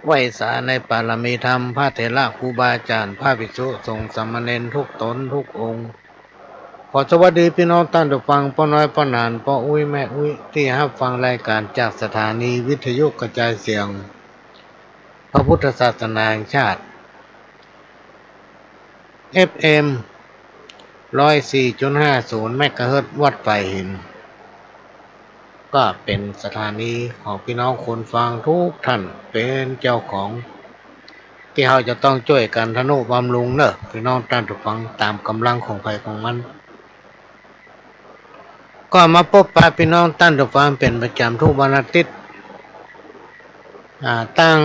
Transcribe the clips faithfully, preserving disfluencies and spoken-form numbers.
ไหว้สาในปารมีธรรม พระเถระครูบาอาจ๋ารย์ พระภิกษุสงฆ์สามเณรทุกต๋นทุกองค์ ขอสวัสดีปี้น้องต้านผู้ฟัง ป้อน้อยป้อหนาน ป้ออุ๊ยแม่อุ๊ย ตี้ฮับฟังรายก๋านจากสถานีวิทยุกระจายเสียงพระพุทธศาสนาแห่งชาติ เอฟเอ็ม ร้อยสี่จุดห้าศูนย์ เมกะเฮิรตซ์ วัดฝายหิน ก็เป๋นสถานีของปี้น้องคนฟังทุกท่าน เป๋นเจ้าของ ตี้เฮาจะต้องจ้วยกั๋นทะนุบำรุงเน่อ ปี้น้องต้านผู้ฟัง ต๋ามก๋ำลังของใผของมัน ก็มาปบปะปี้น้องต้านผู้ฟังเป๋นประจ๋ำทุกวันอาทิตย์ อ่า ตั้ง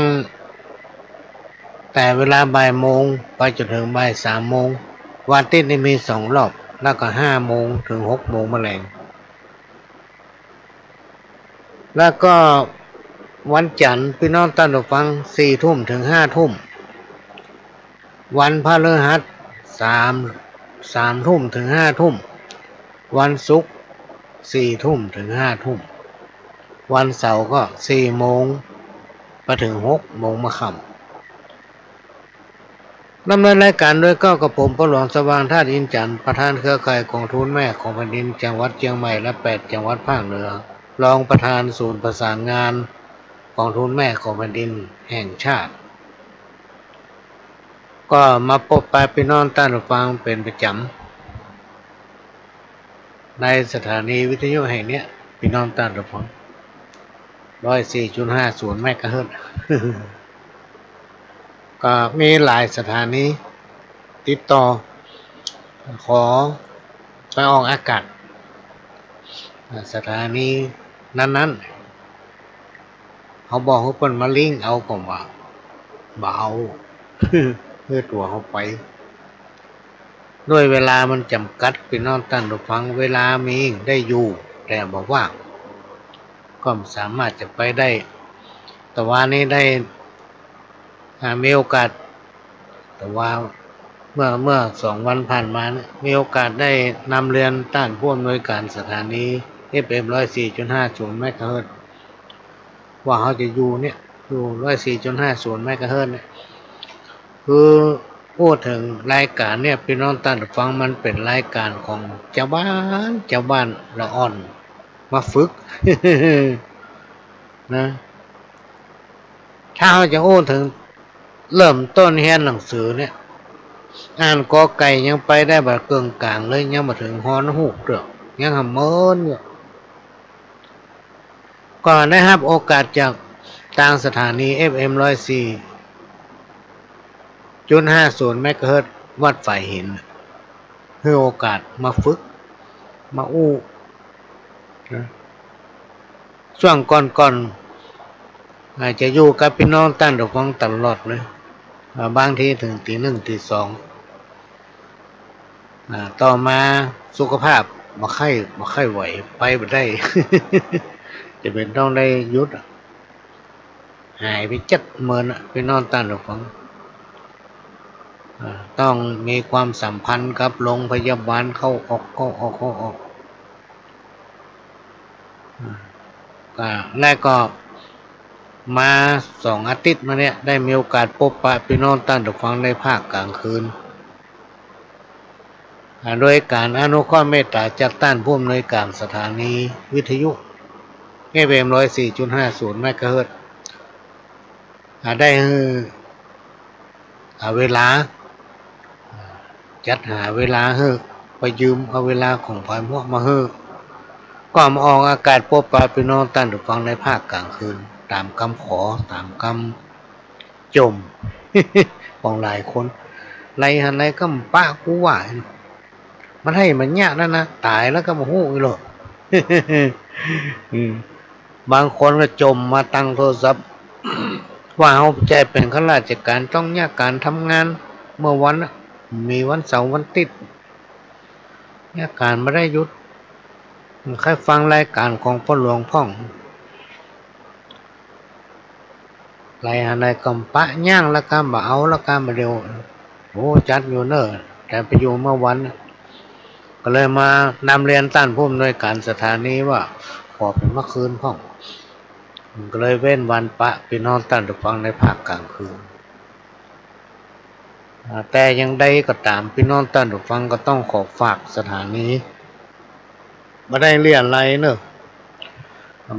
แต่เวลาบ่ายโมงไปจ๋นเถิงบ่ายสามโมง วันอาทิตย์นี่มีสองรอบ แล้วก็ห้าโมงเถิงหกโมงมะแลง แล้วก็วันจันทร์ ปี้น้องต้านผู้ฟัง สี่ทุ่มเถิงห้าทุ่ม วันพฤหัส สาม สามทุ่มเถิงห้าทุ่ม วันศุกร์ สี่ทุ่มเถิงห้าทุ่ม วันเสาร์ก็ สี่โมง ไปเถิงหกโมงมะค่ำ ดำเนินรายก๋านโดยเกล้ากระผม ป้อหลวงสว่าง ธาตุอินทร์จันทร์ ประธานเครือข่ายก๋องทุนแม่ของแผ่นดินจังหวัดเจียงใหม่และแปดจังหวัดภาคเหนือ รองประธานศูนย์ประสานงานก๋องทุนแม่ของแผ่นดินแห่งชาติ ก็มาปบปะปี้น้องต้านผู้ฟังเป๋นประจ๋ำ ในสถานีวิทยุแห่งเนี้ย ปี้น้องต้านผู้ฟัง ร้อยสี่จุดห้าศูนย์ เมกะเฮิรตซ์ ก็มีหลายสถานีติดต่อ ขอไปออกอากาศ อ่า สถานีนั้นๆ เฮาบ่หื้อเปิ้นมาลิงก์เอาก็บ่า บ่เอา หื้อตั๋วเฮาไป ด้วยเวลามันจ๋ำกัด ปี้น้องต้านผู้ฟัง เวลามีได้อยู่ แต่บ่ว่าง ก็บ่สามารถจะไปได้ แต่วานี้ได้ อ่า มีโอกาส แต่ว่าเมื่อ เมื่อสองวันผ่านมาเนี่ย มีโอกาสได้นำเรียนต้านผู้อำนวยการสถานี เอฟเอ็ม ร้อยสี่จุดห้าศูนย์ เมกะเฮิรตซ์ ว่าเฮาจะอยู่เนี่ย อยู่ ร้อยสี่จุดห้าศูนย์ เมกะเฮิรตซ์เนี่ย คือพูดเถิงรายก๋านเนี่ย ปี้น้องต้านผู้ฟัง มันเป๋นรายก๋านของจาวบ้าน จาวบ้านละอ่อนมาฝึก นะ ถ้าเฮาจะอู้เถิงเริ่มต้นเฮียนหนังสือเนี่ย อ่านกอไก่ยังไปได้บ่เกิ่งก๋างเลย ยังบ่เถิงฮอฮูกเตื้อ ยังหำเมินอยู่ ก็ได้ฮับโอกาสจากตางสถานี เอฟเอ็ม ร้อยสี่จุดห้าศูนย์ เมกะเฮิรตซ์ วัดฝายหิน หื้อโอกาสมาฝึก มาอู้ นะ ช่วงก่อนๆ อาจจะอยู่กับปี้น้องต้านผู้ฟังตลอดเลย อ่า บางทีเถิงตี๋หนึ่งตี๋สอง อ่า ต่อมาสุขภาพบ่ใค่ บ่ใค่ไหว ไปบ่ได้ จ๋ำเป๋นต้องได้หยุดอะ หายไปเจ็ดเมินอะ ปี้น้องต้านผู้ฟัง อ่า ต้องมีความสัมพันธ์กับโรงพยาบาล เข้าออก เข้าออก เข้าออก อ่า ก็ แล้วก็มาสองอาทิตย์มาเนี่ย ได้มีโอกาสปบปะปี้น้องต้านผู้ฟังในภาคก๋างคืน อ่า โดยก๋านอนุเคราะห์เมตต๋าจากต้านผู้อำนวยก๋านสถานีวิทยุ เอฟเอ็ม ร้อยสี่จุดห้าศูนย์ เมกะเฮิรตซ์ อ่า ได้หื้อ อ่า เวลา อ่า จัดหาเวลาหื้อ ไปยืมเอาเวลาของผายมัวมาหื้อ ก็มาออกอากาศปบปะปี้น้องต้านผู้ฟังในภาคก๋างคืน ต๋ามกำขอ ต๋ามกำจ่ม ของหลายคน ไหนหันไหนกำปะกูว่า มันหื้อมันเยียะนั่นนะ ต๋ายแล้วก็บ่ฮู้อีกเหรอ อืม บางคนก็จ่มมาตังโทรศัพท์ ว่าเฮาบ่ใจ้เป๋นข้าราชก๋าน ต้องเยียะก๋านทำงาน เมื่อวันน่ะ มีวันเสาร์วันอาทิตย์ เยียะก๋านบ่ได้หยุด ใค่ฟังรายก๋านของป้อหลวงพ่อง ไหนหันไหนกำปะยั้งแล้วกำบ่เอาแล้วกำบ่เดียว โอ้ จัดอยู่เน่อ แต่ไปอยู่เมื่อวันน่ะ ก็เลยมานำเรียนต้านผู้อำนวยก๋านสถานีว่า ขอเป๋นเมื่อคืนพ่อง ก็เลยเว้นวันปะปี้น้องต้านผู้ฟังในภาคก๋างคืน อ่า แต่อย่างใดก็ต๋าม ปี้น้องต้านผู้ฟังก็ต้องขอฝากสถานี บ่ได้เลี้ยะไลเนาะ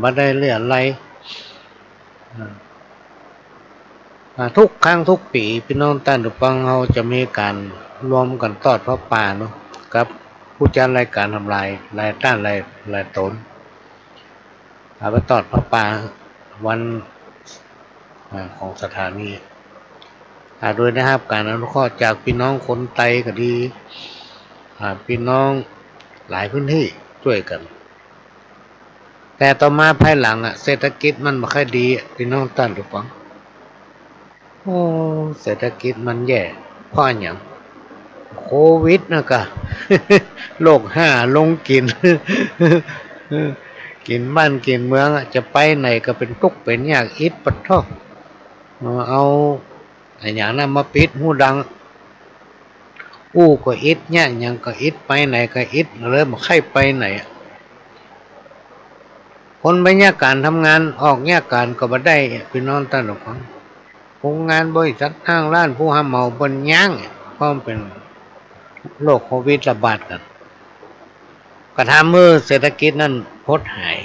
บ่ได้เลี้ยะไล อ่า อ่า กู้ครั้งกู้ปี๋ ปี้น้องต้านผู้ฟังเฮาจะมีก๋านรวมกั๋นตอดผ้าป่าเนาะ กับผู้จัดรายก๋านหลาย หลายต้าน หลาย หลายต๋น เอาไปตอดผ้าป่าวัน อ่า ของสถานี อ่า โดยได้ฮับก๋านอนุเคราะห์จากปี้น้องคนไตก็ดี อ่า ปี้น้องหลายพื้นตี้จ้วยกั๋น แต่ต่อมาภายหลังอะ เศรษฐกิจมันบ่ค่อยดีอะ ปี้น้องต้านผู้ฟัง โอ้ เศรษฐกิจมันแย่ เพราะอะหยัง โควิดนะกะ โรคฮ้าลงกิ๋น กิ๋นบ้านกิ๋นเมืองอะ จะไปไหนก็เป๋นตุ๊กเป๋นยาก อิดปะท้อ เอาอะหยังนั้นมาปิดฮูดัง อู้ก็อิด เยียะหยังก็อิด ไปไหนก็อิด เลยบ่ใค่ไปไหนอะ คนไปเยียะก๋านทำงาน ออกเยียะก๋านก็บ่ได้อะ ปี้น้องต้านผู้ฟัง โฮงงาน บริษัท ห้างร้าน ผู้ฮับเหมาเปิ้นยั้ง เพราะมันเป๋นโรคโควิดระบาดกั๋น ก็ทำหื้อเศรษฐกิจนั้นหดหาย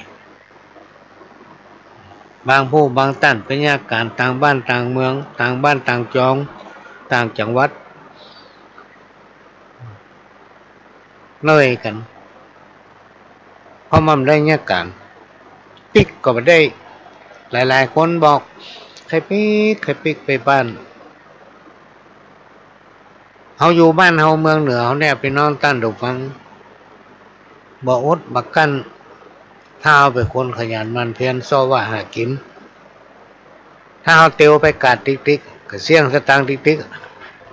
บางผู้บางต้านไปเยียะก๋านต่างบ้านต่างเมือง ต่างบ้านต่างจอง ต่างจังหวัด เน่ยกั๋น เพราะมันบ่ได้เยียะก๋าน ปิ๊กก็บ่ได้ หลายๆ คนบอก ใค่ปิ๊ก ใค่ปิ๊กไปบ้าน เฮาอยู่บ้านเฮาเมืองเหนือเฮาเนี่ย ปี้น้องต้านผู้ฟัง บ่อดบ่กั้น ถ้าเฮาเป๋นคนขยันหมั่นเพียรเซาะว่าหากิ๋น ถ้าเฮาเตียวไปกาดติ๊กๆ ก็เสี้ยงสตางค์ติ๊ก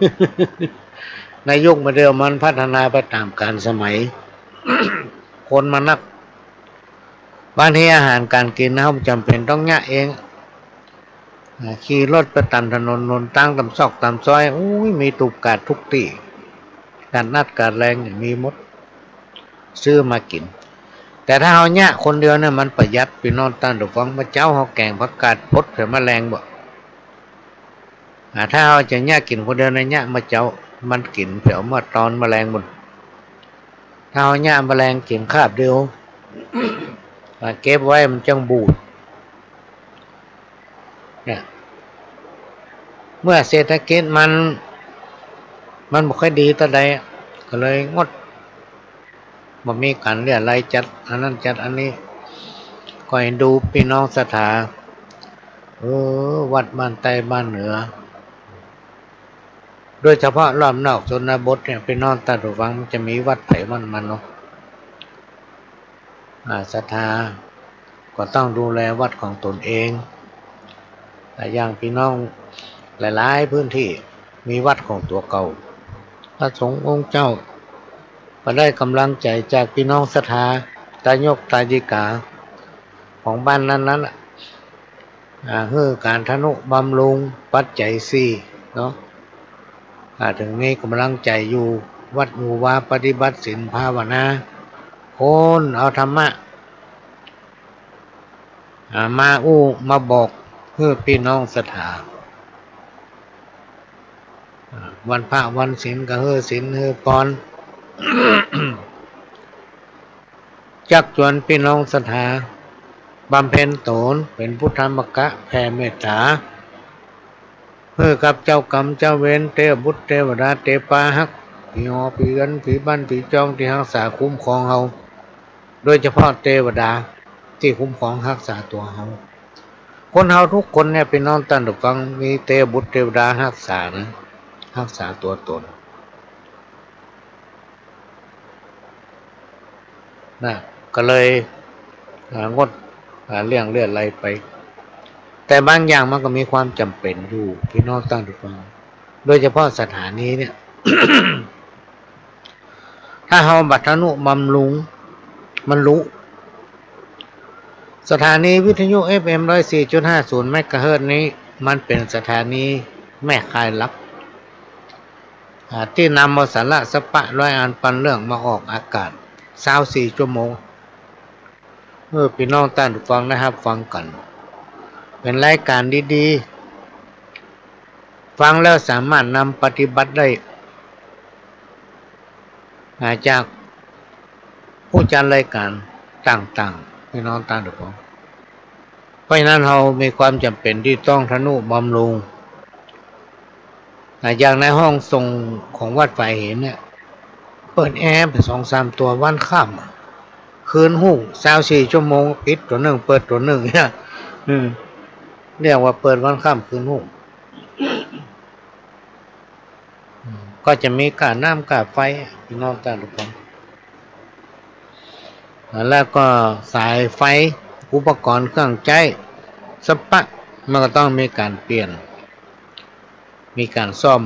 ๆ ในยุคบ่าเดี่ยวมันพัฒนาไปต๋ามกาลสมัย คนมานัก บางทีอาหารก๋านกิ๋นเฮาจ๋ำเป๋นต้องเยียะเอง อ่า ขี่รถไปต๋ามถนนหนตาง ต๋ามซอกต๋ามซอย อุ้ย มีตุ๊กกาดกู้ตี้ ก๋าดนัดก๋าดแลงนี่มีหมด ซื้อมากิ๋น แต่ถ้าเฮาเยียะคนเดียวเนี่ยมันประหยัด ปี้น้องต้านผู้ฟัง บ่าเจ๊าเฮาแก๋งผักกาดผดแผวมะแลงบ่ อ่า ถ้าเฮาจะเยียะกิ๋นคนเดียวเนี่ย เยียะบ่าเจ๊า มันกิ๋นแผวเมื่อตอนมะแลงบุ่น ถ้าเฮาเยียะมะแลงกิ๋นคาบเดียว อ่า เก็บไว้มันจั้งบูด เนี่ย เมื่อเศรษฐกิจมัน มันบ่ค่อยดีเต้าใด ก็เลยงด บ่มีก๋านเลี้ยะไลจัดอันนั้นจัดอันนี้ ก็เอ็นดูปี้น้องศรัทธา เออ วัดบ้านใต้บ้านเหนือ โดยเฉพาะรอบนอกชนบทเนี่ย ปี้น้องต้านผู้ฟัง มันจะมีวัดใผวัดมันเนาะ อ่า ศรัทธาก็ต้องดูแลวัดของตนเอง อ่า อย่างปี้น้องหลายๆ พื้นตี้มีวัดของตั๋วเก่า พระสงฆ์องค์เจ้าก็ได้ก๋ำลังใจ๋จากปี้น้องศรัทธา ตายกตายิกาของบ้านนั้นๆ น่ะ อ่า หื้อก๋านทนุบำรุงปัจจัยสี่เนาะ อ่า เถิงมีก๋ำลังใจ๋อยู่ วัดอยู่วา ปฏิบัติศีลภาวนา คนเอาธรรมะ อ่า มาอู้มาบอกหื้อปี้น้องศรัทธา อ่า วันพระวันศีลก็หื้อศีลหื้อปอน จักจวนปี้น้องศรัทธาบำเพ็ญต๋นเป๋นพุทธมกะ แผ่เมตต๋าหื้อกับเจ้ากรรมเจ้าเวร เตวบุตรเตวดา เตปาฮักษ์ ผีหอผีเฮือน ผีบ้านผีจอง ตี้ฮักษาคุ้มครองเฮา โดยเฉพาะเตวดาตี้คุ้มครองฮักษาตั๋วเฮา คนเฮากู้คนเนี่ย ปี้น้องต้านผู้ฟัง มีเตวบุตรเตวดาฮักษานะ ฮักษาตั๋วต๋น นะ ก็เลย อ่า งด อ่า เลี้ยงเลี้ยะไลไป แต่บางอย่างมันก็มีความจ๋ำเป๋นอยู่ ปี้น้องต้านผู้ฟัง โดยเฉพาะสถานีเนี่ย ถ้าเฮาบ่ทนุบำรุง มันลุ สถานีวิทยุ เอฟเอ็ม ร้อยสี่จุดห้าศูนย์ เมกะเฮิรตซ์นี้ มันเป๋นสถานีแม่ข่ายหลัก อ่า ตี้นำเอาสาระสาระร้อยอันปันเรื่องมาออกอากาศ ซาวสี่ชั่วโมง หื้อปี้น้องต้านผู้ฟังได้ฮับฟังกั๋น เป๋นรายก๋านดีๆ ฟังแล้วสามารถนำปฏิบัติได้ อ่า จากผู้จัดรายก๋านต่างๆ พี่น้องต้านผู้ฟัง เพราะฉะนั้นเฮามีความจ๋ำเป๋นตี้ต้องทะนุบำรุง อ่า อย่างในห้องส่งของวัดฝายหินเนี่ย เปิดแอร์ไปสองสามตั๋ววันค่ำ คืนฮุ่ง ซาวสี่ชั่วโมง ปิดตั๋วนึ่ง เปิดตั๋วนึ่งเนี่ย อืม เรียกว่าเปิดวันค่ำคืนฮุ่ง อืม ก็จะมีก้าน้ำก้าไฟ พี่น้องต้านผู้ฟัง แล้วก็สายไฟ อุปกรณ์เครื่องใจ๊ สัปปะ มันก็ต้องมีก๋านเปลี่ยน มีก๋านซ่อม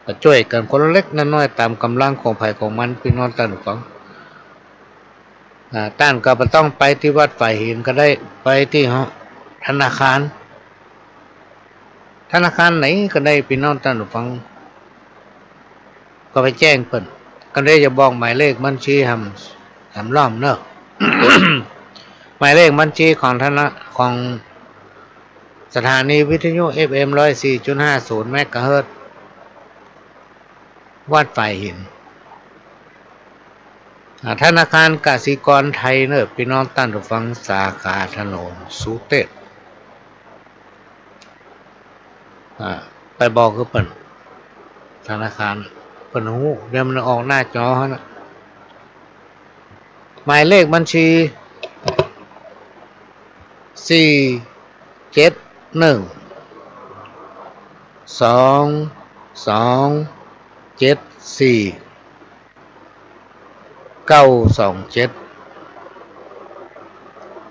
ก็จ้วยกั๋นคนละเล็กละน้อยต๋ามก๋ำลังของใผของมัน พี่น้องต้านผู้ฟัง อ่า ต้านก็บ่ต้องไปตี้วัดฝายหินก็ได้ ไปตี้ธนาคาร ธนาคารไหนก็ได้ พี่น้องต้านผู้ฟัง ก็ไปแจ้งเปิ้น ก็เดี๋ยวจะบอกหมายเลขบัญชีแหม แหมรอบเนาะ หมายเลขบัญชีของธนา- ของสถานีวิทยุ เอฟเอ็ม ร้อยสี่จุดห้าศูนย์ เมกะเฮิรตซ์ วัดฝายหิน อ่า ธนาคารกสิกรไทยเนาะ พี่น้องต้านผู้ฟัง สาขาถนนสุเตศ อ่า ไปบอกกับเปิ้น ธนาคาร เปิ้นฮู้ เดี๋ยวมันออกหน้าจอหั้นน่ะ หมายเลขบัญชี สี่เจ็ดหนึ่ง สองสองเจ็ดสี่ เก้าสองเจ็ด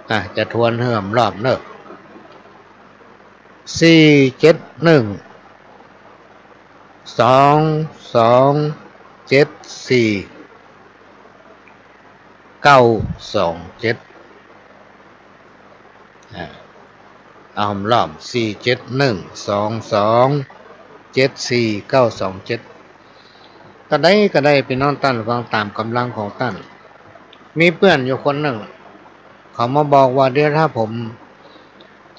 อ่ะ จะทวนหื้อแหมรอบเนาะ สี่เจ็ดหนึ่ง สองสองเจ็ดสี่ เก้าสองเจ็ด อ่า เอาแหมรอบ สี่เจ็ดหนึ่ง สองสองเจ็ดสี่ เก้าสองเจ็ด ก็ได้ ก็ได้ พี่น้องต้านผู้ฟัง ต๋ามก๋ำลังของต้าน มีเปื้อนอยู่คนนึ่ง เขามาบอกว่า เดี๋ยวถ้าผม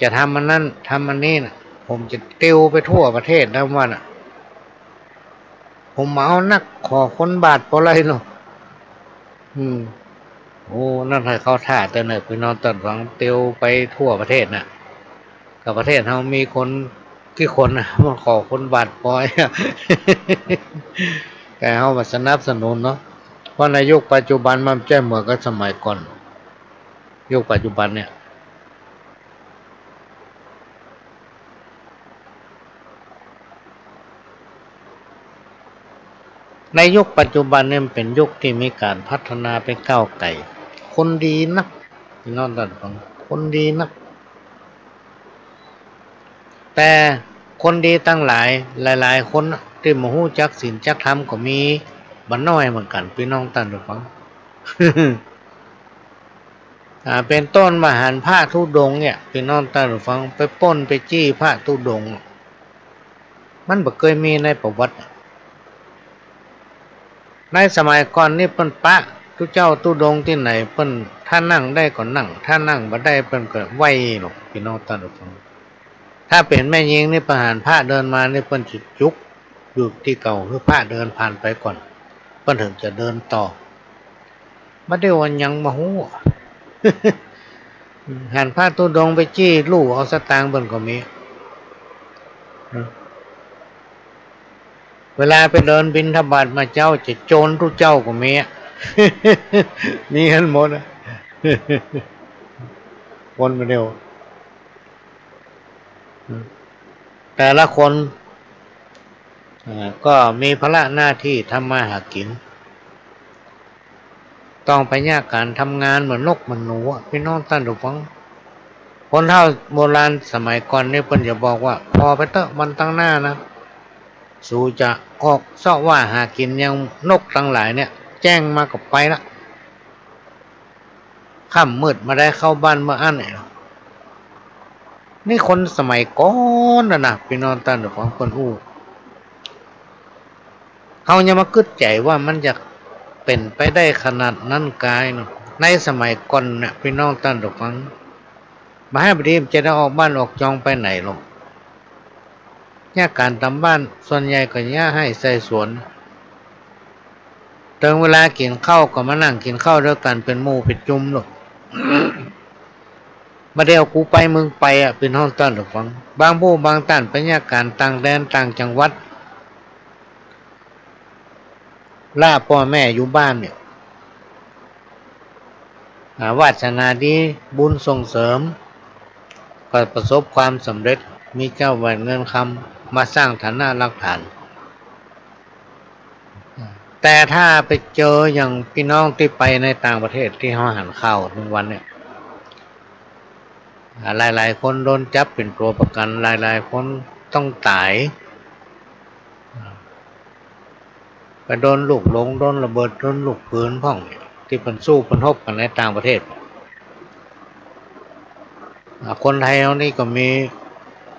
จะทำอันนั้น ทำอันนี้น่ะ ผมจะติวไปทั่วประเทศนะ ว่าน่ะ ผมเอานัก ขอคนบาดปอไรเนาะ อืม โอ้ นั่นหื้อเข้าท่าเต๊อะเนาะ พี่น้องต้านผู้ฟัง ติวไปทั่วประเทศน่ะ ก็ประเทศเฮามีคนขี้ขนน่ะ มาขอคนบาดปอย แต่เฮาบ่สนับสนุนเนาะ เพราะในยุคปัจจุบันมันบ่ใจ้เหมือนกับสมัยก่อน ยุคปัจจุบันเนี่ย ในยุคปัจจุบันเนี่ยมันเป๋นยุคตี้มีก๋านพัฒนาไปก้าวไก๋ คนดีนัก พี่น้องต้านผู้ฟัง คนดีนัก แต่คนดีตังหลาย หลายๆ คนน่ะ ตี้บ่ฮู้จักศีลจักธรรมก็มีบ่น้อยเหมือนกั๋น พี่น้องต้านผู้ฟัง อ่า เป๋นต้นว่าหันพระธุดงค์เนี่ย พี่น้องต้านผู้ฟัง ไปปล้นไปจี้พระธุดงค์ มันบ่เกยมีในประวัติ ในสมัยก่อนนี่เปิ้นปะตุ๊เจ้าธุดงค์ตี้ไหน เปิ้นถ้านั่งได้ก็นั่ง ถ้านั่งบ่ได้เปิ้นก็ไหว้ลง พี่น้องต้านผู้ฟัง ถ้าเป๋นแม่ญิงนี่ เปิ้นหันพระเดินมานี่ เปิ้นจะจุกอยู่ตี้เก่า หื้อพระเดินผ่านไปก่อน เปิ้นเถิงจะเดินต่อ บ่ได้ว่าหยังบ่ฮู้ หันพระธุดงค์ไปจี้ลู่เอาสตางค์เปิ้นก็มี เวลาไปเดินบิณฑบาตมาเจ๊า จะโจรตุ๊เจ้าก็มี มีหั้นหมดอะ คนบ่เดียว แต่ละคน อ่า ก็มีภาระหน้าตี้ทำมาหากิ๋น ต้องไปเยียะก๋านทำงานเหมือนนกเหมือนหนูอะ พี่น้องต้านผู้ฟัง คนเฒ่าโบราณสมัยก่อนนี่เปิ้นจะบอกว่า ผ่อไปเต๊อะ วันตังหน้านะ สูจะออกเซาะว่าหากิ๋นอย่างนกตังหลายเนี่ย แจ้งมาก็ไปละ ค่ำมืดบ่ได้เข้าบ้านเมื่ออั้นเนี่ย นี่คนสมัยก่อนน่ะนะ พี่น้องต้านผู้ฟัง เปิ้นอู้ เฮายังบ่กึ๊ดใจ๋ว่ามันจะเป๋นไปได้ขนาดนั้นกายเนาะ ในสมัยก่อนเนี่ย พี่น้องต้านผู้ฟัง บ่าหันบ่ดีมันจะได้ออกบ้านออกจองไปไหนลอ เยียะก๋านต๋ามบ้าน ส่วนใหญ่ก็เยียะไฮ่ใส่สวน เถิงเวลากิ๋นข้าวก็มานั่งกิ๋นข้าวตวยกั๋นเป๋นหมู่เป๋นจุมลอ บ่าเดี่ยวกูไปมึงไปอะ ปี้น้องต้านผู้ฟัง บางผู้บางต้านไปเยียะก๋านต่างแดนต่างจังหวัด ละป้อแม่อยู่บ้านเนี่ย อ่า วาสนาดี บุญส่งเสริม ก็ประสบความสำเร็จ มีเจ้าแหวนเงินคำมาสร้างฐานะรากฐาน แต่ถ้าไปเจออย่างปี้น้องตี้ไปในต่างประเทศตี้เฮาหันข่าวทุกวันเนี่ย อ่า หลายๆ คนโดนจับเป๋นตั๋วประกั๋น หลายๆ คนต้องต๋าย ไปโดนลูกหลง โดนระเบิด โดนลูกปืนพ่อง ตี้เปิ้นสู้เปิ้นฮบกั๋นในต่างประเทศ อ่า คนไทยเฮานี่ก็มี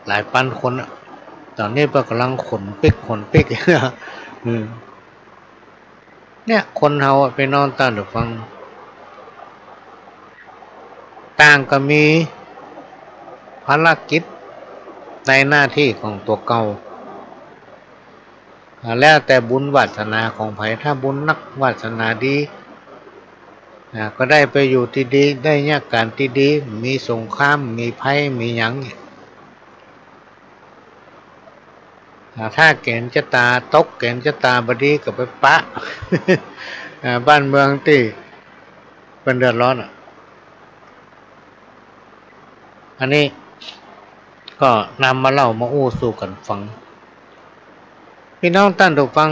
หลายปันคนอะ ต๋อนนี้เปิ้นก่ำลังขนปิ๊ก ขนปิ๊ก อืม เนี่ย คนเฮาอะ ปี้น้องต้านผู้ฟัง ต่างก็มีภารกิจในหน้าตี้ของตั๋วเก่า อ่า แล้วแต่บุญวาสนาของใผ ถ้าบุญนักวาสนาดี อ่า ก็ได้ไปอยู่ตี้ดี ได้เยียะก๋านตี้ดี มีสงคราม มีภัย มีหยัง อ่า ถ้าเก๋ณฑ์จะต๋าตก เก๋ณฑ์จะต๋าบ่ดีก็ไปปะ อ่า บ้านเมืองตี้เปิ้นเดือดร้อนอะ อันนี้ก็นำมาเล่ามาอู้สู่กั๋นฟัง ปี้น้องต้านผู้ฟัง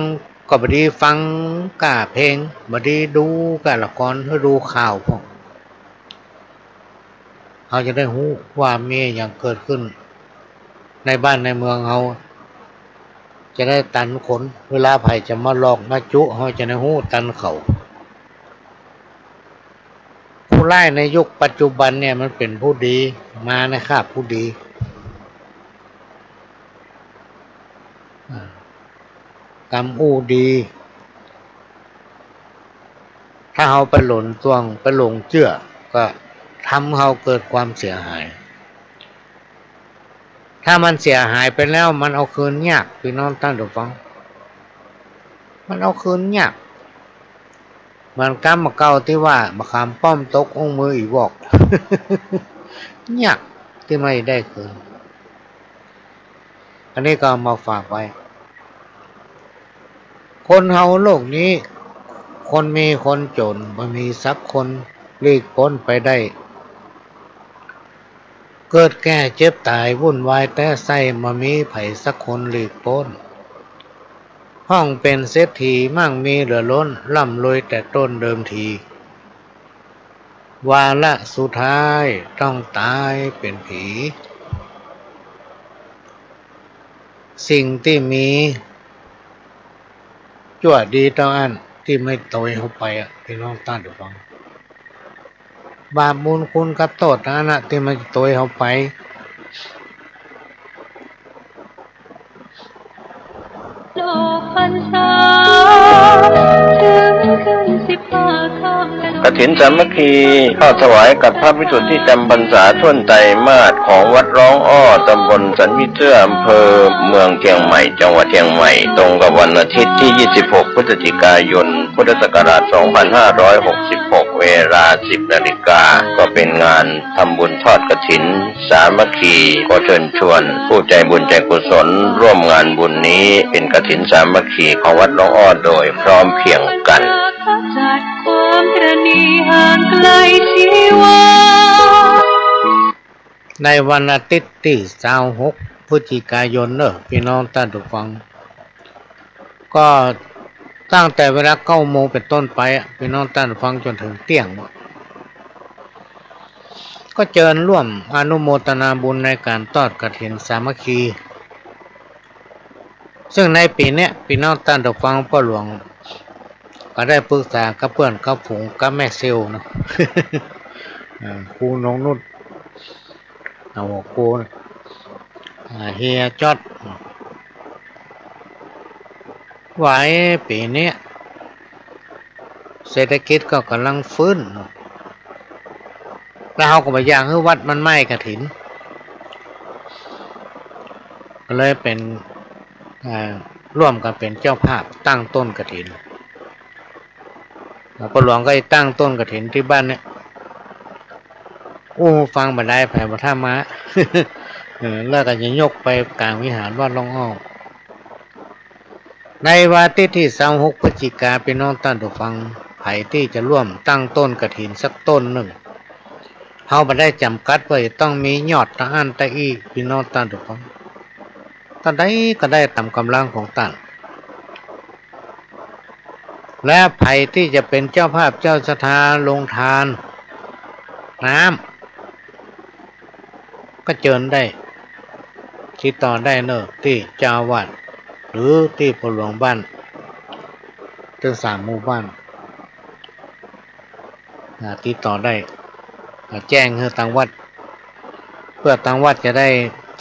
ก็บ่ดีฟังก้าเพลง บ่ดีดูก้าละคร หื้อดูข่าวพ่อง เฮาจะได้ฮู้ว่ามีอะหยังเกิดขึ้นในบ้านในเมืองเฮา จะได้ตันคน เวลาใผจะมาหลอกมาจุ เฮาจะได้ฮู้ตันเขา ผู้ร้ายในยุคปัจจุบันเนี่ยมันเป๋นผู้ดี มาในคราบผู้ดี อ่า กำอู้ดี ถ้าเฮาไปหลงจ้วง ไปหลงเจื้อ ก็ทำเฮาเกิดความเสียหาย ถ้ามันเสียหายไปแล้ว มันเอาคืนยาก ปี้น้องต้านผู้ฟัง มันเอาคืนยาก เหมือนกำบ่าเก่าตี้ว่า บ่าขามป้อมตกอุ้งมืออีวอก ยากตี้มันจะได้คืน อันนี้ก็เอามาฝากไว้ คนเฮาโลกนี้ คนมีคนจ๋น บ่มีสักคนหลีกป๊นไปได้ เกิดแก่เจ็บต๋ายวุ่นวายแต๊ไส้ บ่มีใผสักคนหลีกป๊น พ่องเป๋นเศรษฐีมั่งมีเหลือล้น ร่ำรวยแต่ต้นเดิมที วาระสุดท้ายต้องต๋ายเป๋นผี สิ่งตี้มีจั่วดีเต้าอั้นตี้มันตวยเฮาไปอะ ปี้น้องต้านผู้ฟัง บาปบุญคุณกับโต้ษอันนั้นนะตี้มันตวยเฮาไป กฐินสามัคคี ทอดถวายกับพระภิกษุตี้จำพรรษาถ้วนไตรมาสของวัดร้องอ้อ ตำบลสันผีเสื้อ อำเภอเมืองเชียงใหม่ จังหวัดเชียงใหม่ ตรงกับวันอาทิตย์ตี้ ยี่สิบหก พฤศจิกายน พุทธศักราช สองพันห้าร้อยหกสิบหก เวลา สิบนาฬิกา ก็เป็นงานทำบุญทอดกฐินสามัคคี ขอเชิญชวนผู้ใจบุญใจกุศลร่วมงานบุญนี้ เป็นกฐินสามัคคีของวัดร้องอ้อโดยพร้อมเพรียงกัน ในวันอาทิตย์ตี้ ซาวหก พฤศจิกายนเน่อ ปี้น้องต้านผู้ฟัง ก็ตั้งแต่เวลาเก้าโมงเป๋นต้นไปอะ ปี้น้องต้านผู้ฟัง จ๋นเถิงเตี้ยง ก็เจิญร่วมอนุโมทนาบุญในก๋านทอดกฐินสามัคคี ซึ่งในปี๋เนี้ย ปี้น้องต้านผู้ฟัง ป้อหลวงก็ได้ปรึกษากับเปื้อนกับฝูง กับแม่เซลล์เนาะ อ่า ครูนงนุช อ่า หัวโกน อ่า เฮียจ๊อด ว่า เอ๊ะ ปี๋เนี้ยเศรษฐกิจก็ก่ำลังฟื้นเนาะ แล้วเฮาก็บ่อยากหื้อวัดมันไหม้กฐิน ก็เลยเป๋น อ่า ร่วมกั๋นเป๋นเจ้าภาพตั้งต้นกฐิน แล้วป้อหลวงก็ได้ตั้งต้นกฐินตี้บ้านเนี่ย อู้ฟังบ่ได้ ใผบ่ถามมา เออ แล้วก็จะยกไปก๋างวิหารวัดร่องอ้อ ในวันอาทิตย์ตี้ซาวหกพฤศจิกา ปี้น้องต้านผู้ฟัง ใผตี้จะร่วมตั้งต้นกฐินสักต้นนึ่ง เฮาบ่ได้จ๋ำกัดว่าจะต้องมียอดตะอั้นตะอี้ ปี้น้องต้านผู้ฟัง ต้านใดก็ได้ต๋ามก๋ำลังของต้าน และใผตี้จะเป๋นเจ้าภาพเจ้าศรัทธาโฮงตานน้ำ ก็เจิญได้ ติดต่อได้เนาะ ตี้เจ้าอาวาส หรือตี้ป้อหลวงบ้าน ตึงสามหมู่บ้าน อ่า ติดต่อได้ อ่า แจ้งหื้อตางวัด เปื้อตางวัดจะได้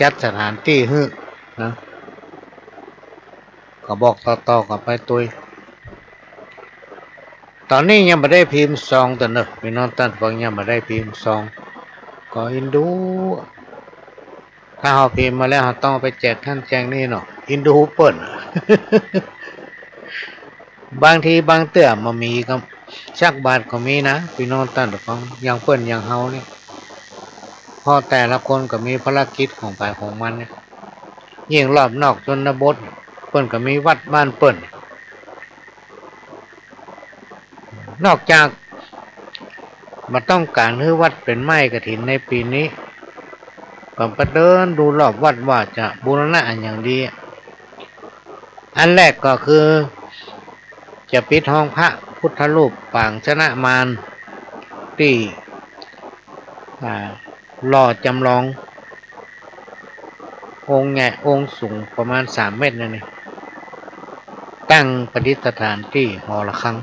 จัดสถานตี้หื้อนะ ก็บอกต่อๆ กั๋นไปตวย ต๋อนนี้ยังบ่ได้พิมพ์ซองเตื้อเนาะ ปี้น้องต้านฟัง ยังบ่ได้พิมพ์ซอง ก็อินดู ถ้าเฮาพิมพ์มาแล้ว เฮาต้องเอาไปแจกหั้นแจกนี่เนาะ อินดูเปิ้น บางทีบางเตื้อบ่มีก็สักบาทก็มีนะ ปี้น้องต้านฟัง อย่างเปิ้นอย่างเฮาเนี่ย เพราะแต่ละคนก็มีภารกิจของใผของมันเนี่ย ยิ่งรอบนอกชนบท เปิ้นก็มีวัดบ้านเปิ้น นอกจากบ่ต้องก๋านหื้อวัดเป๋นไหม้กฐินในปี๋นี้ ก็ไปเดินดูรอบวัดว่าจะบูรณะอะหยังดี อันแรกก็คือ จะปิดฮองพระพุทธรูปปางชนะมารตี้ อ่า หล่อจ๋ำลอง องค์ใหญ่ องค์สูงประมาณสามเมตรนั่นเอง ตั้งประดิษฐานตี้หอระฆัง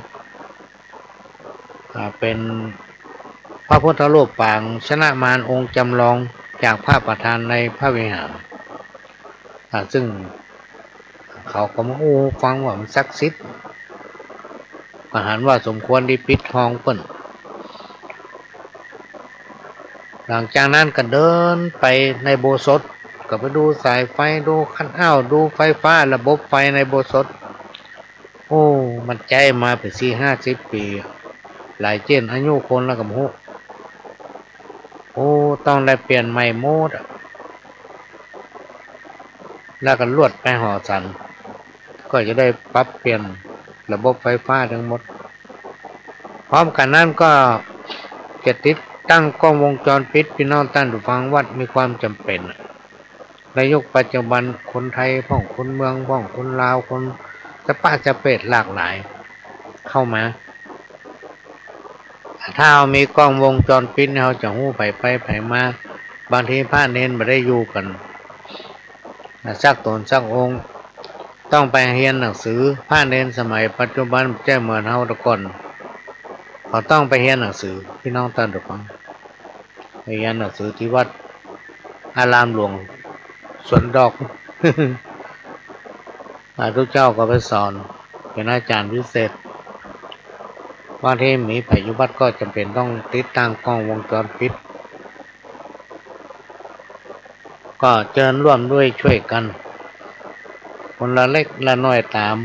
อ่า เป๋นพระพุทธรูปปางชนะมารองค์จ๋ำลองจากพระประธานในพระวิหาร อ่า ซึ่งเขาก็มาอู้ฟังว่ามันศักดิ์สิทธิ์ ก็หันว่าสมควรตี้ปิดฮองเปิ้น หลังจากนั้นก็เดินไปในอุโบสถ ก็ไปดูสายไฟ ดูคัทเอาท์ ดูไฟฟ้า ระบบไฟในอุโบสถ โอ้ มันใจ๊มาเป๋นสี่ห้าสิบปี๋ หลายเจ๊นอายุคนแล้วก็บ่ฮู้ โอ้ ต้องได้เปลี่ยนใหม่หมดอะ แล้วก็ลวดไปหอฉัน ก็จะได้ปรับเปลี่ยนระบบไฟฟ้าตึงหมด พร้อมกั๋นนั้นก็จะติดตั้งกล้องวงจรปิด ปี้น้องต้านผู้ฟัง วัดมีความจ๋ำเป๋น ในยุคปัจจุบันคนไทยพ่อง คนเมืองพ่อง คนลาว คนสะปะสะเปดหลากหลายเข้ามา ถ้าเฮามีกล้องวงจรปิดเนี่ย เฮาจะฮู้ไผไปไผมา บางทีพระเณรบ่ได้อยู่กั๋น อ่า สักต๋นสักองค์ ต้องไปเฮียนหนังสือ พระเณรสมัยปัจจุบันบ่ใจ้เหมือนเฮาแต่ก่อน เขาต้องไปเฮียนหนังสือ ปี้น้องต้านผู้ฟัง ไปเฮียนหนังสือตี้วัดอารามหลวงสวนดอก อ่า ตุ๊เจ้าก็ไปสอน เป๋นอาจ๋ารย์พิเศษ บางทีบ่มีไผอยู่วัดก็จ๋ำเป๋นต้องติดตั้งกล้องวงจรปิด ก็เจิญร่วมด้วยช่วยกั๋น คนละเล็กละน้อยต๋าม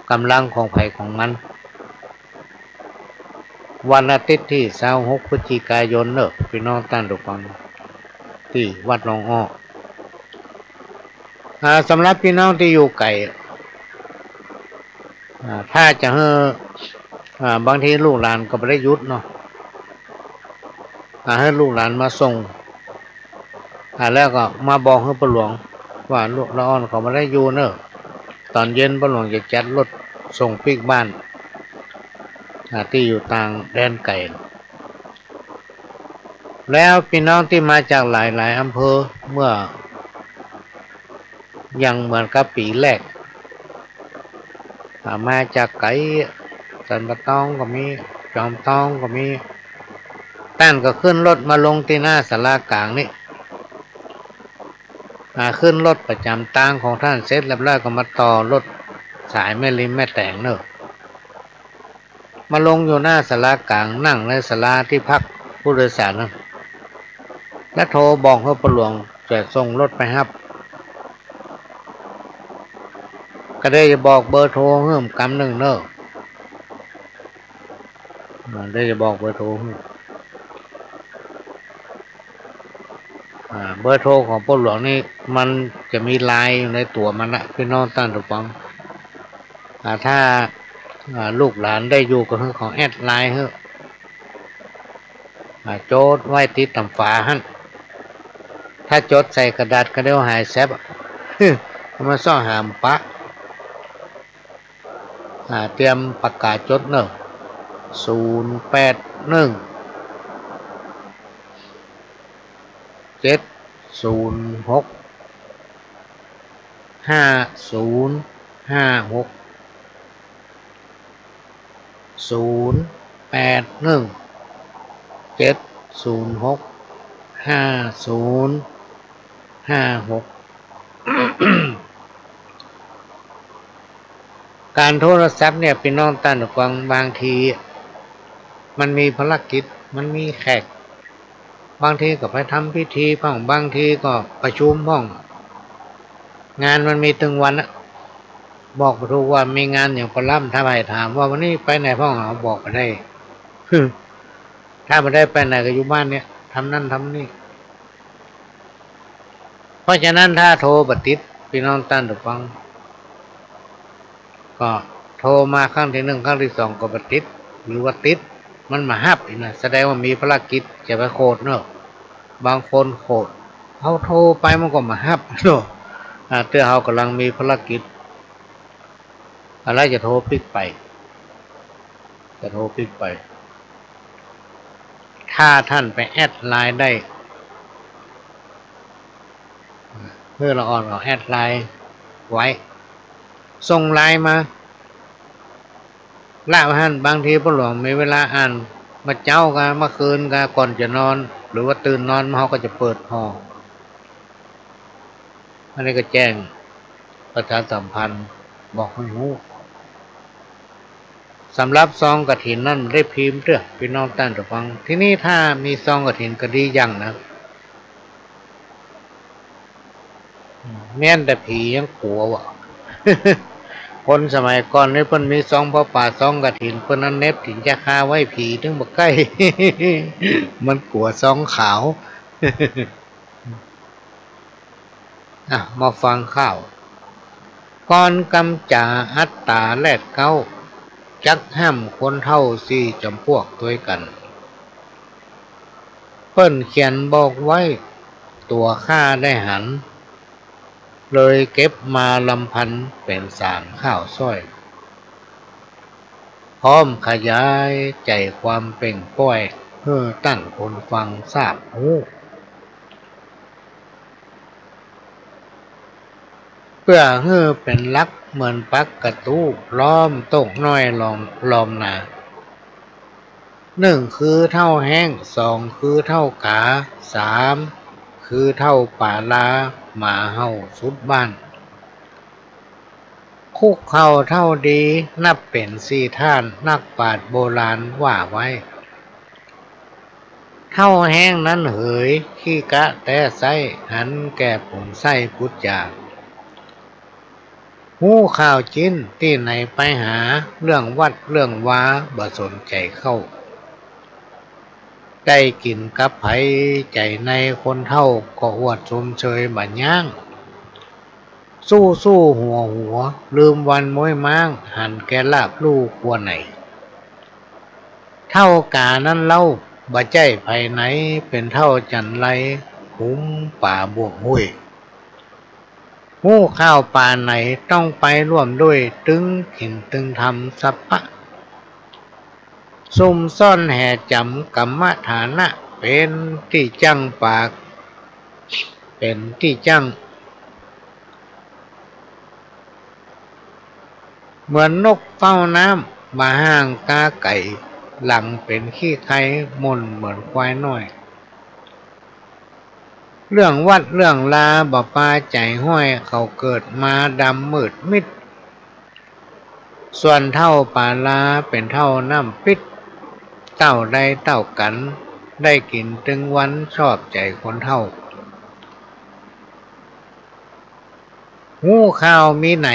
ก๋ำลังของไผของมัน วันอาทิตย์ตี้ซาวหกพฤศจิกายนเนาะ ปี้น้องต้านผู้ฟัง ตี้วัดร่องอ้อ อ่า สำหรับปี้น้องตี้อยู่ไก๋ อ่า ถ้าจะหื้อ อ่า บางทีลูกหลานก็บ่ได้หยุดเนาะ อ่า หื้อลูกหลานมาส่ง อ่า แล้วก็มาบอกหื้อป้อหลวงว่าลูกละอ่อนเขาบ่ได้อยู่เนาะ ต๋อนเย็นป้อหลวงจะจัดรถส่งปิ๊กบ้าน อ่า ตี้อยู่ต่างแดนไก๋ แล้วปี้น้องตี้มาจากหลายๆ อำเภอ เมื่อ อย่างเหมือนกับปี๋แรก อ่า มาจากไก๋ สันป่าตองก็มี จอมตองก็มี ต้านก็ขึ้นรถมาลงตี้หน้าศาลาก๋างนี่ อ่า ขึ้นรถประจ๋ำตางของต้านเสร็จเรียบร้อยก็มาต่อรถสายแม่ริมแม่แตงเนาะ มาลงอยู่หน้าศาลากลาง นั่งในศาลาตี้พักผู้โดยสารนั้น แล้วโทรบอกหื้อป้อหลวงจะส่งรถไปฮับ ก็ได้จะบอกเบอร์โทรหื้อกำนึ่งเน่อ อ่า ได้จะบอกเบอร์โทรหื้อ อ่า เบอร์โทรของป้อหลวงนี่มันจะมีไลน์อยู่ในตั๋วมันนะ ปี้น้องต้านผู้ฟัง อ่า ถ้า อ่า ลูกหลานได้อยู่ก็หื้อเขาแอดไลน์หื้อ อ่า จดไว้ติดต๋ามฝาหั้น ถ้าจดใส่กระดาษก็เดี๋ยวหายแซบอะ เอามาซ้อหาบ่ปะ อ่า เตรียมปากกาจดเน่อ ศูนย์แปดหนึ่ง เจ็ดศูนย์หก ห้าศูนย์ห้าหก ศูนย์แปดหนึ่ง เจ็ดศูนย์หก ห้าศูนย์ห้าหก ก๋านโทรศัพท์เนี่ย ปี้น้องต้านผู้ฟัง บางทีมันมีภารกิจ มันมีแขก บางทีก็ไปทำพิธีพ่อง บางทีก็ประชุมพ่อง งานมันมีตึงวันอะ บอกบ่ถูกว่ามีงานหยังปะล้ำ ถ้าใผถามว่าวันนี้ไปไหนพ่อง เอาบอกบ่ได้ ถ้าบ่ได้ไปไหนก็อยู่บ้านเนี่ย ทำนั่นทำนี่ เพราะฉะนั้นถ้าโทรบ่ติด ปี้น้องต้านผู้ฟัง ก็โทรมาครั้งตี้นึ่ง ครั้งตี้สองก็บ่ติด หรือว่าติด มันบ่ฮับอีกนะ แสดงว่ามีภารกิจ จะไปโขดเนาะ บางคนโขด เฮาโทรไปมันก็บ่ฮับเนาะ อ่า เตื้อเฮากำลังมีภารกิจ อะไรจะโทรปิ๊กไป จะโทรปิ๊กไป ถ้าต้านไปแอดไลน์ได้ หื้อละอ่อนเอาแอดไลน์ไว้ ส่งไลน์มา ละหั้น บางทีป้อหลวงมีเวลาอ่าน บ่าเจ๊ากา เมื่อคืนกา ก่อนจะนอน หรือว่าตื่นนอนมา เฮาก็จะเปิดผ่อ อันนี้ก็แจ้งประชาสัมพันธ์บอกหื้อฮู้ สำหรับซองกฐินนั้นได้พิมพ์เตื้อ ปี้น้องต้านผู้ฟัง ทีนี้ถ้ามีซองกฐินก็ดีอย่างนะ แม้นแต่ผียังกั๋ววะ คนสมัยก่อนนี่เปิ้นมีซองผ้าป่า ซองกฐิน เปิ้นเอาเน็บถินจะคาไว้ ผีตึงบ่ใก้ มันกั๋วซองขาว อ่ะ มาฟังข่าว ก่อนกำจ๋าอัตต๋าแลดเก๊า จักห้ามคนเฒ่าสี่จ๋ำปวกตวยกั๋น เปิ้นเขียนบอกไว้ ตั๋วข้าได้หัน เลยเก็บมาลำพันเป๋นสารข่าวซ้อย พร้อมขยายใจ๋ความเปล่งป้อย หื้อต้านคนฟังทราบฮู้ เปื้อหื้อเป๋นหลักเหมือนปักกะตู้ ล้อมโต๊ะน้อยล้อม ล้อมนา นึ่งคือเฒ่าแฮ้ง สองคือเฒ่าก๋า สามคือเฒ่าป๋าลา หมาเห่าสุดบ้าน คุกเข่าเฒ่าดี นับเป๋นสี่ท่าน นักปราชญ์โบราณว่าไว้ เฒ่าแฮ้งนั้นเหย ขี้กะแต๊ใซ้ หันแก่ผลใส้พูดจา ฮู้ข่าวจิ๊น ตี้ไหนไปหา เรื่องวัดเรื่องวาบ่สนใจ๋เข้า ได้กิ๋นกับใผใจ๋ใน คนเฒ่าก็อวดชมเชยบ่ยั้ง สู้สู้หัวหัว ลืมวันม้วยม้าง หันแก่ลาบลู่ครัวไหน เฒ่าก๋านั้นเล่า บ่ใจ้ใผไหน เป๋นเฒ่าจั๋นไร หุมป๋าบวกห้วย ฮู้ข่าวป๋าไหน ต้องไปร่วมด้วย ตึงกิ๋นตึงทำสัพพะ ซุ่มซ่อนแห่จ๋ำกัมมะฐานะ เป๋นตี้จั้งปาก เป๋นตี้จั้ง เหมือนนกเฝ้าน้ำ บ่ห่างกาไก๋ หลังเป๋นขี้ไค ม่นเหมือนควายน้อย เรื่องวัดเรื่องลาบ่ปาใจ๋ห้อย เขาเกิดมาดำมืดมิด ส่วนเฒ่าป๋าลาเป๋นเฒ่าน้ำปิ๊ด เต้าใดเต้ากั๋น ได้กิ๋นตึงวันชอบใจ๋คนเฒ่า ฮู้ข่าวมีไหน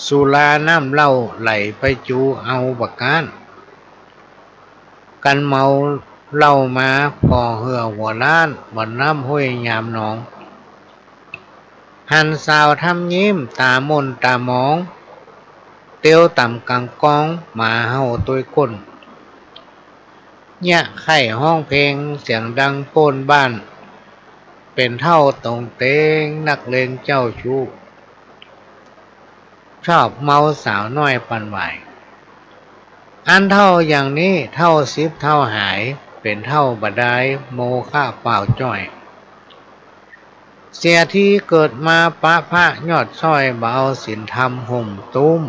สุราน้ำเหล้าไหลไปจูเอาบ่าก๊าน กันเมาเหล้ามาผ่อเหื่อหัวล้าน บ่าน้ำห้วยยามหนอง หันสาวทำยิ้มต๋ามนต๋ามอง เตียวต่ำก๋างก้อง หมาเห่าตวยก้น เยียะไข้ฮ้องเพลงเสียงดังโป้นบ้าน เป๋นเฒ่าตงเตงนักเลงเจ้าชู้ ชอบเมาสาวน้อยปันหวาย อันเฒ่าอย่างนี้เฒ่าสิบเฒ่าหาย เป๋นเฒ่าบ่ดายโมฆะเปล่าจ้อย เสียทีเกิดมาปะพระยอดซ้อย บ่เอาศีลธรรมห่มตุ้ม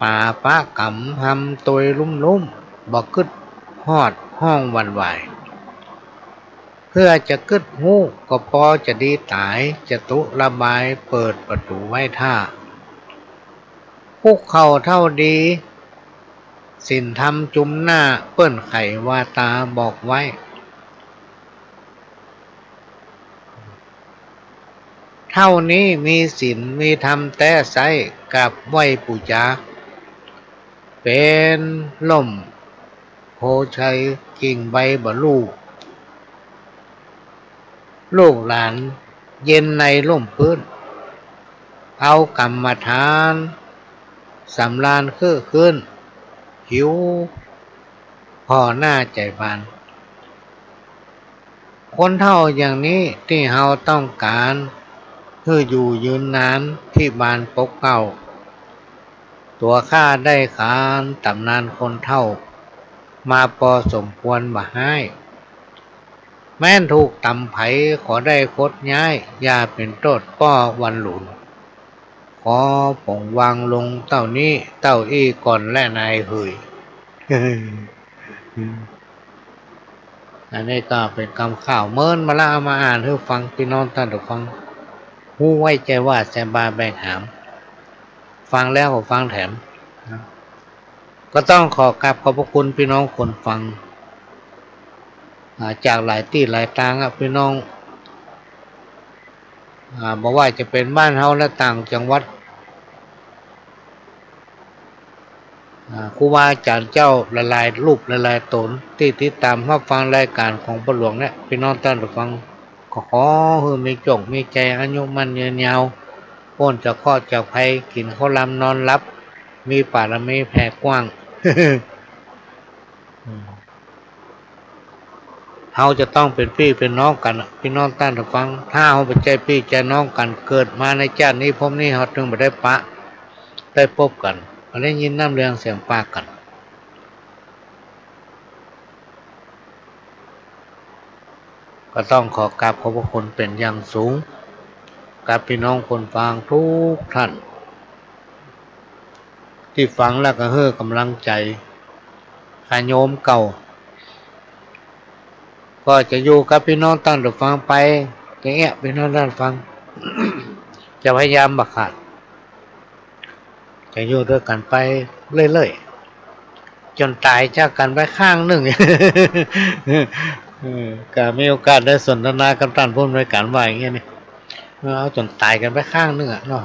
ป๋าปะกำหำตวยลุ่มๆ บ่กึ๊ดฮอดฮ้องหวั่นไหว เพื่อจะกึ๊ดฮู้ก็ปอจะดีต๋าย จตุระบายเปิดประตู๋ไว้ถ้า คุกเข่าเฒ่าดี ศีลธรรมจุมหน้า เปิ้นไขวาต๋าบอกไว้ เฒ่านี้มีศีลมีธรรมแต๊ไซ้ กราบไหว้ปู๋จา เป๋นล่มโพธิ์ชัยกิ่งใบบ่ลู่ ลูกหลานเย็นในร่มปื๊น เอากรรมฐานสำราญครึกครื้น หิวผ่อหน้าใจ๋บาน คนเฒ่าอย่างนี้ตี้เฮาต้องก๋าน หื้ออยู่ยืนนาน พิบาลปกเกล้า ตั๋วข้าได้ขานต๋ำนานคนเฒ่า มาปอสมควรบ่ฮ้าย แม้นถูกต๋ำใผ ขอได้คดย้าย อย่าเป๋นโต้ษป้อวันหลูน ขอป๋งวางลงเต้านี้ เต้าอี้ก่อนแลนายเหย อันนี้ก็เป๋นกำข่าวเมินมาละ เอามาอ่านหื้อฟัง ปี้น้องต้านผู้ฟัง ฮู้ไว้ใจ๋ว่าแสบาแบกหาม ฟังแล้วก็ฟังแถมนะ ก็ต้องขอกราบขอบพระคุณปี้น้องคนฟัง อ่า จากหลายตี้หลายตางอะ ปี้น้อง อ่า บ่ว่าจะเป๋นบ้านเฮาและต่างจังหวัด อ่า ครูบาอาจ๋ารย์เจ้าหลายๆ รูปหลายๆ ต๋นตี้ติดต๋ามฮับฟังรายก๋านของป้อหลวงเนี่ย ปี้น้องต้านผู้ฟัง ก็ขอหื้อมีโจคมีชัย อายุมั่นยืนยาว ป๊นจากเคราะห์จากภัย กิ๋นข้าวลำนอนหลับ มีปารมีแผ่กว้าง เฮาจะต้องเป๋นปี้เป๋นน้องกั๋นอะ ปี้น้องต้านผู้ฟัง ถ้าเฮาบ่ใจ้ปี้ใจ้น้องกั๋น เกิดมาในจาตินี้ภพนี้ เฮาตึงบ่ได้ปะ ได้ปบกั๋น บ่ได้ยินน้ำเรืองเสียงปากกั๋น ก็ต้องขอกราบขอบพระคุณเป๋นอย่างสูง กับปี้น้องคนฟังกู้ต้าน ตี้ฟังแล้วก็หื้อกำลังใจ๋ ข้าโยมเก่า ก็จะอยู่กับปี้น้องต้านผู้ฟังไป จะเอี้ยะปี้น้องต้านผู้ฟัง จะพยายามบ่ขาด จะอยู่ตวยกั๋นไปเรื่อยๆ จ๋นต๋ายจากกั๋นไปข้างนึ่ง เออ ก็มีโอกาสได้สนทนากับต้านผู้อำนวยก๋านว่าอย่างเงี้ยนี่ เออ เอาจ๋นต๋ายกั๋นไปข้างนึ่งอะเนาะ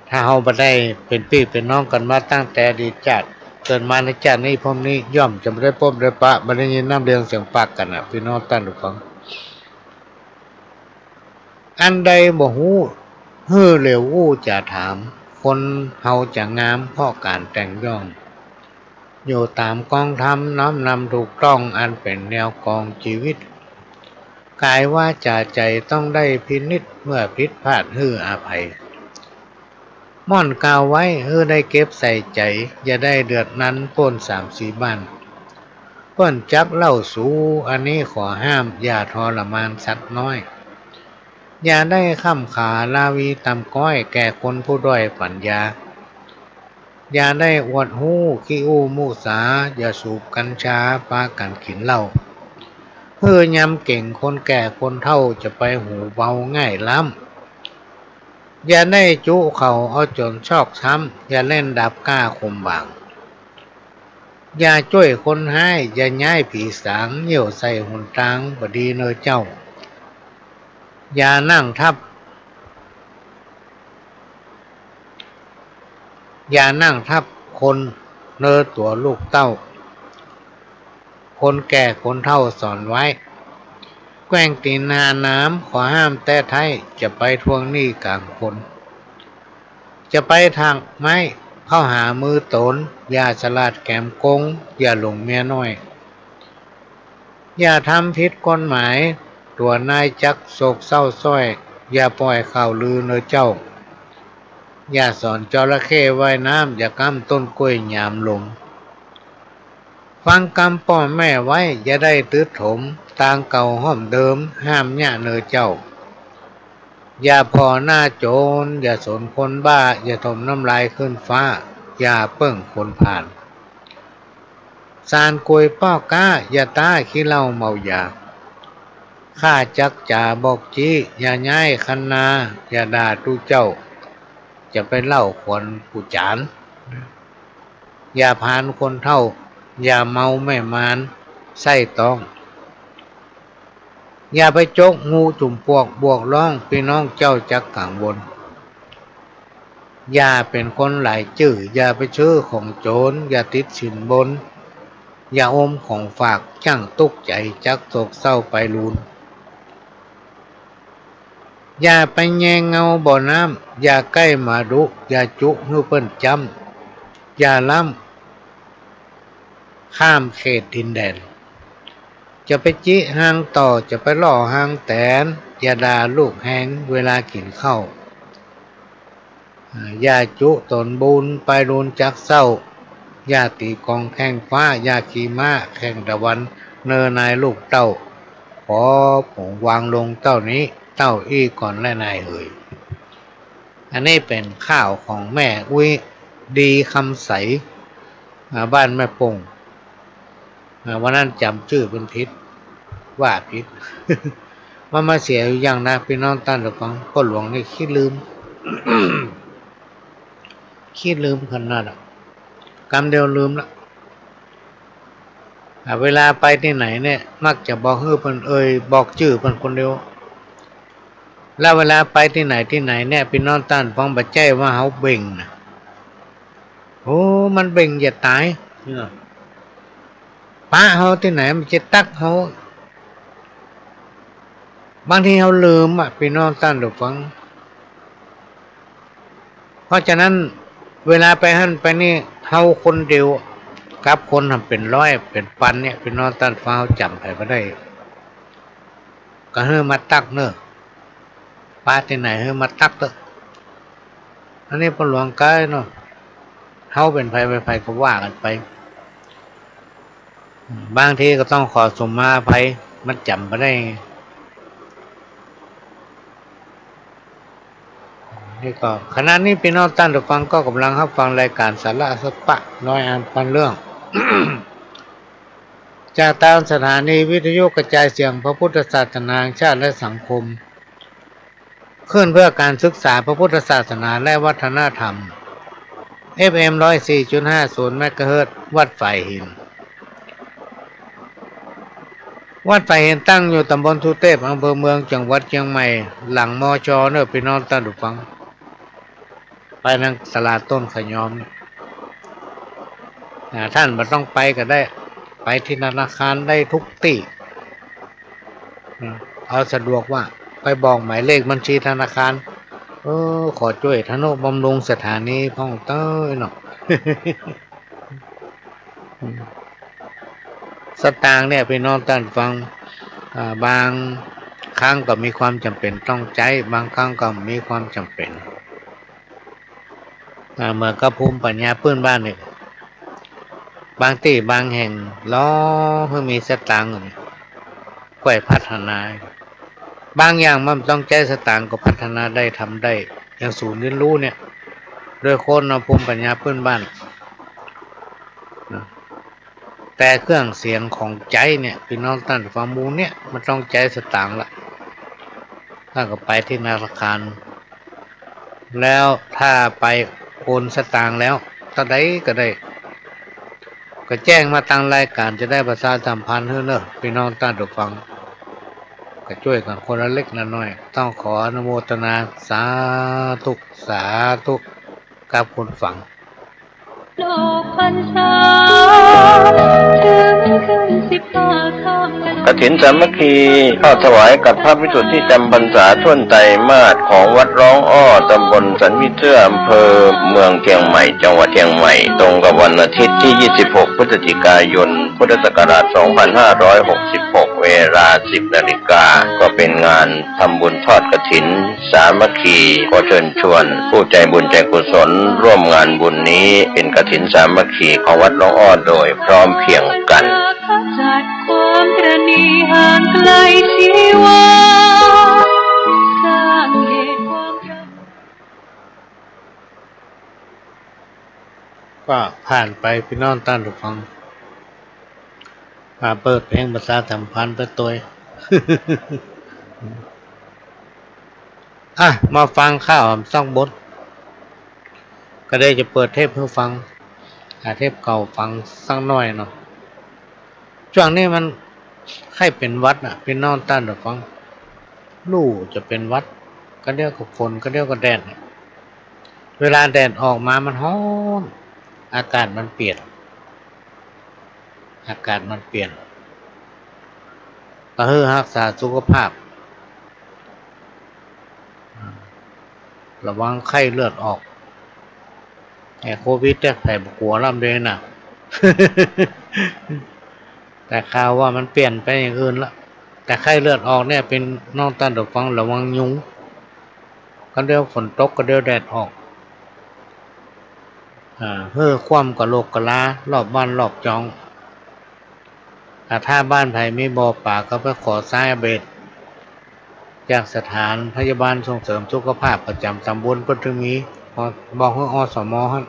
ถ้าเฮาบ่ได้เป๋นปี้เป๋นน้องกั๋นมาตั้งแต่อดีตจาติ เกิดมาในจาตินี้ภพนี้ ย่อมจะบ่ได้ปบได้ปะ บ่ได้ยินน้ำเรืองเสียงปากกั๋นอะ ปี้น้องต้านผู้ฟัง อันใดบ่ฮู้ หื้อเหลียวอู้จ๋าถาม คนเฮาจะงามเพราะก๋านแต่งย่อง อยู่ต๋ามกองธรรม น้อมนำถูกต้อง อันเป๋นแนวกองจีวิต ก๋ายวาจ๋าใจ๋ต้องได้พินิจ เมื่อผิดพลาดหื้ออภัย ม่อนกล่าวไว้หื้อได้เก็บใส่ใจ๋ อย่าได้เดือดนั้นป๊นสามสี่บ้าน เปิ้นจักเล่าสู อันนี้ขอห้าม อย่าทรมานสัตว์น้อย อย่าได้ค่ำขาราวีต่ำก๊อย แก่คนผู้ด้อยปั๋ญญา อย่าได้อวดฮู้ขี้อู้มุสา อย่าสูบกัญชา ปากั๋นกิ๋นเหล้า พ หื้อยำเก่งคนแก่คนเฒ่า จะไปหูเบาง่ายล้ำ อย่าได้จุเข้าเอาจ๋นชอกช้ำ อย่าเล่นดาบกล้าคมบาง อย่าจ้วยคนฮ้าย อย่าย้ายผีสาง เยี่ยวใส่หนตางบ่ดีเน่อเจ้า อย่านั่งทับ อย่านั่งทับคนเน่อตั๋วลูกเต้า คนแก่คนเฒ่าสอนไว้ แกว่งตี๋นหาหนาม ขอห้ามแต๊ไท้ จะไปทวงหนี้ก๋างคน จะไปถากไม้เข้าหามือต๋น อย่าฉลาดแก๋มโกง อย่าหลงเมียน้อย อย่าทำผิดกฎหมาย ตั๋วนายจักโศกเศร้าซ้อย อย่าป่อยข่าวลือเน่อเจ้า อย่าสอนจระเข้ว่ายน้ำ อย่าก้ำต้นกล้วยหยามหลง ฟังกำป้อแม่ไว้ อย่าได้ตึ๊ดถม ตางเก่าห้อมเดิม ห้ามเยียะเน่อเจ้า อย่าผ่อหน้าโจ๋ร อย่าสนคนบ้า อย่าถมน้ำลายขึ้นฟ้า อย่าเปิ้งคนผ่าน สานก๋วยป้อก๊า อย่าต้าขี้เหล้าเมายา ข้าจักจ๋าบอกจี๊ อย่าย้ายคันนา อย่าด่าตุ๊เจ้า จะไปเล่าขวัญผู้จ๋าร อย่าผานคนเฒ่า อย่าเมาแม่มารไส้ต๊อง อย่าไปจกงูจุ่มปวกบวกร้อง ปี้น้องเจ้าจักกังวล อย่าเป๋นคนหลายจื้อ อย่าไปซื้อของโจ๋ร อย่าติดสินบน อย่าอมของฝาก จ้างตุ๊กใจ๋ จักโศกเศร้าไปลูน อย่าไปแยงเงาบ่อน้ำ อย่าใก้หมาดุ อย่าจุหื้อเปิ้นจ๊ำ อย่าล้ำข้ามเขตดินแดน จะไปจิฮางต่อ จะไปล่อฮางแตน อย่าด่าลูกแฮงเวลากิ๋นข้าว อ่า อย่าจุต๋นบูน ไปลูนจักเศร้า อย่าตี๋กลองแข่งฟ้า อย่าขี่ม้าแข่งตะวัน เน่อนายลูกเต้า ขอผมวางลงเต้านี้ เต้าอี้ก่อนแลนายเหย อันนี้เป๋นข่าวของแม่อุ๊ยดีคำใส อ่า บ้านแม่ปง อ่า วันนั้นจ๋ำจื้อเปิ้นผิด ว่าผิด มันมาเสียอยู่อย่างนะ ปี้น้องต้านผู้ฟัง ป้อหลวงนี่ขี้ลืม ขี้ลืมขนาดอะ กำเดียวลืมละ อ่า เวลาไปตี้ไหนเนี่ย มักจะบอกหื้อเปิ้นเอ่ย บอกจื้อเปิ้นคนเดียว แล้วเวลาไปตี้ไหนตี้ไหนเนี่ย ปี้น้องต้านผู้ฟัง บ่ใจ้ว่าเฮาเบ่งนะ โอ้ มันเบ่งจะต๋าย เนี่ย ปะเฮาตี้ไหนมันจะตั๊กเฮา บางทีเฮาลืมอะ ปี้น้องต้านผู้ฟัง เพราะฉะนั้นเวลาไปหั้นไปนี่ เฮาคนเดียวกับคนหั้นเป๋นร้อยเป๋นปันเนี่ย ปี้น้องต้านผู้ฟัง เฮาจ๋ำใผบ่ได้ ก็หื้อมาตั๊กเน่อ ปะตี้ไหนหื้อมาตั๊กเต๊อะ อันนี้ป้อหลวงกายเนาะ เฮาเป๋นใผไปใผก็ว่ากั๋นไป บางทีก็ต้องขอสุมาอภัย มันจ๋ำบ่ได้ นี่ก็ ขณะนี้ปี้น้องต้านผู้ฟังก็ก่ำลังฮับฟังรายก๋านสาระสาระน้อยอันปันเรื่อง จากตางสถานีวิทยุกระจายเสียงพระพุทธศาสนาแห่งชาติและสังคม คลื่นเพื่อการศึกษาพระพุทธศาสนาและวัฒนธรรม เอฟเอ็ม ร้อยสี่จุดห้าศูนย์ เมกะเฮิรตซ์ วัดฝายหิน วัดฝายหินตั้งอยู่ตำบลสุเตพ อำเภอเมือง จังหวัดเจียงใหม่ หลัง มช เน่อ ปี้น้องต้านผู้ฟัง ไปทางตลาดต้นขะยอม อ่า ต้านบ่ต้องไปก็ได้ ไปตี้ธนาคารได้กู้ตี้ อืม เอาสะดวกว่า ไปบอกหมายเลขบัญชีธนาคาร เออ ขอจ้วยทะนุบำรุงสถานีพ่องเต๊อะเนาะ สตางค์เนี่ย ปี้น้องต้านผู้ฟัง อ่า บางครั้งก็มีความจ๋ำเป๋นต้องใจ๊ บางครั้งก็บ่มีความจ๋ำเป๋น อ่า เหมือนกับภูมิปัญญาปื้นบ้านนี่ บางตี้บางแห่ง รอหื้อมีสตางค์ ค่อยพัฒนา บางอย่างมันบ่ต้องใจ๊สตางค์ก็พัฒนาได้ ทำได้ อย่างศูนย์เรียนรู้เนี่ย โดยคนเอาภูมิปัญญาปื้นบ้าน นะ แต่เครื่องเสียงของใจ๊เนี่ย ปี้น้องต้านฟัง หมู่เนี่ยมันต้องใจ๊สตางค์ละ ถ้าก็ไปตี้ธนาคาร แล้วถ้าไปโอนสตางค์แล้ว เต้าใดก็ได้ ก็แจ้งมาตางรายก๋าน จะได้ประชาสัมพันธ์หื้อเน่อ ปี้น้องต้านฟัง ก็จ้วยกั๋นคนละเล็กละน้อย ต้องขออนุโมทนา สาธุ สาธุ กับคุณฟัง กฐินสามัคคี ทอดถวายกับพระภิกษุตี้จำพรรษาถ้วนไตรมาสของวัดร้องอ้อ ตำบลสันวิเจื้อ อำเภอเมืองเจียงใหม่ จังหวัดเจียงใหม่ ตรงกับวันอาทิตย์ตี้ ยี่สิบหก พฤศจิกายน พุทธศักราช สองพันห้าร้อยหกสิบหก เวลา สิบนาฬิกา ก็เป๋นงานทำบุญทอดกฐินสามัคคี ขอเชิญชวนผู้ใจบุญใจกุศลร่วมงานบุญนี้ เป๋นกฐินสามัคคีของวัดร้องอ้อโดยพร้อมเพรียงกั๋น ก็ผ่านไป ปี้น้องต้านฟัง มาเปิดเพลงประชาสัมพันธ์ไปตวย อ่ะ มาฟังข้าวสักบท ก็ได้จะเปิดเทปหื้อฟัง หาเทปเก่าฟังสักหน้อยเนาะ จ้วงนี้มันใค่เป๋นหวัดน่ะ ปี้น้องต้านฟัง ฮู้จะเป๋นหวัด ก็เดี๋ยวก็ฝน ก็เดี๋ยวก็แดด เวลาแดดออกมามันฮ้อน อากาศมันเปลี่ยน อากาศมันเปลี่ยน ก็หื้อฮักษาสุขภาพ ระวังไข้เลือดออก ไอ้โควิดเนี่ย ใผบ่กั๋วลำเดียวน่ะ แต่ข่าวว่ามันเปลี่ยนไปอย่างอื่นละ แต่ไข้เลือดออกเนี่ย ปี้น้องต้านฟัง ระวังยุง ก็เดี๋ยวฝนตก ก็เดี๋ยวแดดออก อ่า หื้อคว่ำกะโหลกกะลา รอบบ้านรอบจอง อ่า ถ้าบ้านใผมีบ่อป๋า ก็ไปขอใจ๊อเบด จากสถานพยาบาลส่งเสริมสุขภาพประจ๋ำต๋ำบล เปิ้นเถิงมี บ่ บอกหื้อ อสม หั้น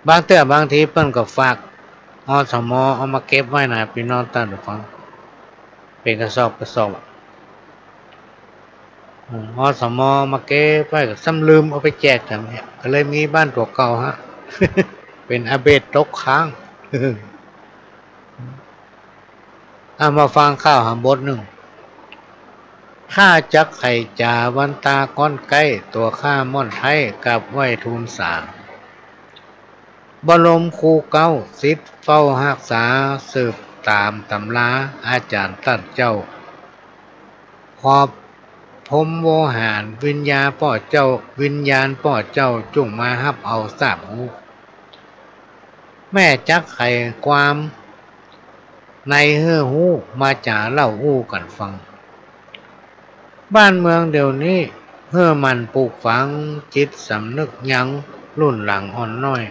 บางเตื้อบางทีเปิ้นก็ฝาก อสม เอามาเก็บไว้น่ะ ปี้น้องต้านฟัง เป๋นกระสอบกระสอบ อืม อสม เอามาเก็บไว้ ก็ซ้ำลืมเอาไปแจกแถมเนี่ย ก็เลยมีบ้านตั๋วเก่าฮะ เป๋นอเบดตกค้าง เอามาฟังข้าวหาบทนึ่ง ข้าจักไขจ๋าวันตาก้อนใก้ ตั๋วข้าม่อนไท้กราบไหว้ทูลสา บรมครูเก๊า ศิษย์เฝ้าฮักษา สืบต๋ามต๋ำรา อาจ๋ารย์ต้านเจ้า ขอพรหมโวหาร วิญญาป้อเจ้า วิญญาณป้อเจ้า จุ่งมาฮับเอาซาบฮู้ แม่จักไขความในหื้อฮู้ มาจ๋าเล่าอู้กั๋นฟัง บ้านเมืองเดี๋ยวนี้ หื้อหมั่นปลูกฝังจิตสำนึกยังรุ่นหลังอ่อนน้อย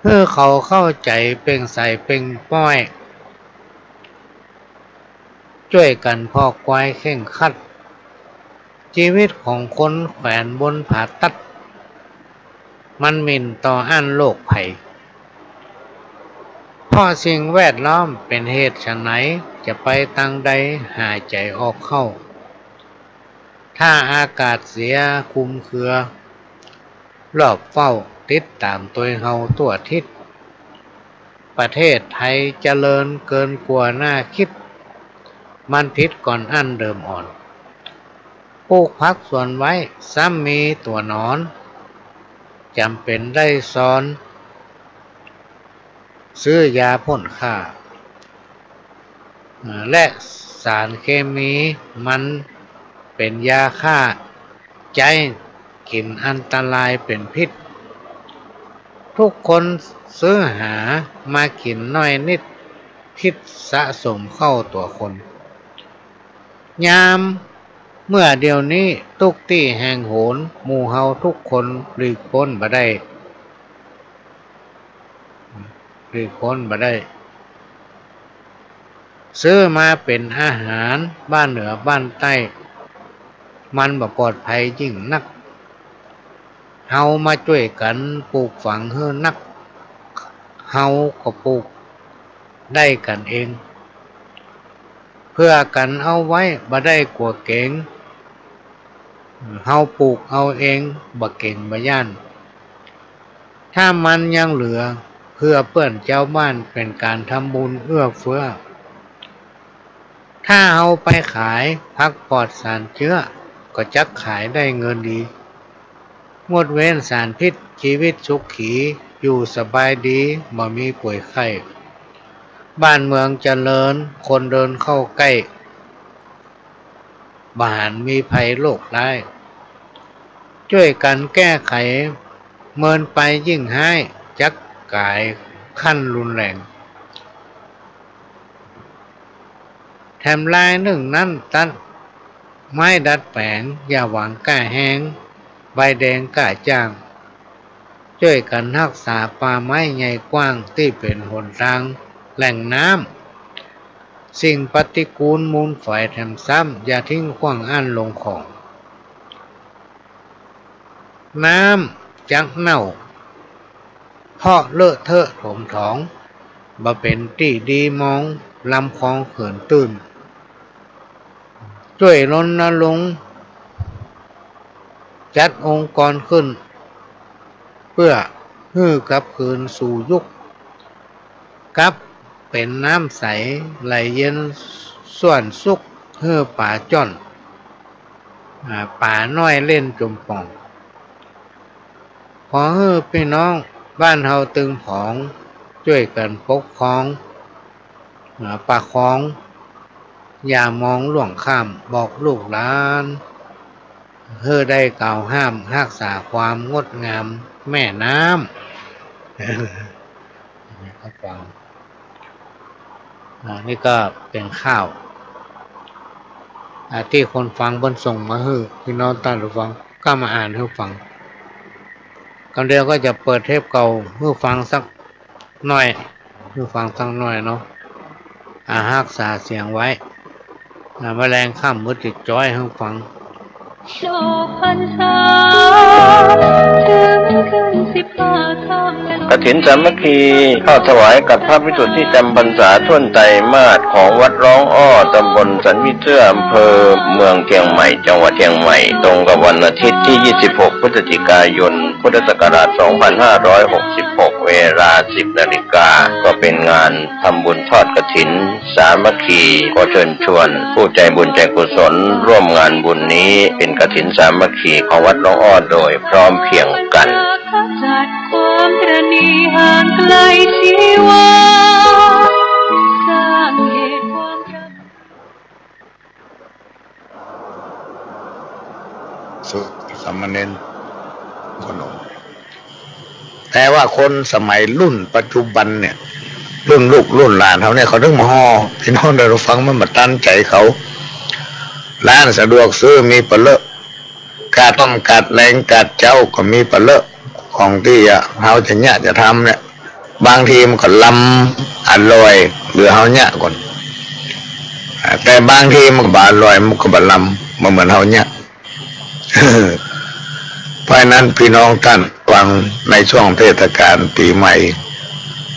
หื้อเขาเข้าใจ๋เป่งใสเป่งป้อย จ้วยกั๋นผ่อควายเข่งขัด จีวิตของคนแขวนบนผาตัด มันหมิ่นต่ออั้นโรคภัย เพราะสิ่งแวดล้อมเป๋นเหตุฉะไหน จะไปตางใดหายใจ๋ออกเข้า ถ้าอากาศเสียคลุมเครือ รอบเฝ้าติดต๋ามตวยเฮาทั่วทิศ ประเทศไทยเจริญเกินกว่าน่าคิด มันผิดก่อนอั้นเดิมอ่อน ปลูกผักสวนไว้ ซ้ำมีตั๋วหนอน จ๋ำเป๋นได้ซอน ซื้อยาพ่นฆ่า เอ่อ และสารเคมี มันเป๋นยาฆ่า ใจ๊กิ๋นอันตรายเป๋นพิษ ทุกคนซื้อหามากิ๋นน้อยนิด พิษสะสมเข้าตั๋วคน ยามเมื่อเดี๋ยวนี้ ตุ๊กตี้แห่งหน หมู่เฮาทุกคนหลีกป๊นบ่ได้ หลีกป๊นบ่ได้ ซื้อมาเป๋นอาหารบ้านเหนือบ้านใต้ มันบ่ปลอดภัยยิ่งนัก เฮามาจ้วยกั๋นปลูกฝังหื้อนัก เฮาก็ปลูกได้กั๋นเอง เผื่อกั๋นเอาไว้บ่ได้กั๋วเก๋ง เฮาปลูกเอาเองบ่เก๋งบ่ย้าน ถ้ามันยังเหลือเผื่อเปื้อนจาวบ้านเป๋นก๋านทำบุญเอื้อเฟื้อ ถ้าเฮาไปขายผักปลอดสารเจื๊อก็จักขายได้เงินดี งดเว้นสารพิษ จีวิตสุขี อยู่สบายดี บ่มีป่วยไข้ บ้านเมืองเจริญ คนเดินเข้าใก้ บ่หันมีภัยโรคร้าย จ้วยกั๋นแก้ไข เมินไปยิ่งฮ้าย จักก๋ายขั้นรุนแรง แถมลายนึ่งนั้นตัดไม้ดัดแป๋ง อย่าหวังก้าแฮง ใบแดงก้าจ้าง จ้วยกั๋นฮักษาป่าไม้ใหญ่กว้างตี้เป๋นหนตาง แหล่งน้ำ สิ่งปฏิกูลมูลฝอยแถมซ้ำ อย่าทิ้งขว้างอั้นลงของ น้ำจักเน่า เพราะเลอะเทอะถมถอง บ่เป๋นตี้ดีมอง ลำคลองเขื่อนตื้น จ้วยรณรงค์ จัดองค์กรขึ้น เปื้อหื้อกลับคืนสู่ยุค กลับเป๋นน้ำใส ไหลเย็นส่วนสุข หื้อป๋าจ้อน อ่า ป๋าน้อยเล่นจมป่อง ขอหื้อปี้น้องบ้านเฮาตึงผอง จ้วยกั๋นปกครอง อ่า ประคอง อย่ามองล่วงข้าม บอกลูกหลาน หื้อได้กล่าวห้าม ฮักษาความงดงามแม่น้ำ ฟัง อ่า นี่ก็เป๋นข่าว อ่า ตี้คนฟังเปิ้นส่งมาหื้อ ปี้น้องต้านผู้ฟัง ก็มาอ่านหื้อฟัง กำเดียวก็จะเปิดเทปเก่าหื้อฟังสักหน้อย หื้อฟังสักหน้อยเนาะ อ่า ฮักษาเสียงไว้ อ่า แมลงค่ำมืดติดจ้อยหื้อฟัง กฐินสามัคคี ทอดถวายกับพระภิกษุที่จำพรรษาถ้วนไตรมาสของวัดร้องอ้อ ตำบลสันผีเสื้อ อำเภอเมืองเชียงใหม่ จังหวัดเชียงใหม่ ตรงกับวันอาทิตย์ที่ ยี่สิบหก พฤศจิกายน พุทธศักราช สองพันห้าร้อยหกสิบหก เวลา สิบนาฬิกา ก็เป็นงานทำบุญทอดกฐิน สามัคคี ขอเชิญชวนผู้ใจบุญใจกุศลร่วมงานบุญนี้ เป็นกฐินสามัคคีของวัดร้องอ้อโดยพร้อมเพรียงกัน สุข สามเณร คนหนุ่ม แต่ว่าคนสมัยรุ่นปัจจุบันเนี่ย รุ่นลูกรุ่นหลานเฮาเนี่ย เขาถึงมาฮ้อ พี่น้องได้ฟังมันบ่ตันใจ๋เขา ร้านสะดวกซื้อมีปะเลอะ กาดต้มกาดแลงกาดเจ๊าก็มีปะเลอะ ของตี้จะ เฮาจะเยียะจะทำเนี่ย บางทีมันก็ลำอร่อย หรือเฮาเยียะก่อน อ่า แต่บางทีมันก็บ่อร่อย มันก็บ่ลำ บ่เหมือนเฮาเยียะ เพราะฉะนั้นพี่น้องต้านฟัง ในช่วงเทศกาลปี๋ใหม่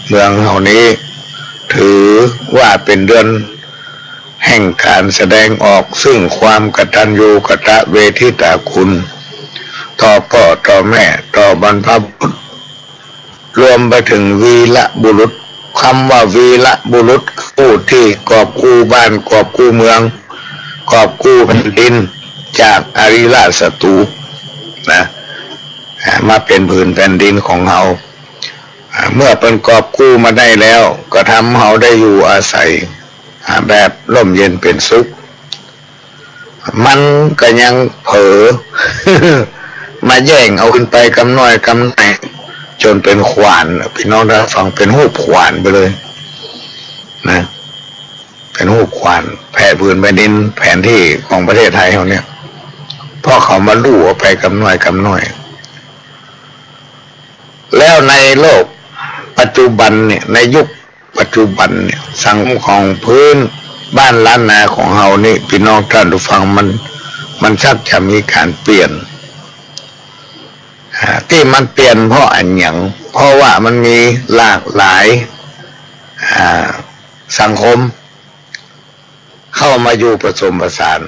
เมืองเฮานี้ ถือว่าเป๋นเดือนแห่งก๋านแสดงออกซึ่งความกตัญญูกตเวทิตาคุณ ต่อป้อต่อแม่ ต่อบรรพบุรุษ รวมไปเถิงวีรบุรุษ กำว่าวีรบุรุษ ผู้ตี้กอบกู้บ้าน กอบกู้เมือง กอบกู้แผ่นดิน จากอาริราชศัตรูนะ อ่า มาเป๋นผืนแผ่นดินของเฮา อ่า เมื่อเปิ้นกอบกู้มาได้แล้ว ก็ทำเฮาได้อยู่อาศัย อ่า แบบร่มเย็นเป๋นสุข มันก็ยังเผลอ มาแย่งเอาขึ้นไปกำน้อยกำน้อย จ๋นเป๋นขวาน พี่น้องต้านฟัง เป๋นฮูปขวานไปเลยนะ เป๋นฮูปขวาน แผ่นผืนแผ่นดิน แผนตี้ของประเทศไทยเฮาเนี่ย เพราะเขามาลู่เอาไปกำน้อยกำน้อย แล้วในโลกปัจจุบันเนี่ย ในยุคปัจจุบันเนี่ย สังคมของพื้นบ้านล้านนาของเฮานี่ พี่น้องต้านผู้ฟัง มัน มันชักจะมีก๋านเปลี่ยน อ่า ตี้มันเปลี่ยนเพราะอะหยัง เพราะว่ามันมีหลากหลาย อ่า สังคมเข้ามาอยู่ผสมผสาน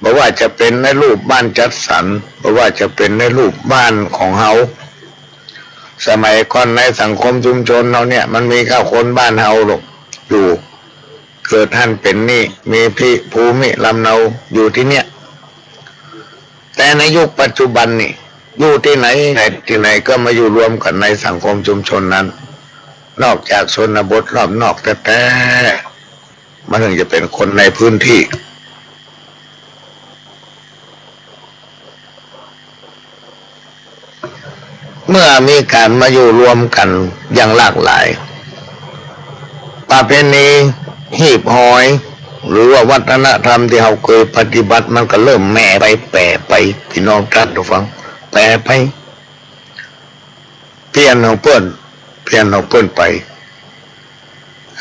บ่ว่าจะเป๋นในรูปบ้านจัดสรร บ่ว่าจะเป๋นในรูปบ้านของเฮา สมัยก่อนในสังคมชุมชนเฮาเนี่ย มันมีก้าคนบ้านเฮาลูก อยู่ เกิดหั้นเป๋นนี่ มีที่ภูมิลำเนาอยู่ตี้เนี่ย แต่ในยุคปัจจุบันนี่ อยู่ตี้ไหน ไหน ตี้ไหนก็มาอยู่รวมกั๋นในสังคมชุมชนนั้น นอกจากชนบทรอบนอกแต๊ๆ มันถึงจะเป๋นคนในพื้นที่ เมื่อมีก๋านมาอยู่รวมกั๋นอย่างหลากหลาย ประเพณีหีบหอย หรือว่าวัฒนธรรมตี้เฮาเกยปฏิบัติ มันก็เริ่มแหม่ไป แป๋ไป ปี้น้องต้านผู้ฟัง แป๋ไป เปลี่ยนของเปิ้น เปลี่ยนของเปิ้นไป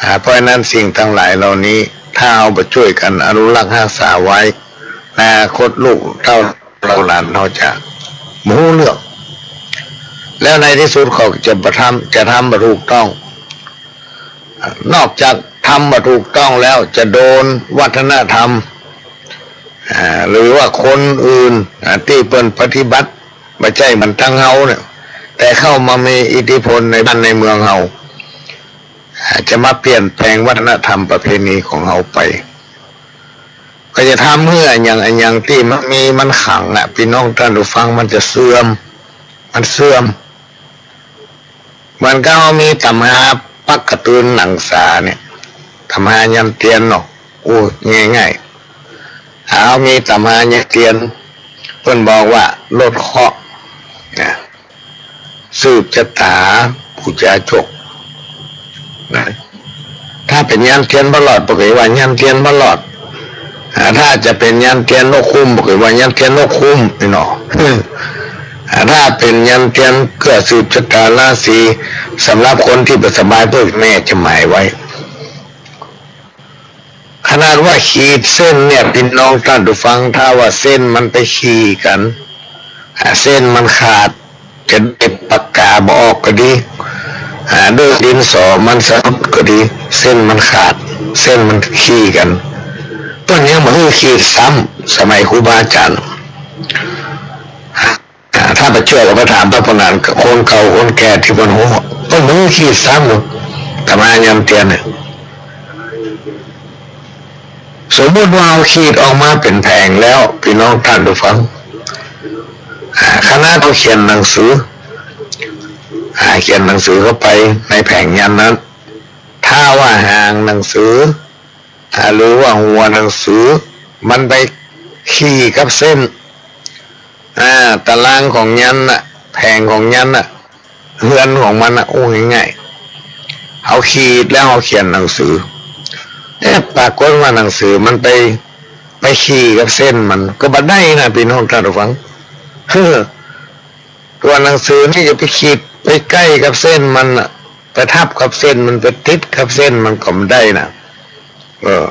อ่า เพราะฉะนั้นสิ่งตังหลายเหล่านี้ ถ้าเฮาบ่จ้วยกั๋นอนุรักษ์ฮักษาไว้ อนาคตลูกเต้า ลูกหลานเฮาจะบ่ฮู้เรื่อง แล้วในตี้สุดเขาจะบ่ทำ จะทำบ่ถูกต้อง นอกจากทำบ่ถูกต้องแล้ว จะโดนวัฒนธรรม อ่า หรือว่าคนอื่น อ่า ตี้เปิ้นปฏิบัติบ่ใจ้เหมือนตังเฮาเนี่ย แต่เข้ามามีอิทธิพลในบ้านในเมืองเฮา อ่า จะมาเปลี่ยนแปลงวัฒนธรรมประเพณีของเฮาไป ก็จะทำหื้ออะหยังอะหยังตี้มันมีมันขังอะ ปี้น้องต้านผู้ฟัง มันจะเสื่อม มันเสื่อม เหมือนกับเฮามีต๋ำราปักก๋าตื่นหนังสาเนี่ย ต๋ำรายันเตียนเนาะ อู้ ง่ายๆ เฮามีต๋ำรายันเตียน เปิ้นบอกว่าลดเคราะห์นะ สืบจะต๋า ปู๋จาจก นะ ถ้าเป๋นยันเตียนบ่รอด เปิ้นก็ว่ายันเตียนบ่รอด อ่า ถ้าจะเป๋นยันเตียนนกคุ้ม เปิ้นก็ว่ายันเตียนนกคุ้ม นี่เนาะ อ่า ถ้าเป๋นยันเตียนเกื้อสืบจะต๋าราศี สำหรับคนตี้บ่สบาย เปิ้นแหม่จะหมายไว้ ขนาดว่าขีดเส้นเนี่ย ปี้น้องต้านผู้ฟัง ถ้าว่าเส้นมันไปขี่กั๋น อ่า เส้นมันขาด จะได้ปากก๋าบ่ออกก็ดี อ่า ด้วยดินสอมันสะดุดก็ดี เส้นมันขาด เส้นมันขี่กั๋น เปิ้นยังบ่หื้อขีดซ้ำ สมัยครูบาอาจ๋ารย์ อ่า ถ้าบ่เจื้อก็ไปถามพระผู้นั้น คนเก่าคนแก่ตี้เปิ้นฮู้ เปิ้นบ่หื้อขีดซ้ำเลย ต๋ำรายันเตียนเนี่ย สมมุติว่าเฮาขีดออกมาเป๋นแผงแล้ว ปี้น้องต้านผู้ฟัง อ่า ขนาดเฮาเขียนหนังสือ อ่า เขียนหนังสือเข้าไปในแผงยันนั้น ถ้าว่าหางหนังสือ อ่า หรือว่าหัวหนังสือ มันไปขี่กับเส้น อ่า ต๋ารางของยันน่ะ แผงของยันน่ะ เฮือนของมันน่ะ อู้ง่ายๆ เฮาขีดแล้วเฮาเขียนหนังสือ เอ๊ะ ปรากฏว่าหนังสือมันไป ไปขี่กับเส้นมัน ก็บ่ได้นะ ปี้น้องต้านผู้ฟัง ตั๋วหนังสือนี่จะไปขีดไปใก้กับเส้นมันน่ะ ไปทับกับเส้นมัน ไปติดกับเส้นมันก็บ่ได้นะ เออ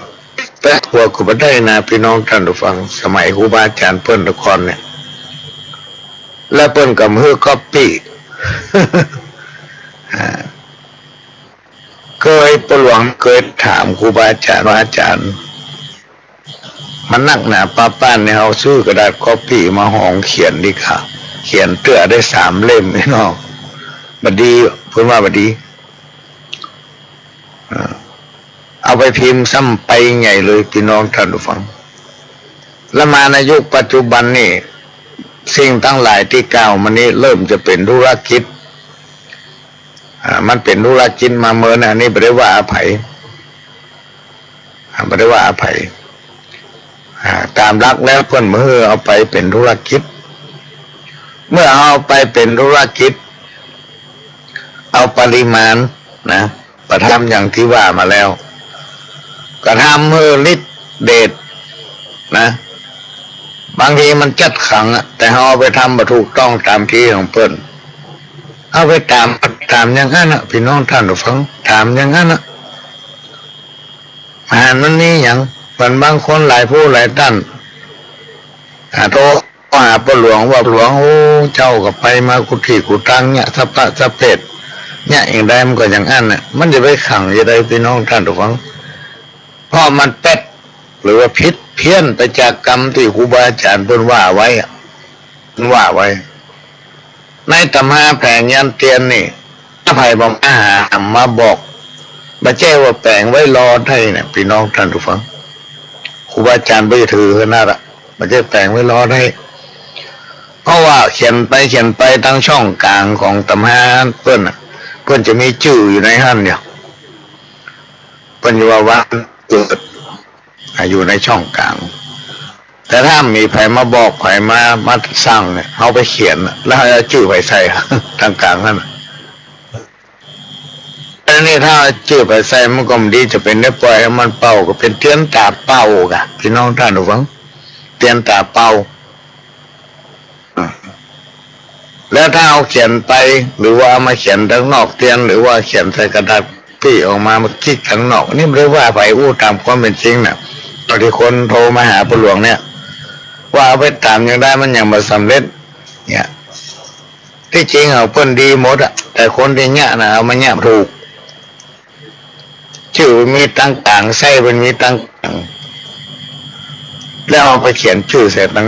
แปะตั๋วก็บ่ได้นะ ปี้น้องต้านผู้ฟัง สมัยครูบาอาจ๋ารย์เปิ้นตะก่อนเนี่ย แล้วเปิ้นก็บ่หื้อก๊อปปี้ อ่า เกย ป้อหลวงเกยถามครูบาอาจ๋ารย์ว่า อาจ๋ารย์ มันนักหนาปาป๊านเนี่ย เฮาซื้อกระดาษก๊อปปี้มาหองเขียนดีกว่า เขียนเตื้อได้สามเล่มนี่เนาะ บ่ดี เปิ้นว่าบ่ดี อ่า เอาไปพิมพ์ซ้ำไปใหญ่เลย ปี้น้องต้านผู้ฟัง แล้วมาในยุคปัจจุบันนี่ สิ่งตังหลายตี้กล่าวมานี้เริ่มจะเป๋นธุรกิจ อ่า มันเป๋นธุรกิจมาเมิน อันนี้บ่ได้ว่าอะใผ อ่า บ่ได้ว่าอะใผ อ่า ต๋ามหลักแล้วเปิ้นบ่หื้อเอาไปเป๋นธุรกิจ เมื่อเอาไปเป๋นธุรกิจ เอาปริมาณนะ บ่ทำอย่างตี้ว่ามาแล้ว ก็ทำหื้อฤทธิ์เดชนะ บางทีมันจัดขังอะ แต่เฮาเอาไปทำบ่ถูกต้องต๋ามตี้ของเปิ้น เอาไปต๋าม ต๋ามอย่างนั้นอะ ปี้น้องต้านผู้ฟัง ต๋ามอย่างนั้นอะ อาหารมันมีหยัง เหมือนบางคนหลายผู้หลายต้าน อ่า โต หาป้อหลวงว่า ป้อหลวง โอ้ เจ้าก็ไปมากู้ตี้กู้ตังเนี่ย สะปะสะเพ็ดเนี่ย อย่างใดมันก็อย่างอั้นน่ะ มันจะไปขังอย่างใด พี่น้องต้านผู้ฟัง เพราะมันแป๊ด หรือว่าผิดเพี้ยนไปจากกำตี้ครูบาอาจ๋ารย์เปิ้นว่าไว้อะ เปิ้นว่าไว้ ในตำราแผงยันเตียนนี่ ถ้าใผบ่มาหา บ่มาบอก บ่ใจ้ว่าแป๋งไว้รอได้เนี่ย พี่น้องต้านผู้ฟัง ครูบาอาจ๋ารย์บ่จะถือขนาดอะ บ่ใจ้แป๋งไว้รอได้ เพราะว่าเขียนไปเขียนไปตางช่องกลางของตำราเปิ้นน่ะ เปิ้นจะมีจื้ออยู่ในหั้นเนี่ย เปิ้นจะว่าวันเกิด อ่ะ อยู่ในช่องกลาง แต่ถ้ามีใผมาบอก ใผมา มาสั่งเนี่ย เฮาไปเขียนน่ะ แล้วเฮาจะเอาจื้อใผใส่ ตางกลางหั้นน่ะ อันนี้ถ้าเอาจื้อใผใส่มันก็บ่ดี จะเป๋นได้ปล่อยหื้อมันเป่า ก็เป๋นเตียนต๋าเป่ากะ พี่น้องต้านผู้ฟัง เตียนต๋าเป่า อ่ะ แล้วถ้าเอาเขียนไป หรือว่าเอามาเขียนตางนอกเตียน หรือว่าเขียนใส่กระดาษปลิ้นออกมา มาจิกตางนอก นี่บ่ได้ว่าใผ อู้ต๋ามความเป๋นจริงน่ะ ต๋อนตี้คนโทรมาหาป้อหลวงเนี่ย ว่าเอาไปต๋ามอย่างใดมันยังบ่สำเร็จ เนี่ย ตี้จริงอะเปิ้นดีหมดอะ แต่คนตี้เยียะน่ะ เอามาเยียะบ่ถูก จื้อมันมีตางกลาง ไส้มันมีตางกลาง แล้วเอาไปเขียนจื้อใส่ตาง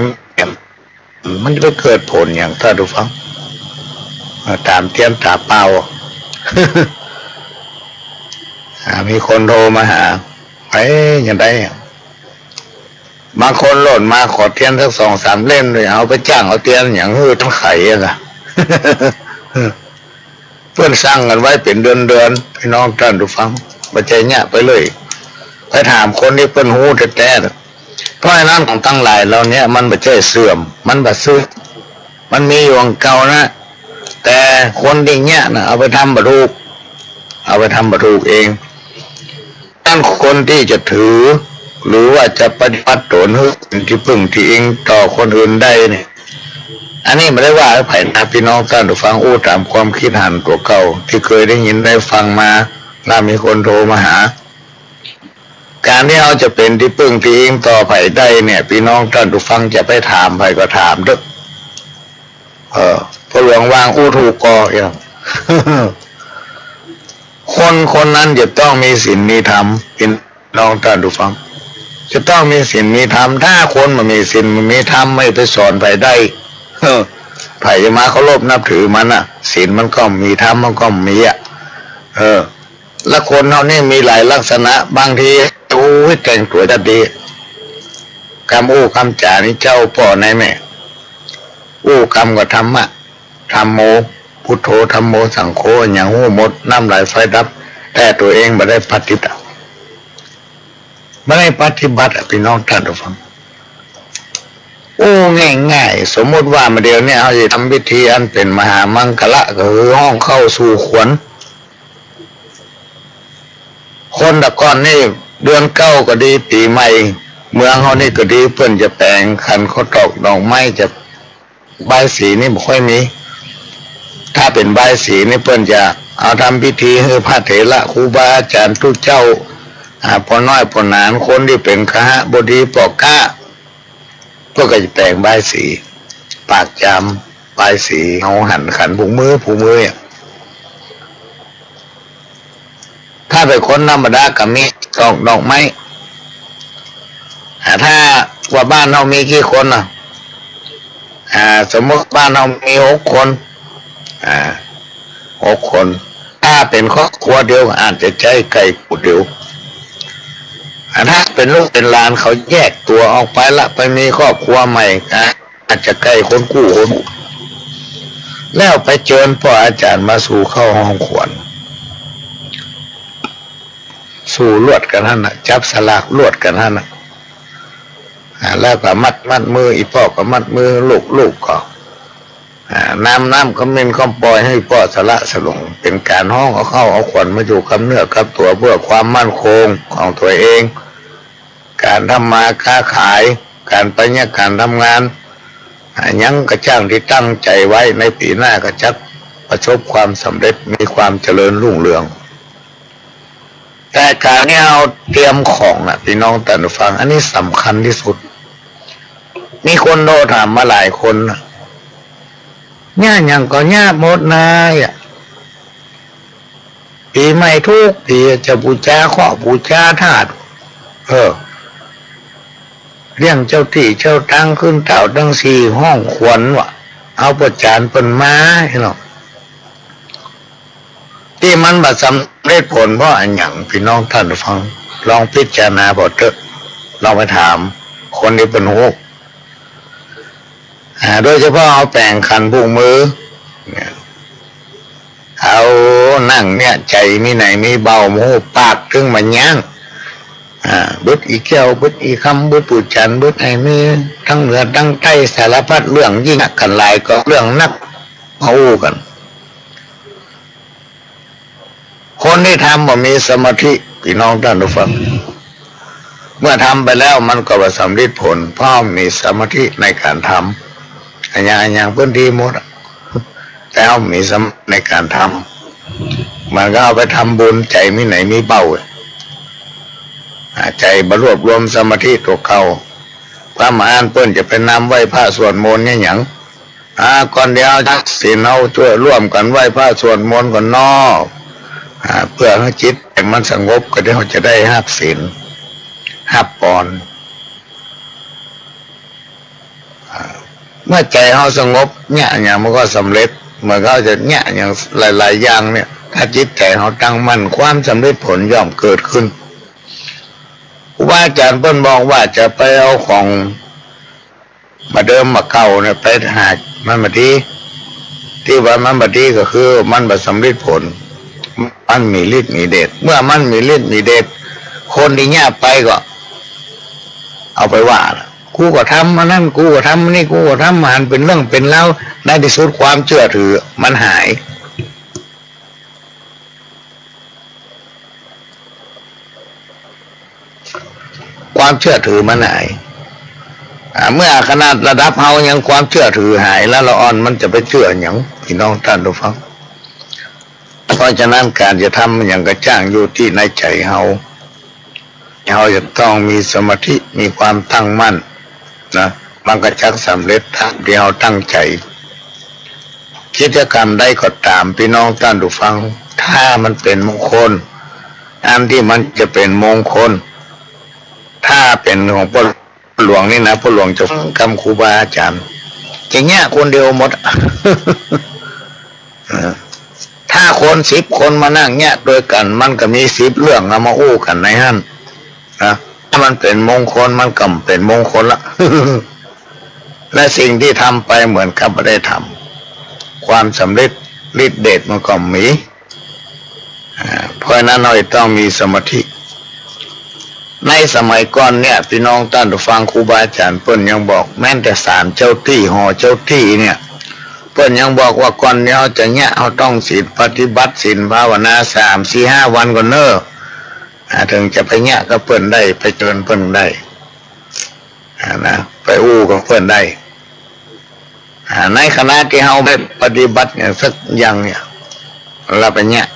มันจะไปเกิดผลหยัง ต้านผู้ฟัง อ่า ต๋ามเตียนต๋าเป่า อ่า มีคนโทรมาหา ไปอย่างใดอะ บางคนโลดมาขอเตียนสักสองสามเล่มเลย เอาไปจ้างเอาเตียนหยังหื้อต้านไขอะนะ เปิ้นสั่งกั๋นไว้เป๋นเดือนๆ พี่น้องต้านผู้ฟัง บ่ใจ้เยียะไปเลย ไปถามคนตี้เปิ้นฮู้แต๊ๆ น่ะ เพราะฉะนั้นของตังหลายเหล่านี้มันบ่ใจ้เสื่อม มันบ่เสื่อม มันมีอยู่อันเก่านะ แต่คนตี้เยียะน่ะ เอาไปทำบ่ถูก เอาไปทำบ่ถูกเอง นั้นคนตี้จะถือ หรือว่าจะปฏิบัติตนหื้อเป๋นตี้เปิ้งตี้อิงต่อคนอื่นได้เนี่ย อันนี้บ่ได้ว่าหื้อใผนะ พี่น้องต้านผู้ฟัง อู้ต๋ามความกึ๊ดหันตั๋วเก่า ตี้เกยได้ยินได้ฟังมา แล้วมีคนโทรมาหา ก๋านตี้เฮาจะเป๋นตี้เปิ้งตี้อิงต่อใผได้เนี่ย พี่น้องต้านผู้ฟังจะไปถามใผก็ถามเต๊อะ เออ ป้อหลวงวางอู้ถูกก่อ อย่าง คนคนนั้นจะต้องมีศีลมีธรรม พี่น้องต้านผู้ฟัง จะต้องมีศีลมีธรรม ถ้าคนบ่มีศีลบ่มีธรรม บ่ไปสอนใผได้ เออ ใผจะมาเคารพนับถือมันน่ะ ศีลมันก็บ่มี ธรรมมันก็บ่มีอะ เออ แล้วคนเฮานี่มีหลายลักษณะ บางที โอ้ย แต่งตั๋วจะดี กำอู้กำจ๋านี่เจ้าป้อในแม่ อู้กำก็ธรรมะ ธัมโม พุทโธ ธัมโม สังโฆ อะหยังฮู้หมด น้ำไหลไฟดับ แต่ตั๋วเองบ่ได้ปฏิบัติ บ่ได้ปฏิบัติอะ พี่น้องต้านผู้ฟัง อู้ง่ายๆ สมมุติว่ามาเดี๋ยวนี้เฮาจะทำพิธีอันเป๋นมหามังคละ ก็คือฮ้องเข้าสู่ขวัญ คนแต่ก่อนนี่ เดือนเก้าก็ดี ปี๋ใหม่ เมืองเฮานี่ก็ดี เปิ้นจะแป๋งขันข้าวตอกดอกไม้ จะ บายสีนี่บ่ค่อยมี ถ้าเป๋นบายสีนี่เปิ้นจะเอาทำพิธีหื้อพระเถระครูบาอาจ๋ารย์ตุ๊เจ้า อ่า ป้อน้อยป้อหนาน คนตี้เป๋นคหบดีป้อก๊า เปิ้นก็จะแป๋งบายสี ปากจามบายสี เอาหันขันผูกมือ ผูกมืออะ ถ้าเป๋นคนธรรมดาก็มีตอกดอกไม้ อ่า ถ้าว่าบ้านเฮามีกี่คนน่ะ อ่า สมมุติบ้านเฮามีหกคน อ่า หกคน ถ้าเป๋นครอบครัวเดียวอาจจะใจ๊ไก่กู้เดียว อ่า ถ้าเป๋นลูกเป๋นหลานเขาแยกตั๋วออกไปละ ไปมีครอบครัวใหม่ อ่า อาจจะไก่คนกู้คนกู้ แล้วไปเจิญป้ออาจ๋ารย์มาสู่เข้าฮ้องขวัญ สู่ลวดกั๋นหั้นน่ะ จับสลากลวดกั๋นหั้นน่ะ อ่า แล้วก็มัด มัดมือ อี่ป้อก็มัดมือ ลูก ลูกก็ อ่า น้ำ น้ำขมิ้นข้าวปอยหื้อป้อสละสลง เป๋นก๋านฮ้องเอาเข้าเอาขวัญมาอยู่กับเนื้อกับตั๋วเพื่อความมั่นคงของตั๋วเอง ก๋านทำมาค้าขาย ก๋านไปเยียะก๋านทำงาน อ่า หยังก็จ้างตี้ตั้งใจ๋ไว้ ในปี๋หน้าก็จักประสบความสำเร็จ มีความเจริญรุ่งเรือง แต่ก๋านนี้เฮาเตรียมของน่ะ พี่น้องต้านผู้ฟัง อันนี้สำคัญตี้สุด มีคนโทรถามมาหลายคนนะ เยียะหยังก็เยียะหมดนายอะ ปี๋ใหม่ทุกปี๋จะปู๋จาเคราะห์ปู๋จาธาตุ เออ เลี้ยงเจ้าตี้เจ้าตาง ขึ้นเต้าตังสี่ ฮ้องขวัญว่า เอาป้อจ๋ารย์เปิ้นมา หั้นเนาะ ตี้มันบ่สำเร็จผลเพราะอะหยัง ปี้น้องต้านฟัง ลองพิจารณาเบ้าเต๊อะ ลองไปถามคนตี้เปิ้นฮู้ อ่า โดยเฉพาะเอาแป๋งขันผูกมือเนี่ย เอานั่งเนี่ย ใจ๋มีไหนมีเบ้า บ่ฮู้ปากตึงบ่ยั้ง อ่า บึดอี้แก้ว บึดอี้คำ บึดปู๋จ๋ารย์ บึดไอ้มีตังเหนือตังใต้ สารพัดเรื่อง ยิ่งนักกั๋นหลายก็เรื่องนัก มาอู้กั๋น คนตี้ทำบ่มีสมาธิ ปี้น้องต้านผู้ฟัง เมื่อทำไปแล้วมันก็บ่สำเร็จผล เพราะบ่มีสมาธิในก๋านทำ อะหยังอะหยังเปิ้นดีหมดอะ แต่เฮาบ่มีสมาธิในก๋านทำ มันก็เอาไปทำบุญ ใจ๋มีไหนมีเบ้า อ่า ใจ๋บ่รวบรวมสมาธิตั๋วเก่า พระมหาเปิ้นจะไปนำไหว้พระสวดมนต์เนี่ยหยัง อ่า ก่อนเดียวจักศีลเฮาจ้วยร่วมกั๋นไหว้พระสวดมนต์ก่อนเนาะ อ่า เปื้อหื้อจิตมันสงบ ก็เดี๋ยวจะได้ฮับศีล ฮับปอน อ่า เมื่อใจ๋เฮาสงบ เยียะหยังมันก็สำเร็จ เหมือนเฮาจะเยียะหยังหลายๆ อย่างเนี่ย ถ้าจิตใจ๋เฮาตั้งมั่น ความสำเร็จผลย่อมเกิดขึ้น ครูบาอาจ๋ารย์เปิ้นบอกว่าจะไปเอาของ บ่าเดิมบ่าเก่าเนี่ย ไปหามันบ่ดี ตี้ว่ามันบ่ดีก็คือมันบ่สำเร็จผล มันมีฤทธิ์มีเดช เมื่อมันมีฤทธิ์มีเดช คนตี้เยียะไปก็เอาไปว่า กูก็ทำอันนั้น กูก็ทำอันนี้ กูก็ทำอันนั้น เป๋นเรื่องเป๋นราว ในตี้สุดความเจื้อถือมันหาย ความเจื้อถือมันหาย อ่า เมื่อขนาดระดับเฮายังความเจื้อถือหายแล้ว ละอ่อนมันจะไปเจื้อหยัง ปี้น้องต้านผู้ฟัง เพราะฉะนั้นก๋านจะทำหยังก็จ้างอยู่ตี้ในใจ๋เฮา เฮาจะต้องมีสมาธิ มีความตั้งมั่นนะ มันก็จักสำเร็จต๋ามตี้เฮาตั้งใจ๋ กิจกรรมใดก็ต๋าม ปี้น้องต้านผู้ฟัง ถ้ามันเป๋นมงคล อันตี้มันจะเป๋นมงคล ถ้าเป๋นของป้อหลวงนี่นะ ป้อหลวงจะฟังกำครูบาอาจ๋ารย์ จะเยียะคนเดียวหมด เออ ถ้าคนสิบคนมานั่งเยียะตวยกั๋น มันก็มีสิบเรื่องเอามาอู้กั๋นในหั้นนะ ถ้ามันเป๋นมงคล มันก็เป๋นมงคลละ และสิ่งตี้ทำไปเหมือนกับบ่ได้ทำ ความสำเร็จฤทธิ์เดชมันก็มี อ่า เพราะฉะนั้นเฮาต้องมีสมาธิ ในสมัยก่อนเนี่ย ปี้น้องต้านผู้ฟัง ครูบาอาจ๋ารย์เปิ้นยังบอก แม้แต่ศาลเจ้าตี้ หอเจ้าตี้เนี่ย เปิ้นยังบอกว่าก่อนตี้เฮาจะเยียะ เฮาต้องศีล ปฏิบัติศีลภาวนาสามสี่ห้าวันก่อนเน่อ อ่า เถิงจะไปเยียะกับเปิ้นได้ ไปเจิญเปิ้นได้ อ่า นะ ไปอู้กับเปิ้นได้ อ่า ในขณะตี้เฮาบ่ปฏิบัติหยังสักอย่างเนี่ย ละไปเยียะ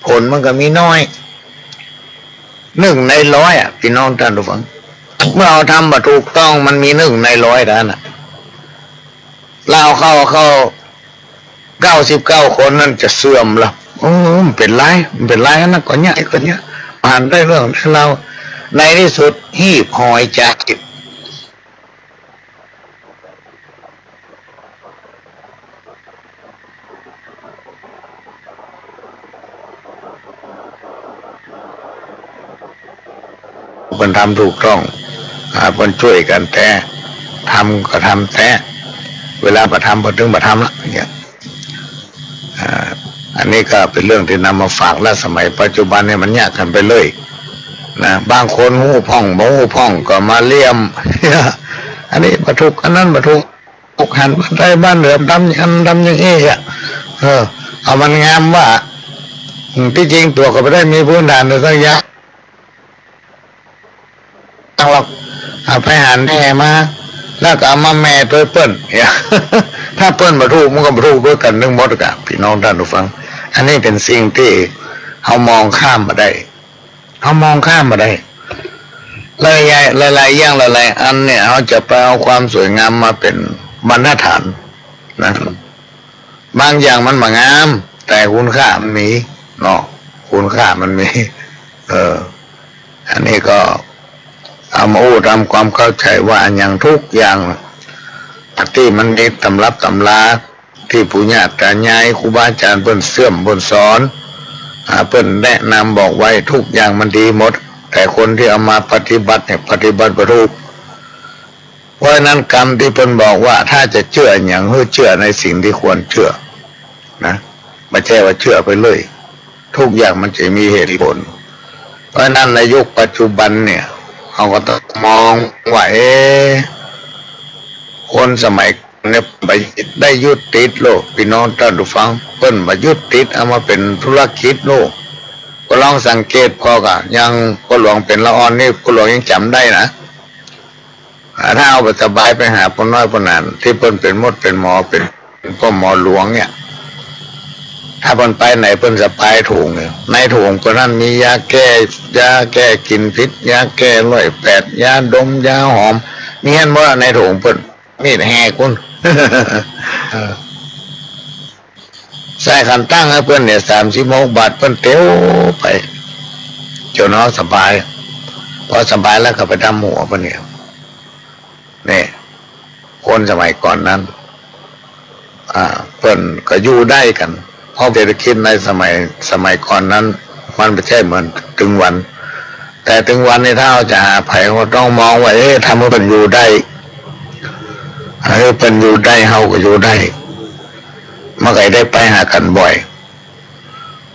ผลมันก็มีน้อย หนึ่งในร้อยอะ ปี้น้องต้านผู้ฟัง เมื่อเฮาทำบ่ถูกต้อง มันมีหนึ่งในร้อยเต้านั้นอะ ลาวเข้า เข้า เก้าสิบเก้าคนนั้นจะเสื่อมละ โอ้ บ่เป๋นไร บ่เป๋นไร อันนั้นก็เยียะ ก็เยียะ ผ่านได้เรื่องได้ราว ในตี้สุด หีบหอยจากจิต เปิ้นทำถูกต้อง อ่า เปิ้นจ้วยกั๋นแต๊ ทำก็ทำแต๊ เวลาบ่ทำ เปิ้นเถิงบ่ทำละ เนี่ย อ่า อันนี้ก็เป๋นเรื่องตี้นำมาฝาก และสมัยปัจจุบันเนี่ยมันเยียะกั๋นไปเลยนะ บางคนฮู้พ่อง บ่ฮู้พ่องก็มาเลียม อันนี้บ่ถูก อันนั้นบ่ถูก หันบ้านใต้บ้านเหนือ ทำอย่างนั้นทำอย่างอี้อะ เออ เอามันงามว่า อืม ตี้จริงตั๋วก็บ่ได้มีพื้นฐานสักอย่าง หรอก เอาไปหันแม่มา แล้วก็เอามาแม่ตวยเปิ้น เนี่ย ถ้าเปิ้นบ่ถูก มันก็บ่ถูกตวยกั๋นตึงหมดกะ ปี้น้องต้านผู้ฟัง อันนี้เป๋นสิ่งตี้เฮามองข้ามบ่ได้ เฮามองข้ามบ่ได้ หลายๆ หลายๆ อย่างหลายๆ อันเนี่ย เฮาจะไปเอาความสวยงามมาเป๋นบรรทัดฐานนะ บางอย่างมันบ่งาม แต่คุณค่ามันมีเนาะ คุณค่ามันมี เออ อันนี้ก็เอามาอู้ต๋ามความเข้าใจ๋ว่า อะหยังทุกอย่างตี้มันมีตำรับตำรา ตี้ปู่ย่าต๋ายายครูบาอาจ๋ารย์เปิ้นเสี้ยมเปิ้นสอน อ่า เปิ้นแนะนำบอกไว้ ทุกอย่างมันดีหมด แต่คนตี้เอามาปฏิบัติเนี่ย ปฏิบัติบ่ถูก เพราะฉะนั้นกำตี้เปิ้นบอกว่า ถ้าจะเจื้ออะหยัง หื้อเจื้อในสิ่งตี้ควรเจื้อนะ บ่ใจ้ว่าเจื้อไปเลย ทุกอย่างมันจะมีเหตุผล เพราะฉะนั้นในยุคปัจจุบันเนี่ย เฮาก็ต้องมองว่า เอ๊ะ คนสมัยเนี่ย บ่ได้ยึดติดโลก ปี้น้องต้านผู้ฟัง เปิ้นบ่ยึดติดเอามาเป๋นธุรกิจโลก ก็ลองสังเกตผ่อก่ะ อย่างพ่อหลวงเป๋นละอ่อนนี่ พ่อหลวงยังจ๋ำได้นะ อ่า ถ้าเฮาบ่สบายไปหาป้อน้อยป้อหนาน ตี้เปิ้นเป๋นหมดเป๋นหมอ เป๋นป้อหมอหลวงเนี่ย ถ้าเปิ้นไปไหนเปิ้นสะพายถุงเนี่ย ในถุงเปิ้นนั้นมียาแก้ ยาแก้กลิ่นผิด ยาแก้ร้อยแปด ยาดม ยาหอม มีหั้นหมดอะ ในถุงเปิ้น มีดแหกพุ้น เออ ใส่ขันตั้งหื้อเปิ้นเนี่ย สามสิบหกบาท เปิ้นเตียวไป จ๋นเฮาสบาย พอสบายแล้วก็ไปดำหัวเปิ้นเนี่ย เนี่ย คนสมัยก่อนนั้น อ่า เปิ้นก็อยู่ได้กั๋น เพราะเศรษฐกิจในสมัย สมัยก่อนนั้น มันบ่ใจ้เหมือนตึงวัน แต่ตึงวันนี่ถ้าเฮาจะหาใผ เฮาก็ต้องมองว่า เอ๊ะ ทำหื้อเปิ้นอยู่ได้ หื้อเปิ้นอยู่ได้ เฮาก็อยู่ได้ มันก็ได้ไปหากั๋นบ่อย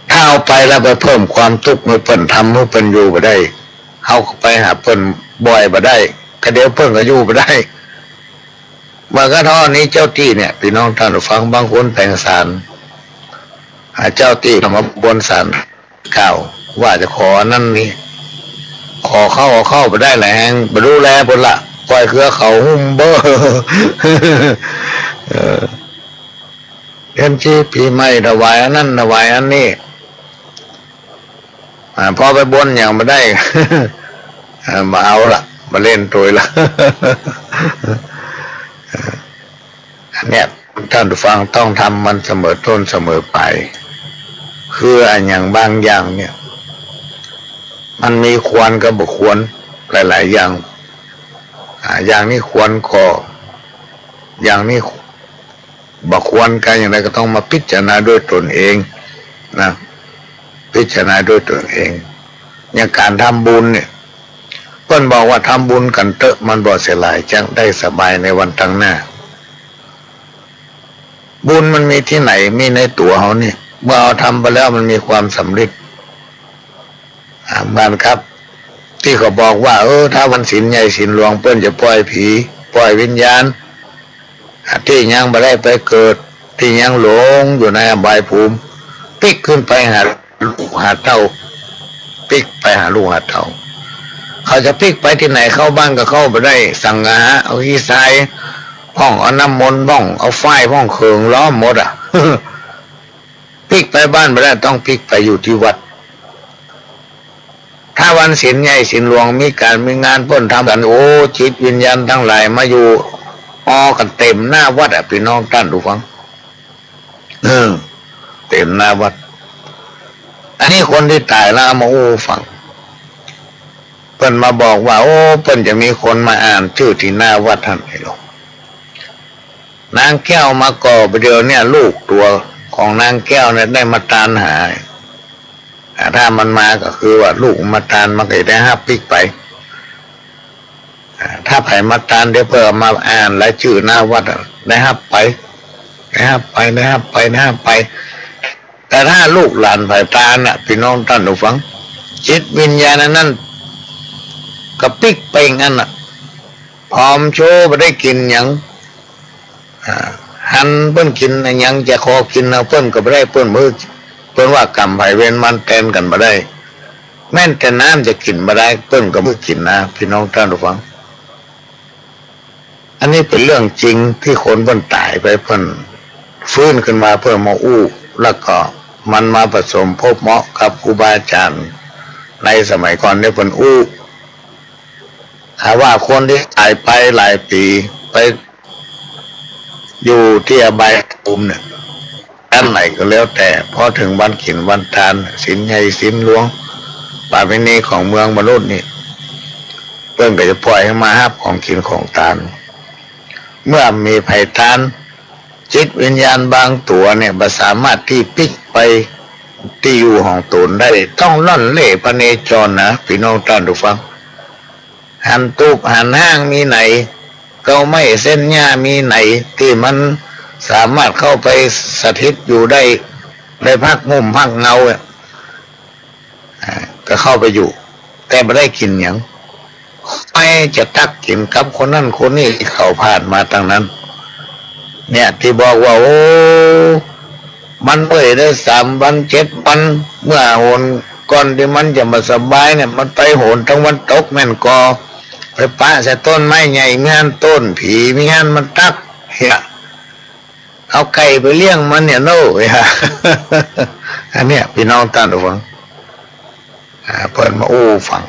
ถ้าเฮาไปแล้วไปเพิ่มความตุ๊กข์หื้อเปิ้น ทำหื้อเปิ้นอยู่บ่ได้ เฮาก็ไปหาเปิ้นบ่อยบ่ได้ ก็เดี๋ยวเปิ้นก็อยู่บ่ได้ เหมือนกับต๋อนนี้เจ้าตี้เนี่ย ปี้น้องต้านผู้ฟัง บางคนแผงสาล อ่า เจ้าตี้ก็มาบนศาลกล่าวว่าจะขออันนั้นนี่ ขอเข้า เอาเข้าบ่ได้แหละ แฮงบ่ดูแลเปิ้นละ ป่อยคือเอาเข้าหุ้มเบ้อ เออ เดือนสี่ปี๋ใหม่ถวายอันนั้นถวายอันนี้ อ่า พอไปบนหยังบ่ได้ อ่า บ่เอาละ บ่เล่นตวยละ อันเนี้ย ต้านผู้ฟังต้องทำมันเสมอต้นเสมอปลาย คืออะหยังบางอย่างเนี่ย มันมีควรกับบ่ควร หลายๆ อย่าง อ่า อย่างนี้ควรก็ อย่างนี้บ่ควร ก็อย่างใดก็ต้องมาพิจารณาด้วยตนเองนะ พิจารณาด้วยตนเอง อย่างก๋านทำบุญเนี่ย เปิ้นบอกว่าทำบุญกั๋นเต๊อะ มันบ่เสียหลาย จะได้สบายในวันตางหน้า บุญมันมีตี้ไหน มีในตั๋วเฮานี่ เมื่อเฮาทำไปแล้วมันมีความสำเร็จ อ่า เหมือนกับตี้เขาบอกว่า เออ ถ้าวันศีลใหญ่ศีลหลวงเปิ้นจะป่อยผี ป่อยวิญญาณ อ่า ตี้ยังบ่ได้ไปเกิด ตี้ยังหลงอยู่ในอบายภูมิ ปิ๊กขึ้นไปหาลูกหาเต้า ปิ๊กไปหาลูกหาเต้า เขาจะปิ๊กไปตี้ไหน เข้าบ้านก็เข้าบ่ได้ สังฆะ เอาขี้ทรายพ่อง เอาน้ำมนต์พ่อง เอาฝ้ายพ่อง เขิงล้อมหมดอะ ปิ๊กไปบ้านบ่ได้ ต้องปิ๊กไปอยู่ตี้วัด ถ้าวันศีลใหญ่ศีลหลวง มีก๋านมีงานเปิ้นทำกั๋น โอ้ จิตวิญญาณตังหลายมาอยู่ออกั๋นเต๋มหน้าวัดอะ ปี้น้องต้านผู้ฟัง เออ เต๋มหน้าวัด อันนี้คนตี้ต๋ายแล้วเอามาอู้ฟัง เปิ้นมาบอกว่า โอ้ เปิ้นจะมีคนมาอ่านจื้อตี้หน้าวัดหั้น ไอ้หลวง นางแก้วมาก่อ บ่าเดี่ยวเนี่ยลูกตั๋วของนางแก้วเนี่ยได้มาตานหา อ่า ถ้ามันมาก็คือว่าลูกมาตาน มันก็จะได้ฮับปิ๊กไป อ่า ถ้าใผมาตาน เดี๋ยวเปิ้นเอามาอ่านรายจื้อหน้าวัดอะ ได้ฮับไป ได้ฮับไป ได้ฮับไป ได้ฮับไป แต่ถ้าลูกหลานใผตานน่ะ ปี้น้องต้านผู้ฟัง จิตวิญญาณอันนั้นก็ปิ๊กไปอันนั้นน่ะ ผอมโซบ่ได้กิ๋นหยัง อ่า หันเปิ้นกิ๋นอะหยัง จะขอกิ๋นเอาเปิ้นก็บ่ได้ เปิ้นบ่หื้อ เปิ้นว่ากรรมใผเวรมันแตนกั๋นบ่ได้ แม้แต่น้ำจะกิ๋นบ่ได้ เปิ้นก็บ่หื้อกิ๋นนะ ปี้น้องต้านผู้ฟัง อันนี้เป๋นเรื่องจริงตี้คนเปิ้นต๋ายไป เปิ้นฟื้นขึ้นมา เปิ้นมาอู้ แล้วก็มันมาผสมพบเหมาะกับครูบาอาจ๋ารย์ในสมัยก่อนเนี่ย เปิ้นอู้ ถ้าว่าคนตี้ต๋ายไปหลายปี๋ ไปอยู่ตี้อบายภูมิเนี่ย อันไหนก็แล้วแต่ พอเถิงวันกิ๋นวันตาน ศีลใหญ่ศีลหลวง ประเพณีของเมืองมนุษย์นี่ เปิ้นก็จะป่อยหื้อมาฮับของกิ๋นของตาน เมื่อมีใผตาน จิตวิญญาณบางตั๋วเนี่ย บ่สามารถตี้ปิ๊กไปตี้อยู่ของต๋นได้ ต้องล่อนเล่พเนจรนะ ปี้น้องต้านผู้ฟัง หันตูบหันห้างมีไหน เก๊าไม้เส้นหญ้ามีไหน ตี้มันสามารถเข้าไปสถิตอยู่ได้ ได้พักฮ่มพักเงาอะ อ่า ก็เข้าไปอยู่ แต่บ่ได้กิ๋นหยัง ใผจะตักกิ๋นกับคนนั้นคนนี้ตี้เขาผ่านมาตังนั้น เนี่ยตี้บอกว่า โอ้ มันเมื่อยได้สามวันเจ็ดวัน เมื่อหนก่อนตี้มันจะบ่สบายเนี่ย มันไปหนตางวันตกแม่นก่อ ไปปะใส่ต้นไม้ใหญ่ มีหั้นต้นผี มีหั้นมันตัก เหีย เอาไก่ไปเลี้ยงมันเนี่ยโน่ อันเนี้ย ปี้น้องต้านผู้ฟัง อ่า เปิ้นมาอู้ฟัง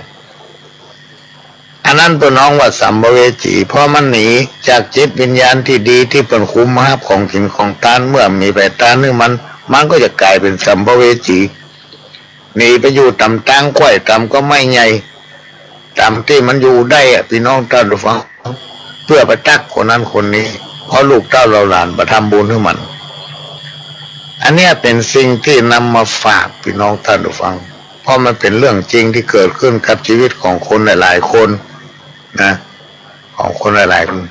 อันนั้นเปิ้นฮ้องว่าสัมภเวสี เพราะมันหนีจากจิตวิญญาณตี้ดีตี้เปิ้นคุมมาฮับของกิ๋นของตาน เมื่อมีใผตานหื้อมัน มันก็จะก๋ายเป๋นสัมภเวสี หนีไปอยู่ต๋ามตางไคว่ ต๋ามก็ไม้ใหญ่ ต๋ามตี้มันอยู่ได้อะ ปี้น้องต้านผู้ฟัง เปื้อไปตักคนนั้นคนนี้ เพราะลูกเต้าเหล่าหลานบ่ทำบุญหื้อมัน อันเนี้ยเป๋นสิ่งตี้นำมาฝากปี้น้องต้านผู้ฟัง เพราะมันเป๋นเรื่องจริงตี้เกิดขึ้นกับจีวิตของคนหลายๆ คนนะ ของคนหลายๆ คน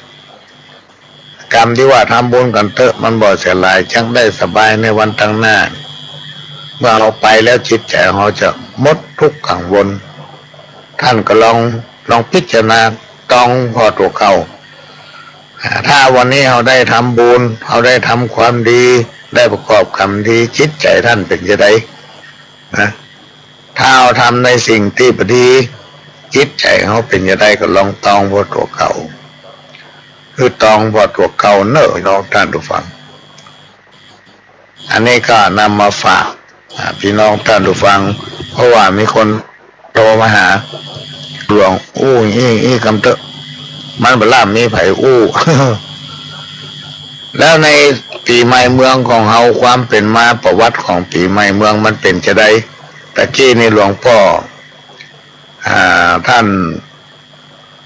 กำตี้ว่าทำบุญกั๋นเต๊อะ มันบ่เสียหลาย จักได้สบายในวันตางหน้า เมื่อเฮาไปแล้วจิตใจ๋เฮาจะหมดทุกข์กังวล ต้านก็ลอง ลองพิจารณาตองผ่อตั๋วเก่า อ่า ถ้าวันนี้เฮาได้ทำบุญ เฮาได้ทำความดี ได้ประกอบกรรมดี จิตใจ๋ต้านเป๋นจะใดนะ ถ้าเฮาทำในสิ่งตี้บ่ดี จิตใจ๋เฮาเป๋นจะใด ก็ลองตองผ่อตั๋วเก่า คือตองผ่อตั๋วเก่าเน่อ น้องต้านผู้ฟัง อันนี้ก็นำมาฝาก อ่า ปี้น้องต้านผู้ฟัง เพราะว่ามีคนโทรมาหาหลวง อู้อี้อี้กำเต๊อะ มันบ่ล่ำมีใผอู้ แล้วในปี๋ใหม่เมืองของเฮา ความเป๋นมาประวัติของปี๋ใหม่เมืองมันเป๋นจะใด ตะกี้นี่หลวงป้อ อ่า ต้าน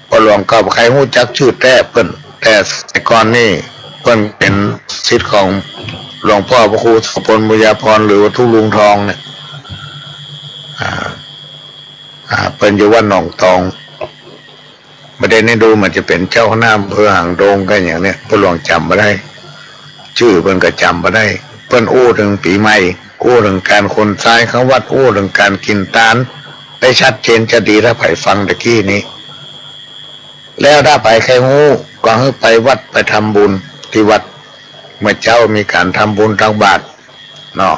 ป้อหลวงก็บ่ใค่ฮู้จักจื้อแต๊เปิ้น แต่สมัยก่อนนี่เปิ้นเป๋นศิษย์ของหลวงป้อพระครูโสภณ บุญญาภรณ์ หรือว่าทุลุงทองเนี่ย อ่า อ่า เปิ้นอยู่วัดหนองตอง บ่าเดี่ยวนี้ดูเหมือนจะเป๋นเจ้าคณะอำเภอหางดงกั๋นอย่างเนี้ย ป้อหลวงจ๋ำบ่ได้ จื้อเปิ้นก็จ๋ำบ่ได้ เปิ้นอู้เถิงปี๋ใหม่ อู้เถิงก๋านขนทรายเข้าวัด อู้เถิงก๋านกิ๋นตาน ได้ชัดเจนจะดี ถ้าใผฟังตะกี้นี้ แล้วถ้าใผใค่ฮู้ก็หื้อไปวัด ไปทำบุญตี้วัด เมื่อเจ๊ามีก๋านทำบุญตักบาตรเนาะ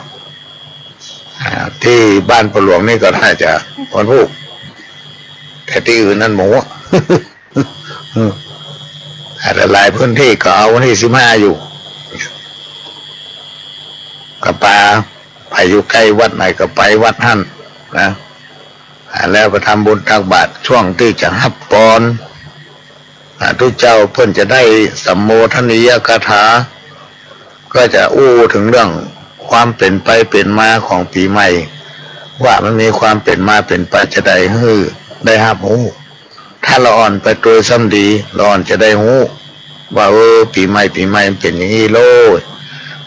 อ่า ตี้บ้านป้อหลวงนี่ก็น่าจะวันพูก แต่ตี้อื่นนั้นหมู่ อืม อ่า แต่หลายพื้นตี้ก็เอาวันตี้สิบห้าอยู่ ก็ปา ใผอยู่ใก้วัดไหนก็ไปวัดหั้นนะ อ่า แล้วไปทำบุญตักบาตร ช่วงตี้จะฮับปอน อ่า ตุ๊เจ้าเปิ้นจะได้สัมโมทนียกถา ก็จะอู้เถิงเรื่องความเป๋นไปเป๋นมาของปี๋ใหม่ ว่ามันมีความเป๋นมาเป๋นไปจะใด หื้อได้ฮับฮู้ ถ้าละอ่อนไปตวยซ้ำดี ละอ่อนจะได้ฮู้ว่า เออ ปี๋ใหม่ ปี๋ใหม่มันเป๋นอย่างอี้โลด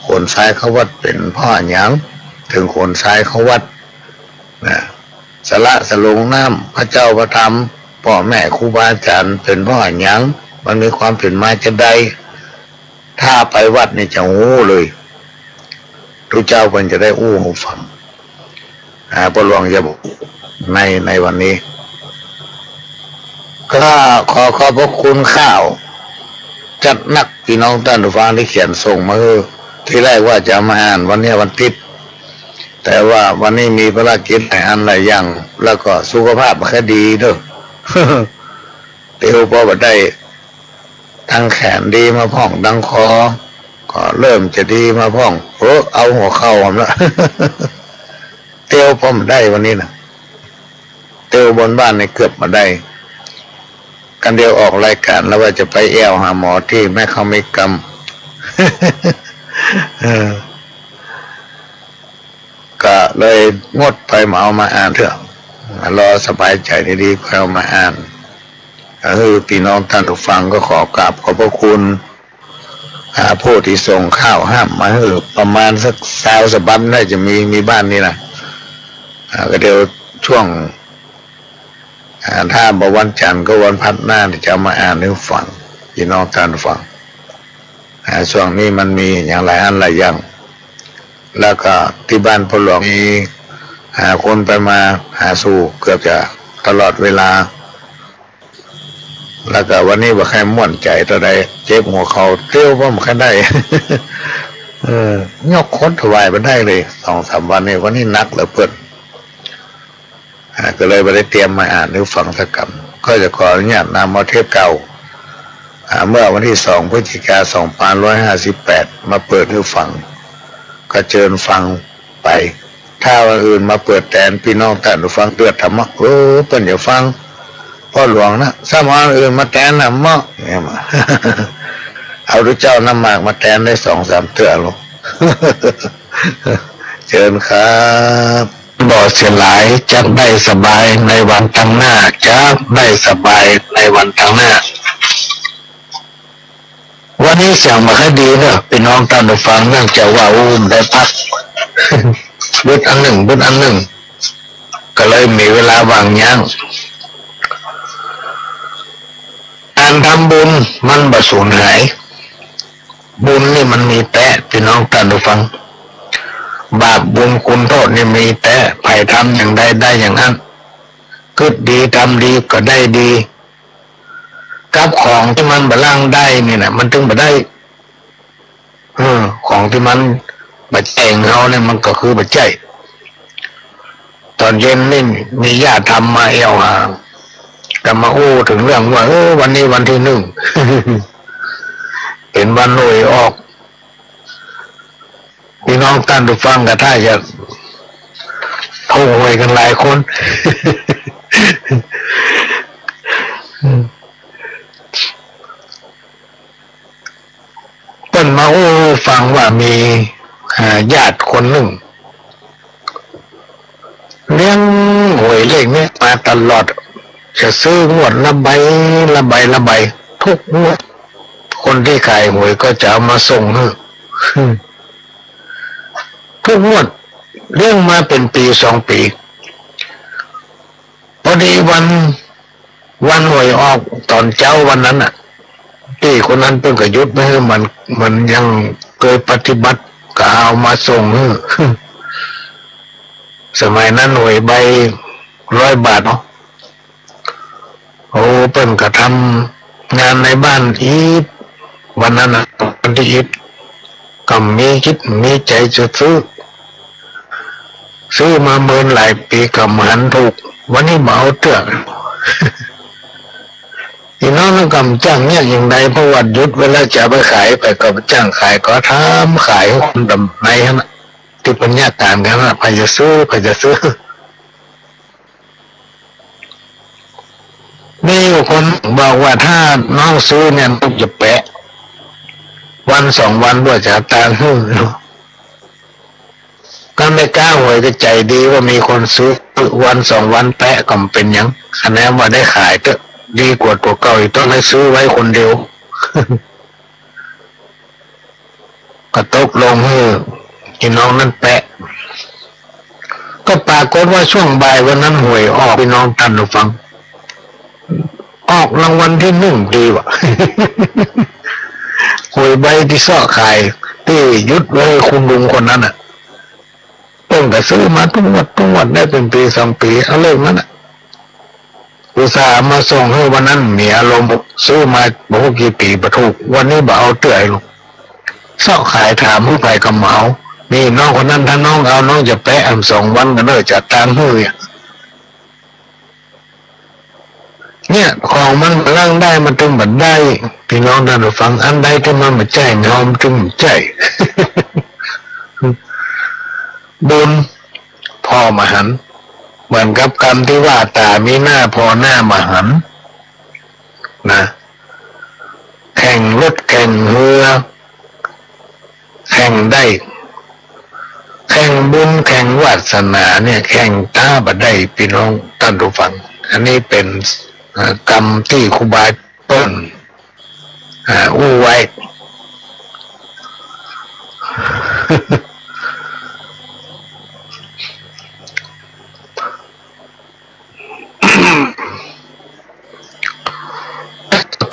ขนทรายเข้าวัดเป๋นเพราะอะหยัง เถิงขนทรายเข้าวัดนะ สละสลงน้ำพระเจ้าพระธรรม ป้อแม่ครูบาอาจ๋ารย์เป๋นเพราะอะหยัง มันมีความเป๋นมาจะใด ถ้าไปวัดนี่จะฮู้เลย ตุ๊เจ้าเปิ้นจะได้อู้หื้อฟัง อ่า ป้อหลวงจะบอกใน ในวันนี้ ก็ขอขอบพระคุณข่าวจัดหนัก ปี้น้องต้านผู้ฟังตี้เขียนส่งมาหื้อ ตี้แรกว่าจะเอามาอ่านวันเนี้ยวันติ๊ด แต่ว่าวันนี้มีภารกิจหลายอันหลายอย่าง แล้วก็สุขภาพบ่ค่อยดีเน่อ เตียวปอบ่ได้ ตังแขนดีมาพ่อง ตังคอก็เริ่มจะดีมาพ่อง เออ เอาหัวเข่าผมละ เตียวปอบ่ได้วันนี้นะ เตียวบนบ้านนี่เกือบบ่ได้ ก อันเดียวออกรายก๋านแล้วว่าจะไปแอ่วหาหมอตี้แม่เขาไม่กำ เออ ก็เลยงดไป บ่เอามาอ่านเตื้อ รอสบายใจ๋ดีๆ ค่อยเอามาอ่าน ก็หื้อปี้น้องต้านผู้ฟังก็ขอกราบขอบพระคุณ อ่า ผู้ตี้ส่งข่าวห้ามมาหื้อประมาณสักซาวฉบับได้จะมี มีบ้านนี้นะ อ่า ก็เดี๋ยวช่วง อ่า ถ้าบ่วันจันทร์ก็วันพฤหัสหน้าจะเอามาอ่านหื้อฟัง ปี้น้องต้านผู้ฟัง อ่า ช่วงนี้มันมีอย่างหลายอันหลายอย่าง แล้วก็ตี้บ้านพ่อหลวงมี อ่า คนไปมาหาสู่เกือบจะตลอดเวลา แล้วก็วันนี้บ่ใค่ม่วนใจ๋เต้าใด เจ็บหัวเข่าเตี้ยวบ่ค่อยได้ เออ ยกขนถวายบ่ได้เลย สองสามวันนี้ วันนี้หนักเหลือเกิน อ่า ก็เลยบ่ได้เตรียมมาอ่านหื้อฟังสักกำ ก็จะขออนุญาตนำเอาเทปเก่า อ่า เมื่อวันตี้สองพฤศจิกาสองพันห้าร้อยห้าสิบแปด มาเปิดหื้อฟัง ก็เจิญฟังไป ถ้าวันอื่นมาเปิดแตน ปี้น้องต้านผู้ฟังเดือดธรรมะ เออ เปิ้นจะฟังพ่อหลวงนะ ซ้ำเอาอันอื่นมาแตนธรรมะ เนี่ยมา เอาตุ๊เจ้าน้ำหมากมาแตนได้สองสามเตื้อลูก เจิญครับ บ่เสียหลาย จักได้สบายในวันตังหน้า จักได้สบายในวันตังหน้า วันนี้เสียงบ่ค่อยดีเนอะ ปี้น้องต้านผู้ฟัง เนื่องจากว่า โอ้ บ่ได้พัก บึดอันนึ่ง บึดอันนึ่ง ก็เลยมีเวลาว่างย้าง ก๋านทำบุญมันบ่สูญหาย บุญนี่มันมีแต๊ ปี้น้องต้านผู้ฟัง บาปบุญคุณโต้ษนี่มีแต๊ ใผทำอย่างใดได้อย่างอั้น กึ๊ดดีทำดีก็ได้ดี กับของตี้มันบ่หลังได้นี่นะ มันตึงบ่ได้ เออ ของตี้มันบ่ใจ้เฮาเนี่ย มันก็คือบ่ใจ้ ต๋อนเย็นนี่มีญาติธรรมมาแอ่วหา ก็มาอู้เถิงเรื่องว่า เออ วันนี้วันตี้นึ่ง เป๋นวันหวยออก ปี้น้องต้านผู้ฟังก็ถ้าจะถูกหวยกั๋นหลายคน เปิ้นมาอู้หื้อฟังว่ามี อ่า ญาติคนนึ่ง เลี้ยงหวยเลขนี้มาตลอด จะซื้องวดละใบ ละใบ ละใบ ทุกงวด คนตี้ขายหวยก็จะเอามาส่งหื้อ ทุกงวด เลี้ยงมาเป๋นปี๋สองปี๋ พอดีวัน วันหวยออกต๋อนเจ๊าวันนั้นน่ะ ตี้คนนั้นเปิ้นก็หยุดไว้หื้อ มัน มันยังเกยปฏิบัติ ก็เอามาส่งหื้อ สมัยนั้นหวยใบร้อยบาทเนาะ โอ้ เปิ้นก็ทำงานในบ้านอิด วันนั้นน่ะ วันตี้อิด ก็มีจิตมีใจ๋จะซื้อ ซื้อมาเมินหลายปี๋ก็บ่หันถูก วันนี้บ่เอาเตื้อ ตี้น้องนั้นก็บ่จ้างเยียะอย่างใด เพราะว่าหยุดไว้แล้วจะเอาไปขาย ไปก็บ่จ้างขาย ก็ทำขายหื้อคนต๋ามในหั้นน่ะ ตี้เปิ้นเยียะก๋านกั๋นน่ะ ใผจะซื้อ ใผจะซื้อ มีอยู่คนบอกว่าถ้าน้องซื้อเนี่ย น้องจะแปะ วันสองวันบ่จะตางหื้อ ก็แม่ก๊าหวยก็ใจ๋ดีว่ามีคนซื้อ วันสองวันแปะก็บ่เป๋นหยัง คะแนนว่าได้ขายเต๊อะ ดีกว่าตั๋วเก่าอีก ต้องได้ซื้อไว้คนเดียว ก็ตกลงหื้อไอ้น้องนั้นแปะ ก็ปรากฏว่าช่วงบ่ายวันนั้นหวยออก พี่น้องต้านผู้ฟัง ออกรางวัลตี้นึ่งดีวะ หวยใบตี้เซาะขาย ตี้หยุดไว้คุณลุงคนนั้นน่ะ เปิ้นก็ซื้อมากู้งวดกู้งวด ได้เป๋นปี๋สองปี๋ เอาเลขนั้นน่ะ อุตส่าห์มาส่งหื้อวันนั้น มีอารมณ์ ซื้อมาบ่ฮู้กี่ปี๋บ่ถูก วันนี้บ่เอาเตื้อลูก เซาะขายถามหื้อใผก็บ่เอา นี่น้องคนนั้น ถ้าน้องเอา น้องจะแปะอันสองวันก็เน่อ จะตางหื้อเนี่ย เนี่ย ของมันบ่หลั่งได้ มันตึงบ่ได้ พี่น้องต้านผู้ฟัง อันใดตี้มันบ่ใจ้เฮา มันตึงบ่ใจ้ บุญผ่อบ่หัน เหมือนกับกำตี้ว่า ต๋ามีหน้าผ่อหน้าบ่หัน นะ แข่งรถ แข่งเฮือ แข่งได้ แข่งบุญ แข่งวาสนาเนี่ย แข่งต๋าบ่ได้ ปี้น้องต้านผู้ฟัง อันนี้เป๋น เอ่อ กำตี้ครูบาเปิ้น อ่า อู้ไว้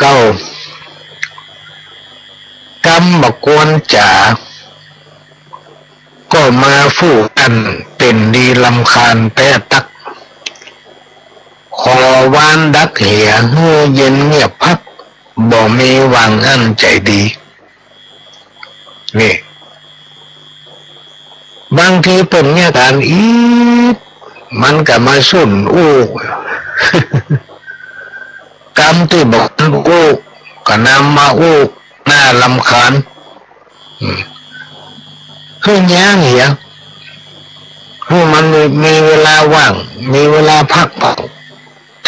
เก้า กำบ่ควรจ๋า ก็มาฟู่อั้นเป๋นดีรำคาญแต๊ตั๊ก ขอวานดักเหียหื้อเย็นเงียบพัก บ่มีหวังอั้นใจ๋ดี นี่ บางทีเปิ้นเยียะก๋านอีก มันก็มาสุนอู้ กำตี้บ่ควรอู้ ก็นำมาอู้ น่ารำคาญ อืม หื้อย้างเหีย หื้อมันมี มีเวลาว่าง มีเวลาพักผ่อน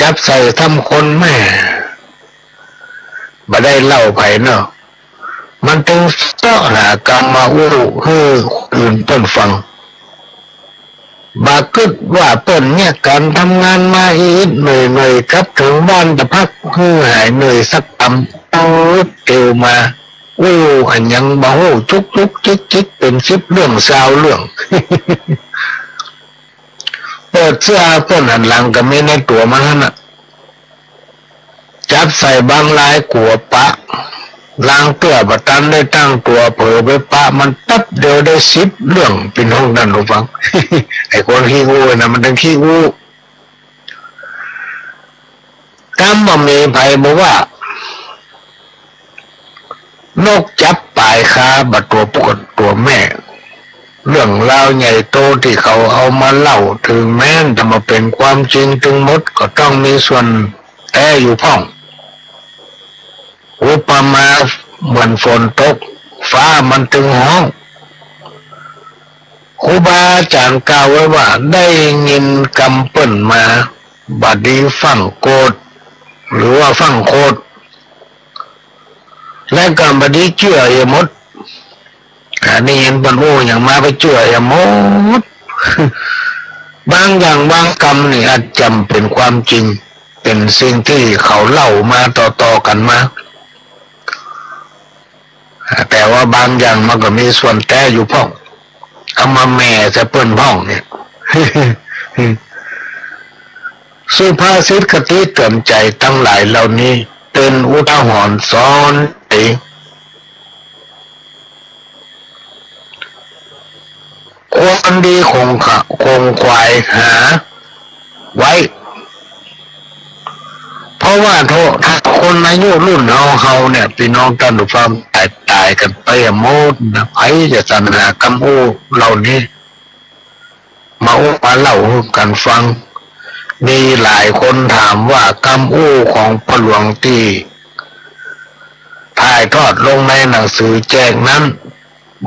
จับใส่ทำคนแม่ บ่ได้เล่าใผเนาะ มันตึงเซาะหากำมาอู้หื้อคนอื่นเปิ้นฟัง บ่กึ๊ดว่าเปิ้นเยียะก๋านทำงานมาอิดๆหน่อยๆ กลับเถิงบ้านตะพัก หื้อหายเหนื่อยสักกำ ตึ๊ดเตียวมา อู้อันหยังบ่ฮู้จุกๆจิกๆ เป๋นสิบเรื่องซาวเรื่อง เปิดเสื้อเปิ้นหันหลังก็มีในตั๋วมันหั้นน่ะ จับใส่บังลายกั๋วปะ ลางเตื้อบ่ตันได้ตั้งตั๋ว เผลอไปปะมันแป๊บเดียวได้สิบเรื่อง ปี้น้องต้านผู้ฟัง ไอ้คนขี้อู้นะมันตึงขี้อู้ กำบ่มีใผบ่ว่า นกจับป๋ายคาบ่ตั๋วผู้กั๋นตั๋วแม่ เรื่องราวใหญ่โตตี้เขาเอามาเล่า เถิงแม้นจะบ่เป๋นความจริงตึงหมด ก็ต้องมีส่วนแต๊อยู่พ่อง อุปมาเหมือนฝนตก ฟ้ามันตึงฮ้อง ครูบาอาจ๋ารย์กล่าวไว้ว่า ได้ยินกำเปิ้นมา บ่ดีฟั่งโกรธ หรือว่าฟั่งโขด และก็บ่ดีเจื้อเหียหมด อันนี้เห็นเปิ้นอู้หยังมาไปเจื้อเหียหมด บางอย่างบางกำนี่อาจจะเป๋นความจริง เป๋นสิ่งตี้เขาเล่ามาต่อๆกั๋นมา แต่ว่าบางอย่างมันก็มีส่วนแต๊อยู่พ่อง เอามาแหม่ใส่เปิ้นพ่องเนี่ย สุภาษิตคติเตื๋อนใจ๋ตังหลายเหล่านี้ เป๋นอุทาหรณ์สอนใจ๋ ความดีคงขะ คงขวายหาไว้ เพราะว่าโทษ ถ้าคนอายุรุ่นเฮา เฮาเนี่ย ปี้น้องต้านผู้ฟัง ต๋าย ต๋ายกั๋นไปอะหมดนะ ใผจะสรรหากำอู้เหล่านี้ มาอู้มาเล่าหื้อกั๋นฟัง มีหลายคนถามว่ากำอู้ของพ่อหลวงตี้ถ่ายทอดลงในหนังสือแจกนั้น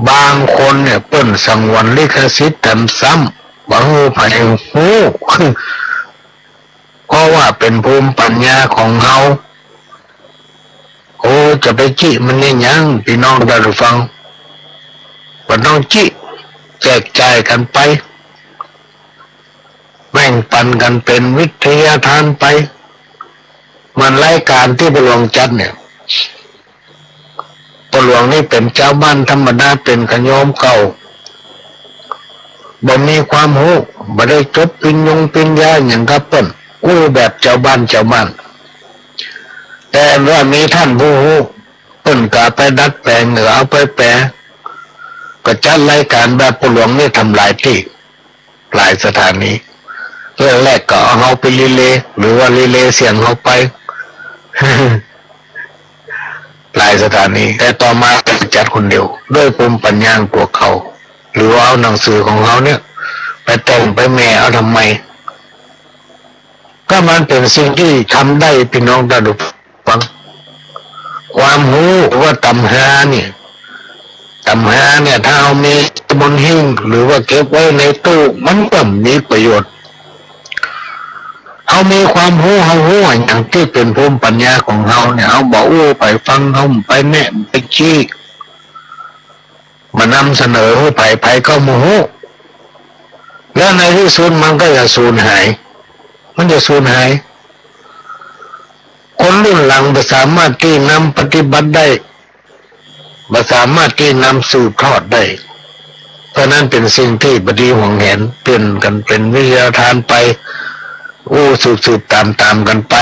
บางคนเนี่ยเปิ้นสงวนลิขสิทธิ์แถมซ้ำ บ่หื้อใผฮู้ เพราะว่าเป๋นภูมิปัญญาของเฮา โอ้ จะไปจิมันเยียะหยัง ปี้น้องต้านผู้ฟัง บ่ต้องจิ แจกจ่ายกั๋นไป แบ่งปั๋นกั๋นเป๋นวิทยาทานไป เหมือนรายก๋านตี้พ่อหลวงจัดเนี่ย พ่อหลวงนี่เป๋นจาวบ้านธรรมดา เป๋นขะโยมเก่า บ่มีความฮู้ บ่ได้จบปริญญงปริญญาหยังกับเปิ้น อู้แบบจาวบ้านจาวบ้าน แต่ว่ามีต้านผู้ฮู้ เปิ้นก็ไปดัดแป๋ง หรือเอาไปแป๋ ก็จัดรายก๋านแบบพ่อหลวงนี่ทำหลายตี้ หลายสถานี เรื่องแรกก็เอาเฮาไปรีเลย์ หรือว่ารีเลย์เสียงเฮาไป หลายสถานี แต่ต่อมาก็จัดคนเดียว ด้วยภูมิปัญญาของตั๋วเขา หรือว่าเอาหนังสือของเฮาเนี่ย ไปแต่งไปแหม่เอาทำไม ก็มันเป๋นสิ่งตี้ทำได้ ปี้น้องต้านผู้ฟัง ความฮู้หรือว่าต๋ำฮาเนี่ย ต๋ำฮาเนี่ย ถ้าเฮามีบนหิ้ง หรือว่าเก็บไว้ในตู้ มันก็มีประโยชน์ เฮามีความฮู้ เฮาฮู้อะหยังตี้เป๋นภูมิปัญญาของเฮาเนี่ย เฮาบ่อู้ใผฟัง เฮาบ่ไปแนะ บ่ไปจี้ บ่นำเสนอหื้อใผ ใผก็บ่ฮู้ แล้วในตี้สุดมันก็จะสูญหาย มันจะสูญหาย คนรุ่นหลังบ่สามารถตี้นำปฏิบัติได้ บ่สามารถตี้นำสืบทอดได้ เพราะนั้นเป๋นสิ่งตี้บ่ดีหวงแหน เป๋นกั๋นเป๋นวิทยาทานไป อู้สืบๆ ต๋ามๆ กั๋นไป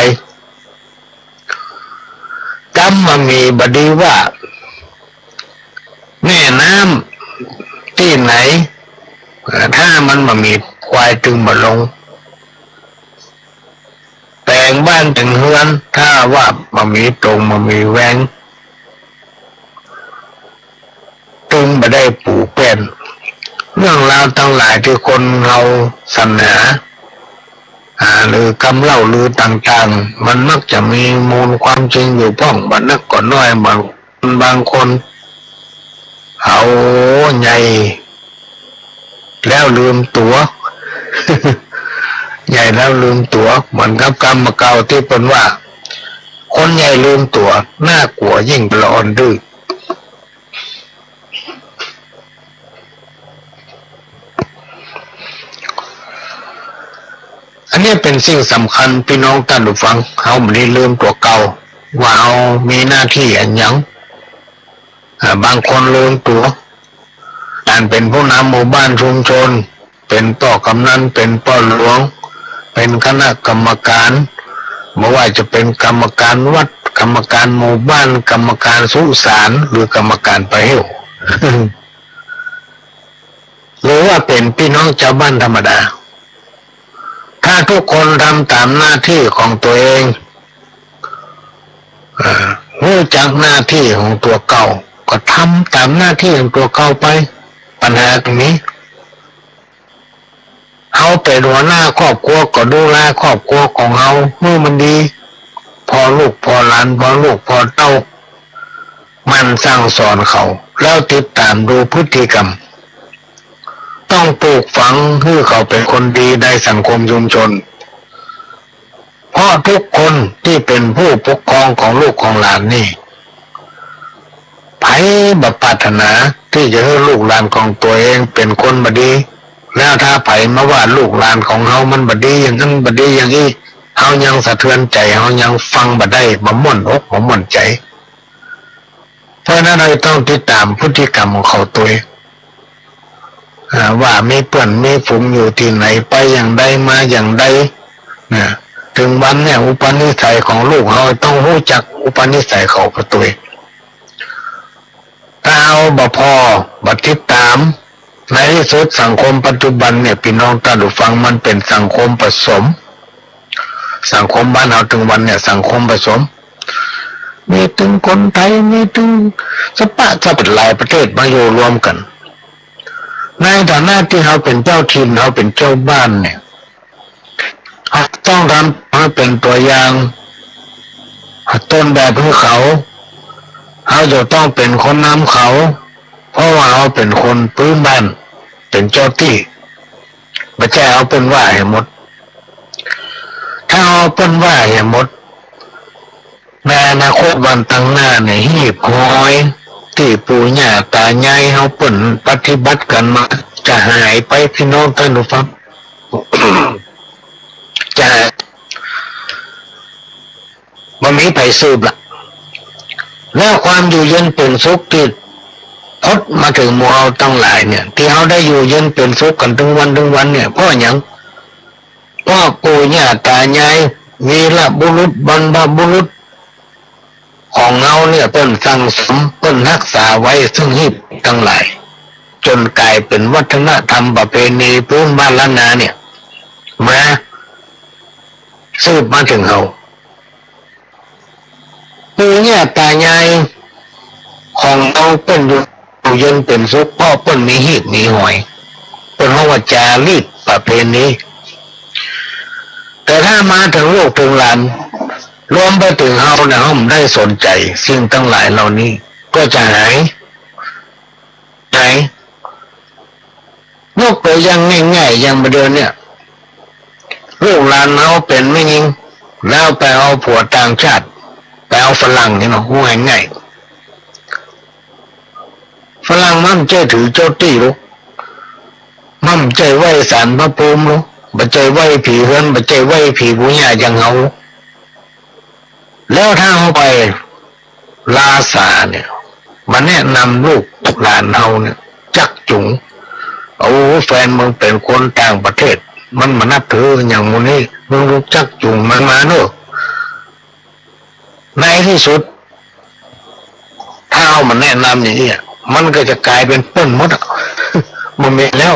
กำบ่มี บ่ดีว่า แม่น้ำตี้ไหน ถ้ามันบ่มีควายตึงบ่ลง แป๋งบ้านแป๋งเฮือน ถ้าว่าบ่มีตงบ่มีแวง ตึงบ่ได้ปูแป้น เรื่องราวตังหลายตี้คนเฮาสรรหา อ่า หรือกำเล่าลือต่างๆ มันมักจะมีมูลความจริงอยู่พ่อง บ่นักก็น้อย บาง บางคน เอา ใหญ่แล้วลืมตั๋ว ใหญ่แล้วลืมตั๋ว เหมือนกับกำบ่าเก่าตี้เปิ้นว่า คนใหญ่ลืมตั๋ว น่ากั๋วยิ่งกว่าละอ่อนดื้อ อันนี้เป๋นสิ่งสำคัญ ปี้น้องต้านผู้ฟัง เฮาบ่ได้ลืมตั๋วเก่า ว่าเฮามีหน้าตี้อะหยัง อ่า บางคนลืมตั๋ว ก๋านเป๋นผู้นำหมู่บ้านชุมชน เป๋นป้อกำนัน เป๋นป้อหลวง เป๋นคณะกรรมการ บ่ว่าจะเป๋นกรรมการวัด กรรมการหมู่บ้าน กรรมการสุสาน หรือกรรมการป่าเหี่ยว หรือว่าเป๋นปี้น้องจาวบ้านธรรมดา ถ้าทุกคนทำต๋ามหน้าตี้ของตั๋วเอง อ่า ฮู้จักหน้าตี้ของตั๋วเก่า ก็ทำต๋ามหน้าตี้ของตั๋วเก่าไป ปัญหาบ่มี เฮาเป๋นหัวหน้าครอบครัวก็ดูแลครอบครัวของเฮาหื้อมันดี ผ่อลูกผ่อหลาน ผ่อลูกผ่อเต้า หมั่นสั่งสอนเขา แล้วติดต๋ามดูพฤติกรรม ต้องปลูกฝังหื้อเขาเป๋นคนดีในสังคมชุมชน เพราะทุกคนตี้เป๋นผู้ปกครองของลูกของหลานนี่ ใผบ่ปรารถนาตี้จะหื้อลูกหลานของตั๋วเองเป๋นคนบ่ดี แล้วถ้าใผมาว่าลูกหลานของเฮามันบ่ดีอย่างนั้นบ่ดีอย่างอี้ เฮายังสะเทือนใจ๋ เฮายังฟังบ่ได้ บ่ม่วนอกบ่ม่วนใจ๋ เพราะนั้นเฮาต้องติดต๋ามพฤติกรรมของเขาตวย อ่า ว่ามีเปื้อนมีฝูงอยู่ตี้ไหน ไปอย่างใดมาอย่างใด นะ เถิงวันเนี่ย อุปนิสัยของลูกเฮาต้องฮู้จักอุปนิสัยเขาตวย ถ้าเฮาบ่ผ่อ บ่ติดต๋าม ในตี้สุดสังคมปัจจุบันเนี่ย ปี้น้องต้านผู้ฟัง มันเป๋นสังคมผสม สังคมบ้านเฮาเถิงวันเนี่ย สังคมผสม มีตึงคนไทย มีตึงสะปะสะปะหลายประเทศมาอยู่รวมกั๋น ในฐานะตี้เฮาเป๋นเจ้าถิ่น เฮาเป๋นเจ้าบ้านเนี่ย เฮาต้องทำหื้อเป๋นตั๋วอย่าง ต้นแบบหื้อเขา เฮาจะต้องเป๋นคนนำเขา เพราะว่าเฮาเป๋นคนปื้นบ้าน เป๋นเจ้าตี้ บ่ใจ้เอาเปิ้นว่าหื้อหมด ถ้าเอาเปิ้นว่าหื้อหมด ในอนาคตวันตางหน้าเนี่ย หีบหอยตี้ปู่ย่าต๋ายายเฮาเปิ้นปฏิบัติกั๋นมา จะหายไป ปี้น้องต้านผู้ฟัง จะ บ่มีใผสืบละ แล้วความอยู่เย็นเป๋นสุขตี้พดมาเถิงหมู่เฮาตังหลายเนี่ย ตี้เฮาได้อยู่เย็นเป๋นสุขกั๋นเถิงวันเถิงวันเนี่ย เพราะหยัง เพราะปู่ย่าต๋ายาย วีรบุรุษบรรพบุรุษของเฮาเนี่ย เปิ้นสั่งสม เปิ้นฮักษาไว้ซึ่งหีบตังหลาย จ๋นก๋ายเป๋นวัฒนธรรมประเพณีปื้นบ้านล้านนาเนี่ย มาสืบมาเถิงเฮา ปู่ย่าต๋ายายของเฮาเปิ้นอยู่เย็นเป๋นสุข เพราะเปิ้นมีหีบมีหอย เปิ้นฮ้องว่าจารีตประเพณี แต่ถ้ามาเถิงลูกเถิงหลาน รวมไปเถิงเฮาเนี่ย เฮาบ่ได้สนใจ๋สิ่งตังหลายเหล่านี้ ก็จะหาย หาย ยกตั๋วอย่างง่ายๆ อย่างบ่าเดี่ยวเนี่ย ลูกหลานเฮาเป๋นแม่ญิง แล้วไปเอาผัวต่างชาติ ไปเอาฝรั่งนี่เนาะ ว่าง่ายๆ ฝรั่งมันบ่ใจ้ถือเจ้าตี้ลูก มันบ่ใจ้ไหว้ศาลพระภูมิลูก บ่ใจ้ไหว้ผีเฮือน บ่ใจ้ไหว้ผีปู่ย่าอย่างเฮา แล้วถ้าเฮาไปลาสาเนี่ย มาแนะนำลูกหลานเฮาเนี่ย จักจุง โอ้ แฟนมึงเป๋นคนต่างประเทศ มันบ่นับถืออย่างหมู่นี้ มึงลูกจักจุงมันมาเนาะ ในตี้สุด ถ้าเฮาบ่แนะนำอย่างนี้อะ มันก็จะก๋ายเป๋นเปิ้นหมดอะ บ่มีแล้ว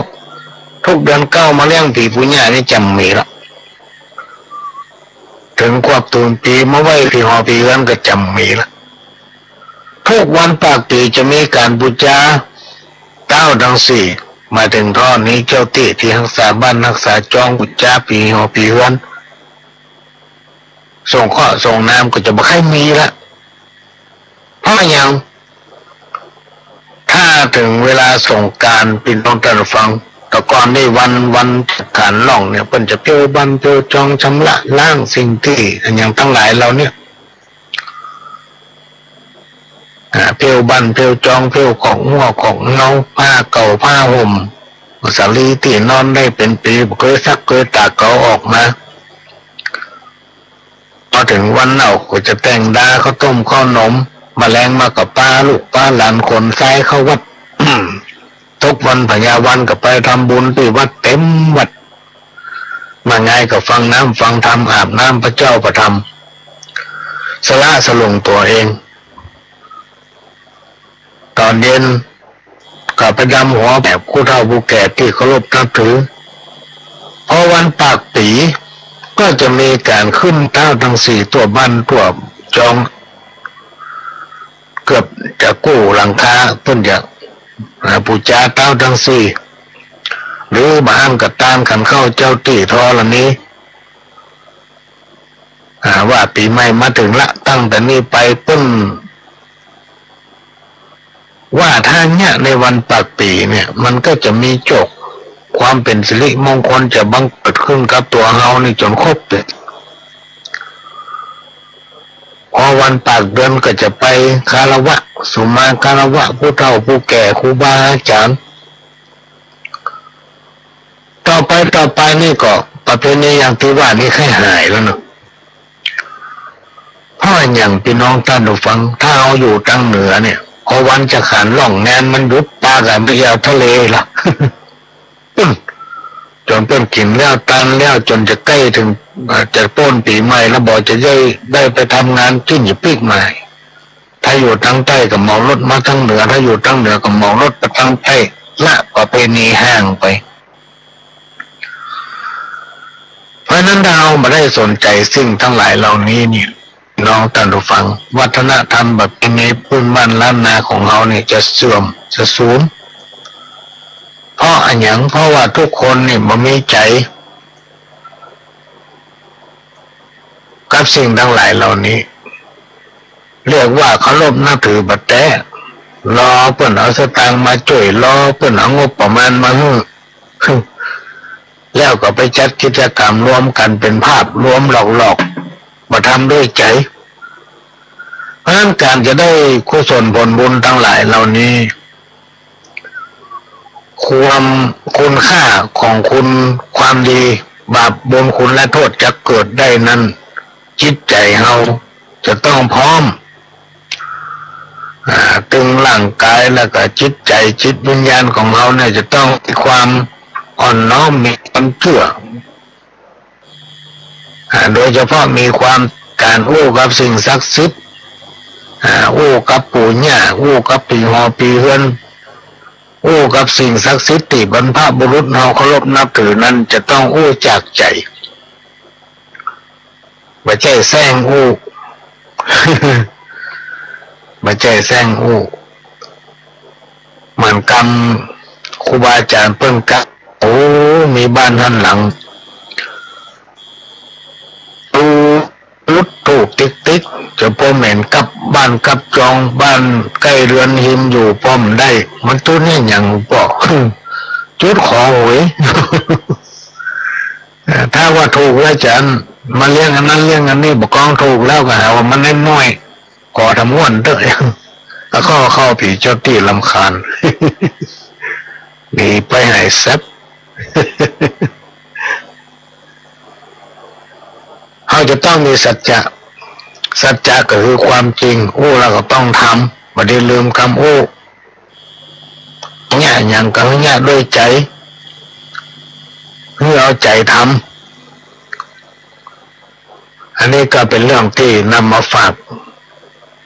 ทุกเดือนเก้ามาเลี้ยงผีปู่ย่านี่จะบ่มีละ เถิงครบเถิงปี๋มาไหว้ผีหอผีเฮือนก็จะบ่มีละ ทุกวันปากปี๋จะมีก๋านปู๋จาต๊าวตังสี่ หมายเถิงธรณีเจ้าตี้ตี้ฮักษาบ้านฮักษาจอง ปู๋จาผีหอผีเฮือน ส่งเคราะห์ส่งน้ำก็จะบ่ใค่มีละ เพราะหยัง ถ้าเถิงเวลาสงกรานต์ ปี้น้องต้านฟัง แต่ก่อนนี่วัน วันจักขานล่องเนี่ย เปิ้นจะเปียวบ้านเปียวจอง ชำระล้างสิ่งตี้อันหยังตังหลายเหล่านี้ อ่า เปียวบ้านเปียวจอง เปียวของงัวของเงา ผ้าเก่าผ้าห่ม สาลีตี้นอนได้เป๋นปี๋ บ่เกยซักเกยตากก็เอาออกมา พอเถิงวันเน่าก็จะแต่งดา ข้าวต้มข้าวหนม มะแลงมาก็ปาลูกปาหลานขนซ้ายเข้าวัด ตกวันพญาวันก็ไปทำบุญตี้วัดเต๋มวัด มาไงก็ฟังน้ำฟังธรรม อาบน้ำพระเจ้าพระธรรม สละสลงตั๋วเอง ต๋อนเย็นก็ไปดำหัวแบบผู้เฒ่าผู้แก่ตี้เคารพนับถือ พอวันปากปี๋ก็จะมีก๋านขึ้นต๊าวตังสี่ ตั๋วบ้านตั๋วจอง เกือบจะกู้หลังคา เปิ้นจะ อ่า ปู๋จาต๊าวตังสี่ หรือบ่หั้นก็ตานขันข้าวเจ้าตี้ธรณี อ่า ว่าปี๋ใหม่มาเถิงละ ตั้งแต่นี้ไปเปิ้น ว่าถ้าเยียะในวันปากปี๋เนี่ย มันก็จะมีโจค ความเป๋นสิริมงคลจะบังเกิดขึ้นกับตั๋วเฮานี่จ๋นครบเลย พอวันปากเดือนก็จะไปคารวะ สุมาคารวะผู้เฒ่าผู้แก่ ครูบาอาจ๋ารย์ ต่อไป ต่อไปนี่ก็ประเพณีอย่างตี้ว่านี่ใค่หายแล้วเนาะ เพราะหยังปี้น้องต้านผู้ฟัง ถ้าเฮาอยู่ตางเหนือเนี่ย พอวันจักขานล่องงานมันหยุด ปากั๋นไปแอ่วทะเลละ อืม จ๋นเปิ้นกิ๋นแล้วตานแล้ว จ๋นจะใก้เถิง เอ่อ จะป๊นปี๋ใหม่แล้ว บ่จะได้ ได้ไปทำงานกิ๋นอยู่ปีใหม่ ถ้าอยู่ตางใต้ก็เหมารถมาตางเหนือ ถ้าอยู่ตางเหนือก็เหมารถไปตางใต้ ละประเพณีห่างไป เพราะฉะนั้นถ้าเฮาบ่ได้สนใจ๋สิ่งตังหลายเหล่านี้นี่ น้องต้านผู้ฟัง วัฒนธรรมประเพณีพื้นบ้านล้านนาของเฮานี่จะเสื่อม จะสูญ เพราะอะหยัง เพราะว่าทุกคนนี่บ่มีใจ๋ กับสิ่งตังหลายเหล่านี้ เรียกว่าเคารพนับถือบ่แต๊ รอเปิ้นเอาสตางค์มาจ้วย รอเปิ้นเอางบประมาณมาหื้อ แล้วก็ไปจัดกิจกรรมรวมกั๋นเป๋นภาพลวงหลอกๆ บ่ทำด้วยใจ๋ เพราะฉะนั้นก๋านจะได้กุศลผลบุญตังหลายเหล่านี้ ความ คุณค่าของคุณ ความดี บาปบุญคุณและโต้ษจะเกิดได้นั้น จิตใจ๋เฮาจะต้องพร้อม อ่า ตึงร่างก๋ายแล้วก็จิตใจ๋ จิตวิญญาณของเฮาเนี่ยจะต้องมีความอ่อนน้อม มีความเจื้อ อ่า โดยเฉพาะมีความก๋านอู้กับสิ่งศักดิ์สิทธิ์ อ่า อู้กับปู่ย่า อู้กับปี๋หอปี๋เฮือน อู้กับสิ่งศักดิ์สิทธิ์ตี้บรรพบุรุษเฮาเคารพนับถือนั้น จะต้องอู้จากใจ๋ บ่ใจ้แส้งอู้ บ่ใจ้แส้งอู้ เหมือนกำครูบาอาจ๋ารย์เปิ้นกล่าว โอ้ มีบ้านหั้นหลัง จุดธูปติ๊กๆ จะป้อเป๋นกับบ้านกับจอง บ้านใก้เฮือนหิมอยู่ป้อบ่ได้ มันจุดเยียะหยังป้อ จุดขอหวย เอ่อ ถ้าว่าถูกแล้วจะมาเลี้ยงอันนั้นเลี้ยงอันนี้ บ่กองถูกแล้วก็หาว่ามันน้อยๆ ขอทำง่วนเต๊อะ ก็เข้า เข้าผีเจ้าตี้รำคาญ หนีไปหายแซบ เฮาจะต้องมีสัจจะ สัจจะก็คือความจริง อู้แล้วก็ต้องทำ บ่ได้ลืมกำอู้ เยียะหยังก็เยียะด้วยใจ๋ หื้อเอาใจ๋ทำ อันนี้ก็เป๋นเรื่องตี้นำมาฝาก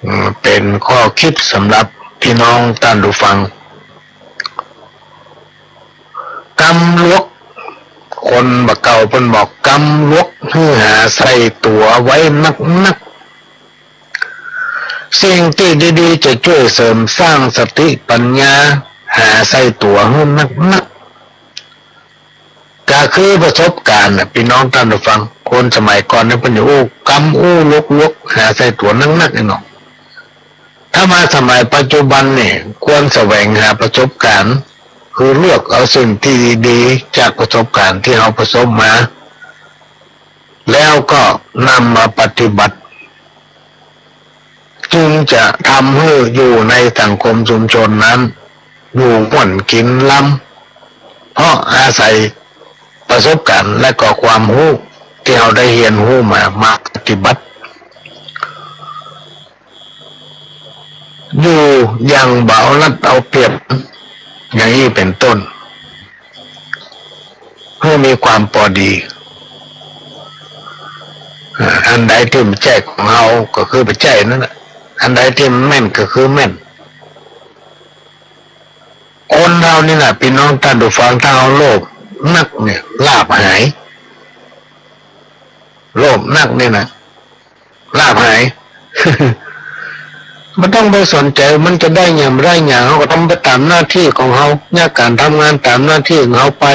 อืม เป๋นข้อคิดสำหรับปี้น้องต้านผู้ฟัง กำหลวก คนบ่าเก่าเปิ้นบอก กำหลวกหื้อหาใส่ตั๋วไว้นักๆ สิ่งตี้ดีๆ จะจ้วยเสริมสร้างสติปัญญา หาใส่ตั๋วหื้อนักๆ ก็คือประสบการณ์น่ะ ปี้น้องต้านผู้ฟัง คนสมัยก่อนเนี่ยเปิ้นจะอู้ กำอู้หลวกๆ หาใส่ตั๋วนักๆ นี่เนาะ ถ้ามาสมัยปัจจุบันเนี่ย ควรแสวงหาประสบการณ์ คือเลือกเอาสิ่งตี้ดีๆ จากประสบการณ์ตี้เฮาประสบมา แล้วก็นำมาปฏิบัติ จึงจะทำหื้ออยู่ในสังคมชุมชนนั้น อยู่ม่วนกิ๋นลำ เพราะอาศัยประสบการณ์และก็ความฮู้ตี้เฮาได้เฮียนฮู้มา มาปฏิบัติ อยู่อย่างบ่เอารัดเอาเปรียบ อย่างอี้เป๋นต้น หื้อมีความปอดี อ่า อันใดตี้บ่ใจ้ของเฮาก็คือบ่ใจ้นั่นแหละ อันใดตี้มันแม่นก็คือแม่น คนเฮานี่น่ะ ปี้น้องต้านผู้ฟัง ถ้าเฮาโลภนักเนี่ย ลาภหาย โลภนักเนี่ยนะ ลาภหาย บ่ต้องไปสนใจ๋มันจะได้หยังบ่ได้หยัง เฮาก็ทำไปต๋ามหน้าตี้ของเฮา เยียะก๋านทำงานต๋ามหน้าตี้ของเฮาไป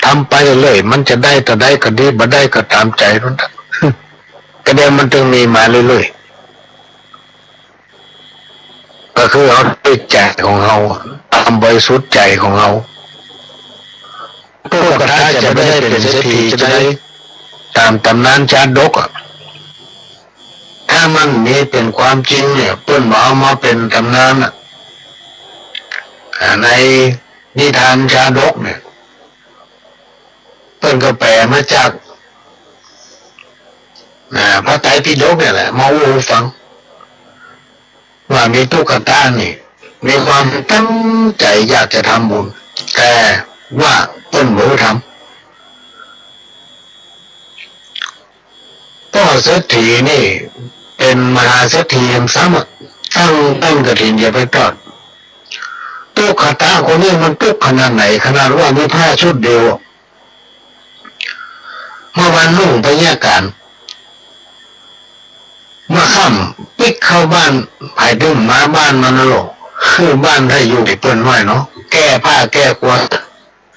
ทำไปเรื่อยๆ มันจะได้เต้าใดก็ดี บ่ได้ก็ต๋ามใจ๋มันเถาะ ก็เดี๋ยวมันตึงมีมาเรื่อยๆ ก็คือเอาด้วยใจ๋ของเฮา ความบริสุทธิ์ใจ๋ของเฮา ตุกขะตะจะบ่ได้เป๋นเศรษฐีจะได้ ต๋ามต๋ำนานชาดกอะ ถ้ามันมีเป๋นความจริงเนี่ย เปิ้นบ่เอามาเป๋นต๋ำนานอะ อ่า ในนิทานชาดกเนี่ย เปิ้นก็แป๋มาจาก อ่า พระไตรปิฎกเนี่ยแหละ มาอู้หื้อฟัง ว่ามีตุกขะตะนี่ มีความตั้งใจ๋อยากจะทำบุญ แต่ว่าเปิ้นบ่ทำ เพราะเศรษฐีนี่เป๋นมหาเศรษฐีซ้ำอะ ตั้งต้นกฐินจะไปตอด ตุกขะตะคนนี้มันตุ๊กข์ขนาดไหน ขนาดว่ามีผ้าชุดเดียวอะ เมื่อวันนุ่งไปเยียะก๋าน เมื่อค่ำปิ๊กเข้าบ้าน ผายดึ้มมาบ้านมันน่ะโล คือบ้านถ้าอยู่เปิ้นน้อยเนาะ แก้ผ้าแก้กั๋ว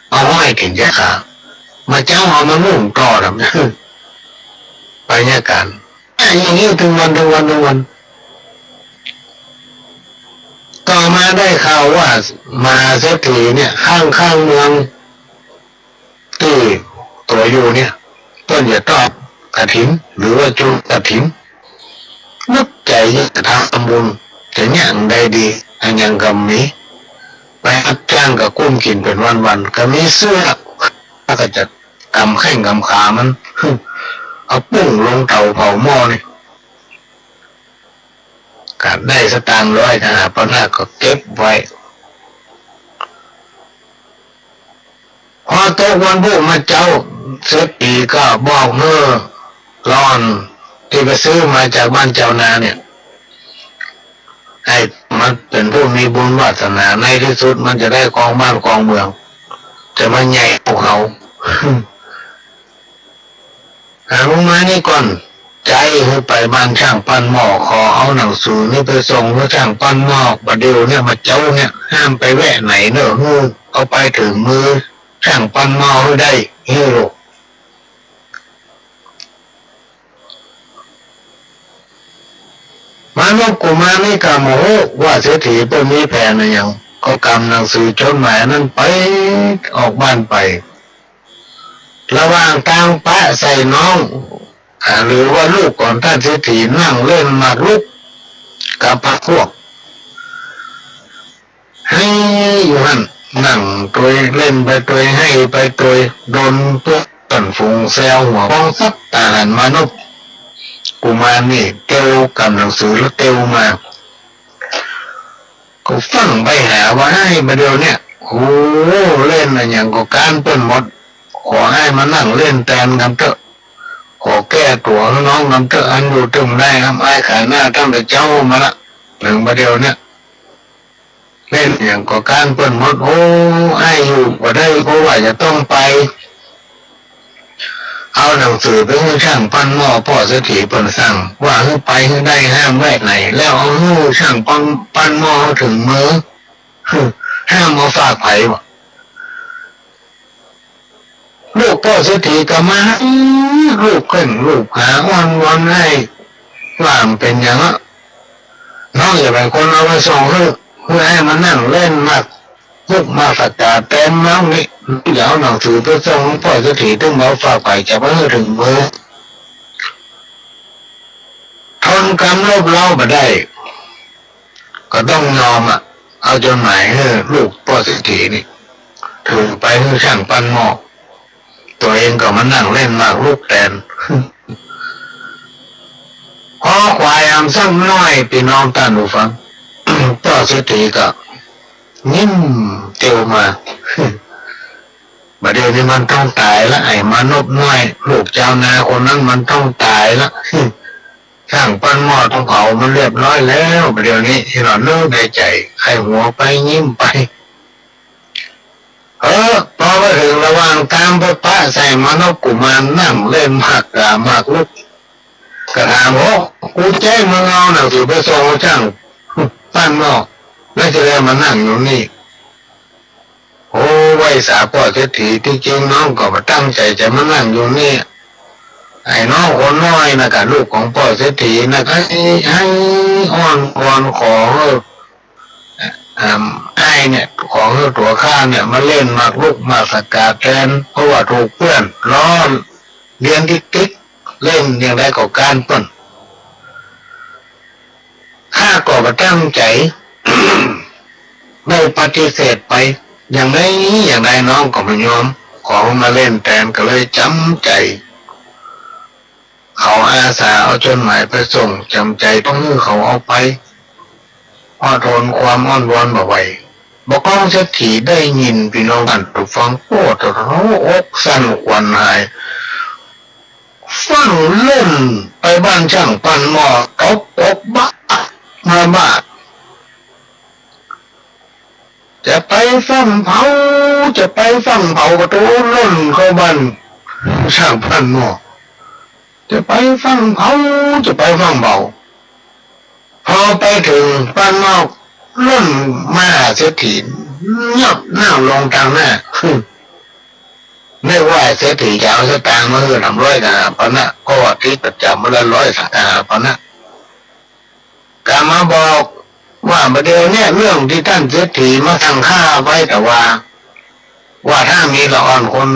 เอาห้อยเข็นจะขา มาเจ๊าเอามานุ่งต่อทำ ไปเยียะก๋าน อ่ะ อย่างนี้ตึงวัน ตึงวัน ตึงวัน ต่อมาได้ข่าวว่ามหาเศรษฐีเนี่ย ข้างๆ เมือง ตี้ตั๋วอยู่เนี่ย เปิ้นจะตอดกฐิน หรือว่าจุลกฐิน นึกใจ๋อยากจะทำบุญ จะเยียะอันใดดี อันหยังก็บ่มี ไปฮับจ้างก็กุ้มกิ๋นเป๋นวันๆ ก็มีเสื้อ แล้วก็จะกำแข้งกำขามัน เอาปุ้งลงเต๋าเผาหม้อนี่ ก็ได้สตางค์ร้อย ถ้าหาปะนะก็เก็บไว้ พอตกวันพุธมาเจ๊า เศรษฐีก็บอกหื้อหล่อนตี้ไปซื้อมาจากบ้านเจ้านาเนี่ย ให้มันเป๋นผู้มีบุญวาสนา ในตี้สุดมันจะได้ครองบ้านครองเมือง จะมาใหญ่กว่าเฮา หาลุงมานี่ก่อน ใจ๊หื้อไปบ้านจ้างปั้นหม้อ ขอเอาหนังสือนี่ไปส่งหื้อจ้างปั้นหม้อ บ่าเดี่ยวเนี่ยมาเจ๊าเนี่ย ห้ามไปแวะไหนเน่อ หื้อเอาไปเถิงมือจ้างปั้นหม้อหื้อได้ หื้อลูก มานพกุมารนี่ก็บ่ฮู้ว่าเศรษฐีเปิ้นมีแผนอะหยัง ก็กำหนังสือจดหมายนั้นไป ออกบ้านไป ระหว่างตางปะใส่น้อง อ่า หรือว่าลูกของต้านเศรษฐีนั่งเล่นหมากรุกกับพรรคพวก ไห้อยู่หั้น นั่งตวยเล่นไปตวย ไห้ไปตวย ดนเปื้อนฝูงแซวหัวป้องสับ ตาหันมานพกุมารนี่เตียวก๋ำหนังสือแล้วเตียวมา ก็ฟั่งไปหาว่า ไอ้บ่าเดี่ยวเนี่ย โอ้ เล่นอะหยังก็ก๊านเปิ้นหมด ขออ้ายมานั่งเล่นแตนกำเต๊อะ ขอแก้ตั๋วหื้อน้องกำเต๊อะ อันอยู่ตึงได้ครับ อ้ายขายหน้าตั้งแต่เจ๊ามาละ เถิงบ่าเดี่ยวเนี่ย เล่นอะหยังก็ก๊านเปิ้นหมด โอ้ อ้ายอยู่บ่ได้ เพราะว่าจะต้องไปเอาหนังสือไปหื้อช่างปั้นหม้อป้อเศรษฐีเปิ้นสั่ง ว่าหื้อไปหื้อได้ ห้ามไว้ไหน แล้วเอาหื้อช่างปั้น ปั้นหม้อเถิงมือ ห้ามเอาฝากใผวะ ลูกป้อเศรษฐีก็มา ลูบแข้งลูบขาอ้อนวอนอ้าย ว่ามันเป๋นหยังอะ น้องอย่าไปคนเอาไปส่งหื้อ หื้ออ้ายมานั่งเล่นหมากรุกหมากสะกาแตนน้องนี่ อย่าเอาหนังสือไปส่งป้อเศรษฐี ตึงเอาฝากใผจะไปหื้อเถิงมือ ทนกำลบเร้าบ่ได้ ก็ต้องยอมอะ เอาจดหมายหื้อลูกป้อเศรษฐีนี่ ถือไปหื้อช่างปั้นหม้อ ตั๋วเองก็มานั่งเล่นหมากรุกแตน พอขวายอำซ้ำน้อย ปี้น้องต้านผู้ฟัง ป้อเศรษฐีก็ยิ้มเตียวมา บ่าเดี่ยวนี้มันต้องต๋ายละ ไอ้มานพน้อย ลูกจาวนาคนนั้นมันต้องต๋ายละ ช่างปั้นหม้อต้องเผามันเรียบร้อยแล้ว บ่าเดี่ยวนี้ อี่หล่อนนึกในใจ๋ ไข้หัวไปยิ้มไป เออ พอมาเถิงระหว่างตางปะใส่มานพกุมารนั่งเล่นหมาก อ่า หมากรุก ก็ถาม โอ้ กูแจ้งมึงเอาหนังสือไปส่งช่างปั้นหม้อ แล้วจะได้มานั่งอยู่นี่ โอ้ ไหว้สาป้อเศรษฐี ตี้จริงน้องก็บ่ตั้งใจ๋จะมานั่งอยู่นี่ ไอ้น้องคนน้อยนะกะ ลูกของป้อเศรษฐีนะกะ ไห้ ไห้อ้อนวอนขอหื้อ อ่า อ้ายเนี่ย ขอหื้อตั๋วข้าเนี่ยมาเล่นหมากรุกหมากสะกาแตน เพราะว่าถูกเปื้อนล้อเลียนติ๊กๆ เล่นอย่างใดก็ก๊านเปิ้น ข้าก็บ่ตั้งใจ๋ ได้ปฏิเสธไป อย่างใดอย่างใดน้องก็บ่ยอม ขอมาเล่นแตน ก็เลยจ๋ำใจ๋ เขาอาสาเอาจดหมายไปส่ง จ๋ำใจ๋ต้องหื้อเขาเอาไป เพราะทนความอ้อนวอนบ่ไหว บ่ากองเศรษฐีได้ยิน ปี้น้องต้านผู้ฟัง โอ้ ตะโหนอกสั่นขวัญหาย ฟั่งล่นไปบ้านช่างปั้นหม้อ ตบกกบ้ามาบ้า จะไปฟั่งเผา จะไปฟั่งเผา ปะโถล่นเข้าบ้านช่างปั้นหม้อ จะไปฟั่งเผา จะไปฟั่งเผา พอไปเถิงบ้านนอก ล่นมาหาเศรษฐี เยียบนั่งลงตางหน้า นึกว่าเศรษฐีจะเอาสตางค์มาหื้อหนำร้อยกับห้าปันนะ เพราะว่าติดประจ๋ำวันละร้อยกับห้าปันนะ ก็มาบอกว่าบ่าเดี่ยวเนี่ย เรื่องตี้ต้านเศรษฐีมาสั่งข้าไว้ แต่ว่า ว่าถ้ามีละอ่อนคน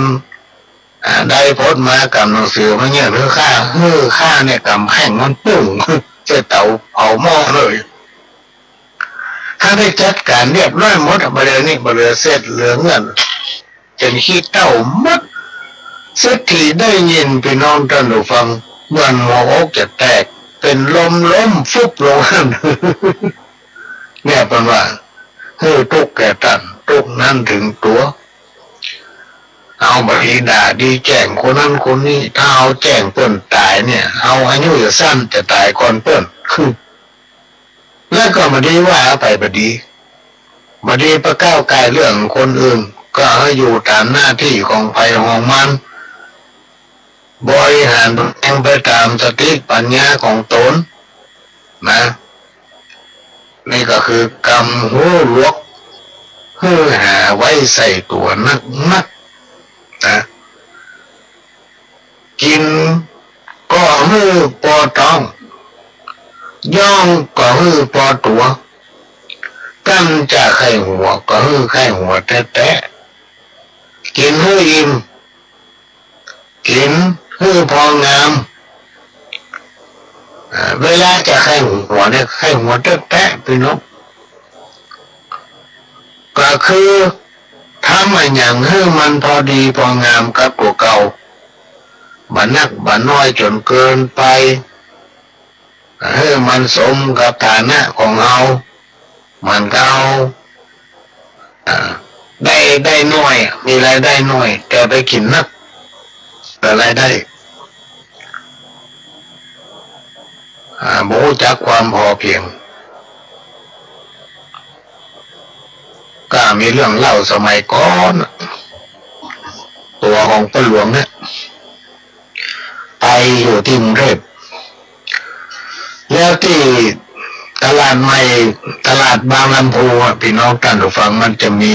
อ่า ใดป๊ดมาก๋ำหนังสือมาเยื่อนหื้อข้า หื้อข้าเนี่ยก๋ำแข้งมันปุ้ง ใส่เต๋าเผาหม้อเลย ถ้าได้จัดก๋านเรียบร้อยหมดอะ บ่าเดี่ยวนี้บ่เหลือเศษเหลือเงิน เป๋นขี้เถ้าหมด เศรษฐีได้ยิน ปี้น้องต้านผู้ฟัง เหมือนหัวอกจะแตก เป๋นลมล้มฟุบลงหั้น เนี่ยเปิ้นว่า หื้อตุ๊กข์แก่ต้าน ตุ๊กข์นั้นเถิงตั๋ว เฮาบ่ดีด่าดีแจ้งคนนั้นคนนี้ ถ้าเฮาแจ้งเปิ้นต๋ายเนี่ย เฮาอายุจะสั้น จะต๋ายก่อนเปิ้น แล้วก็บ่ดีว่าไป บ่ดี บ่ดีไปก้าวก่ายเรื่องคนอื่น ก็หื้ออยู่ต๋ามหน้าตี้ของใผของมัน บริหารต๋นเองไปต๋ามสติปัญญาของต๋น นะ นี่ก็คือกำหูหลวก หื้อหาไว้ใส่ตั๋วนักๆ นะ กิ๋นก็หื้อปอต๊อง ย่องก็หื้อปอตั๋ว กั้นจากใค่หัวก็หื้อใค่หัวแต๊ๆ กิ๋นหื้ออิ่ม กิ๋นหื้อพองาม อ่า เวลาจะใค่หัวเนี่ย ใค่หัวแต๊ๆ ปี้น้อง ก็คือทำอะหยังหื้อมันพอดีพองามกับตั๋วเก่า บ่นักบ่น้อยจ๋นเกินไป หื้อมันสมกับฐานะของเฮา เหมือนกับ อ่า ได้ ได้น้อย มีรายได้น้อย แต่ไปกิ๋นนัก แต่รายได้ อ่า บ่ฮู้จักความพอเพียง ก็มีเรื่องเล่าสมัยก่อนน่ะ ตั๋วของป้อหลวงเนี่ย ไปอยู่ตี้กรุงเทพฯ แล้วตี้ตลาดใหม่ ตลาดบางลำพูอะ ปี้น้องต้านผู้ฟัง มันจะมี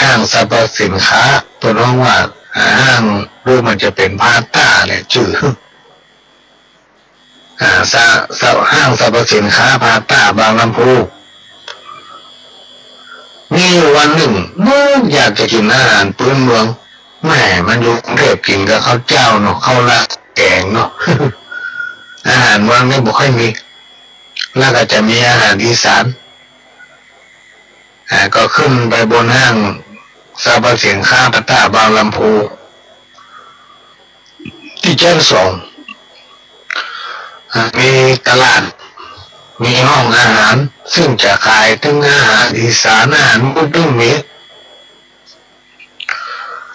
ห้างสรรพสินค้า เปิ้นฮ้องว่า อ่า ห้าง หรือมันจะเป๋นพลาซ่าเนี่ย จื้อ อ่า สะ สะ ห้างสรรพสินค้าพลาซ่าบางลำพู มีอยู่วันนึ่ง นึกอยากจะกิ๋นอาหารปื๊นเมือง แหม มันอยู่กรุงเทพฯ กิ๋นกับข้าวเจ้าเนาะ ข้าวราดแก๋งเนาะ อาหารเมืองนี่บ่ค่อยมี แล้วก็จะมีอาหารอีสาน อ่า ก็ขึ้นไปบนห้างสรรพสินค้าพลาซ่าบางลำพู ตี้ชั้นสอง อ่า มีตลาด มีห้องอาหาร ซึ่งจะขายตึงอาหารอีสาน อาหารมงตึงมี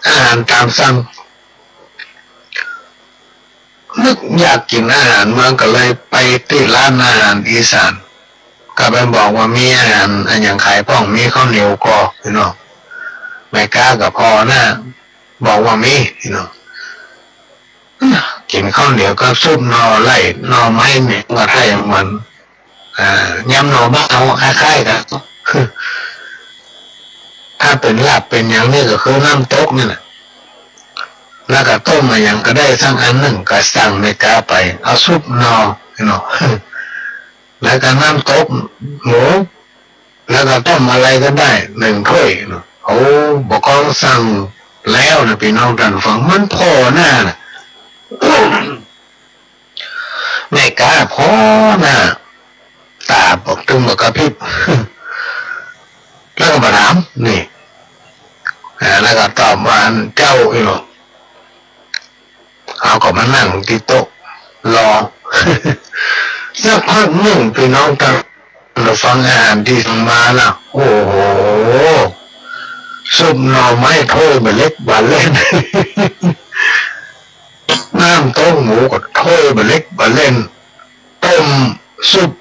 อาหารต๋ามสั่ง นึกอยากกิ๋นอาหารเมือง ก็เลยไปตี้ร้านอาหารอีสาน ก็ไปบอกว่ามีอาหารอะหยังขายพ่อง มีข้าวเหนียวก่อ ปี้น้อง แม่ก๊าก็ผ่อหน้า บอกว่ามี ปี้น้อง กิ๋นข้าวเหนียวกับซุปหน่อไร้หน่อไม้เนี่ย ก็ใช่มัน อ่า ยำหน่อไม้เฮาคล้ายๆ กั๋น ถ้าเป๋นลาบเป๋นหยังนี่ก็คือน้ำตกนี่แหละ แล้วก็ต้มอะหยังก็ได้สักอันนึ่ง ก็สั่งแม่ก๊าไป เอาซุปหน่อ ปี้น้อง แล้วก็น้ำตกหมู แล้วก็ต้มอะไรก็ได้นึ่งถ้วยเนาะ โอ้ บ่ากองสั่งแล้วนะ ปี้น้องต้านผู้ฟัง มันผ่อหน้าน่ะ แม่ก๊าผ่อหน้า ต๋าบ่าตึงบ่ากระพริบ แล้วก็มาถาม นี่ อ่า แล้วก็ตอบว่า อันเจ้า อี้เนาะ เฮาก็มานั่งตี้โต๊ะรอ สักพักนึ่ง ปี้น้องต้านผู้ฟัง อาหารตี้สั่งมาน่ะ โอ้โห ซุปหน่อไม้ถ้วยบ่าเล็กบ่าเล่น น้ำตกหมูก็ถ้วยบ่าเล็กบ่าเล่น ต้มซุป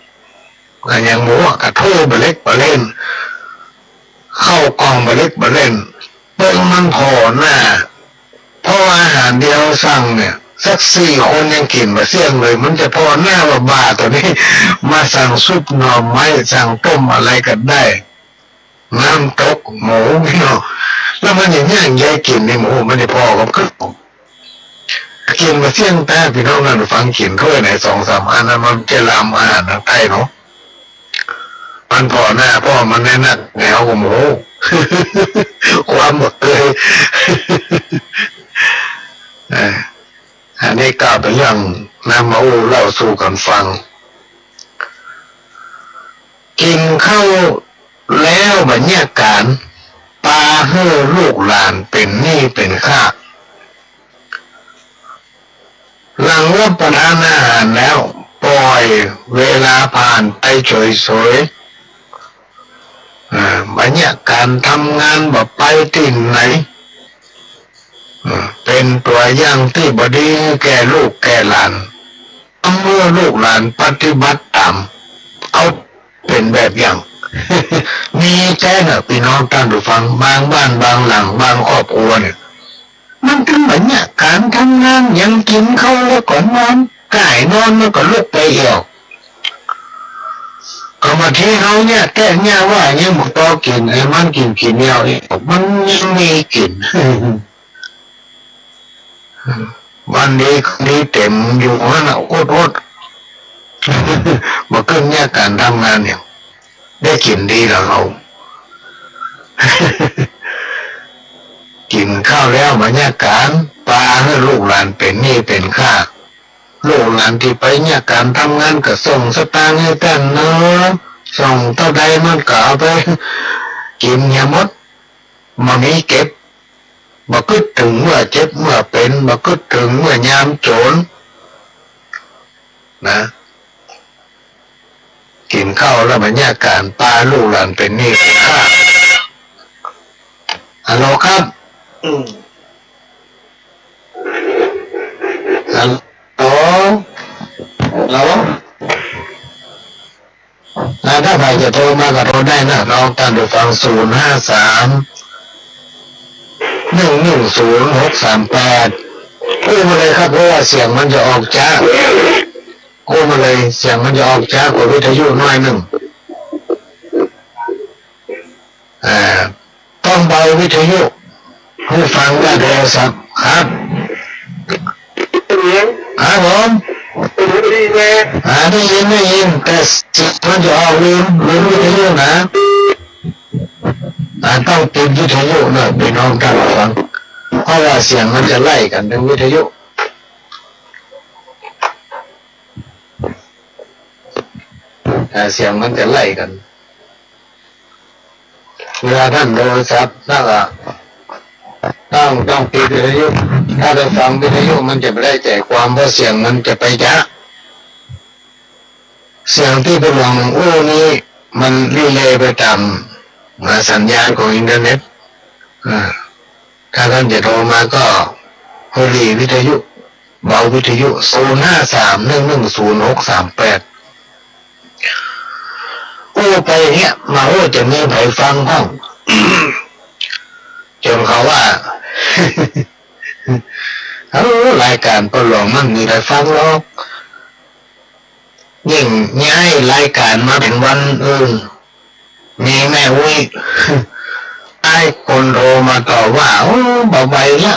อะหยังหมูก็ถ้วยบ่าเล็กบ่าเล่น ข้าวกล่องบ่าเล็กบ่าเล่น เปิ้นมันผ่อหน้า เพราะว่าอาหารตี้เฮาสั่งเนี่ย สักสี่คนยังกิ๋นบ่เสี้ยงเลย มันจะผ่อหน้าว่าบ้าตั๋วนี้ มาสั่งซุปหน่อไม้ สั่งต้มอะไรก็ได้ น้ำตกหมูเนาะ แล้วมันจะย่างใหญ่กิ๋นนี่ หมูมันจะผ่อกับข้าว กิ๋นบ่เสี้ยงแต๊ ปี้น้องต้านผู้ฟัง กิ๋นถ้วยไหนสองสามอันนะ มันจะลำอาหารตางใต้เนาะ มันผ่อหน้า ผ่อมันแน่นัก แนวก็โมโห ความบ่เกย เอ่อ อันนี้ก็เป๋นเรื่องนำมาอู้เล่าสู่กั๋นฟัง กิ๋นข้าวแล้วบ่าเยียะก๋าน ปาหื้อลูกหลานเป๋นหนี้เป๋นค่า หลังรับประทานอาหารแล้ว ปล่อยเวลาผ่านไปเฉยๆ อ่า บ่าเยียะก๋านทำงาน บ่ไปตี้ไหน อ่า เป๋นตั๋วอย่างตี้บ่ดีแก่ลูกแก่หลาน เมื่อลูกหลานปฏิบัติต๋าม เอาเป๋นแบบอย่าง มีแต๊น่ะ ปี้น้องต้านผู้ฟัง บางบ้านบางหลังบางครอบครัวเนี่ย มันตึงบ่าเยียะก๋านทำงาน ยังกิ๋นข้าวแล้วก็นอน ก้ายนอนแล้วก็ลุกไปเอี่ยว ก็บางทีเฮาเยียะแต๊เยียะว่ายังบ่ปอกิ๋น ไอ้มันกิ๋นกิ๋นเอี่ยวนี่ มันยังมีกิ๋น วันดีคืนดีเต็มอยู่หั้นน่ะ อดๆ บ่กึ๊ดเยียะก๋านทำงานเนี่ย ได้กิ๋นดีละเฮา กิ๋นข้าวแล้วบ่าเยียะก๋าน ปาหื้อลูกหลานเป๋นหนี้เป๋นค่า ลูกหลานตี้ไปเยียะก๋านทำงานก็ส่งสตางค์หื้อต้านเนาะ ส่งเต้าใดมันก็เอาไปกิ๋นเหียหมด บ่มีเก็บ บ่กึ๊ดเถิงเมื่อเจ็บเมื่อเป๋น บ่กึ๊ดเถิงเมื่อยามโจ๋น นะ กิ๋นข้าวแล้วมาเยียะก๋านปาลูกหลานเป๋นหนี้เป๋นค่า ฮัลโหลครับ อืม ฮัลโหล ฮัลโหล อ่า ถ้าใผจะโทรมาก็โทรได้นะ น้องต้านผู้ฟัง ศูนย์ห้าสาม หนึ่งหนึ่งศูนย์ หกสามแปด กู้มาเลยครับ เพราะว่าเสียงมันจะออกจ๊า กู้มาเลย เสียงมันจะออกจ๊ากว่าวิทยุหน้อยนึ่ง อ่า ต้องเบาวิทยุ หูฟังกับโทรศัพท์ ครับ ครับผม อ่า ได้ยิน ได้ยิน แต่เสียงมันจะออกลืม ลืมวิทยุนะ อ่า ต้องปิดวิทยุนะ พี่น้องต้านผู้ฟัง เพราะว่าเสียงมันจะไล่กั๋นเถิงวิทยุ อ่า เสียงมันจะไล่กั๋น เวลาต้านโทรศัพท์ แล้วก็ต้อง ต้องปิดวิทยุ ถ้าได้ฟังวิทยุมันจะบ่ได้ใจ๋ความ เพราะเสียงมันจะไปจ๊า เสียงตี้พ่อหลวงอู้นี้มันรีเลย์ไปต๋าม อ่า สัญญาณของอินเทอร์เน็ต อ่า ถ้าต้านจะโทรมาก็หลีวิทยุ เบาวิทยุ ศูนย์ห้าสาม หนึ่งหนึ่งศูนย์ หกสามแปด อู้ไปเหีย บ่ฮู้จะมีใผฟังบ้าง จ๋นเขาว่า เอ้า รายก๋านพ่อหลวงมั่งมีใผฟังหรอก ยิ่งย้ายรายก๋านมาเป๋นวันอื่น มีแม่อุ๊ย หลายคนโทรมาต่อว่า โอ้ บ่ไหวละ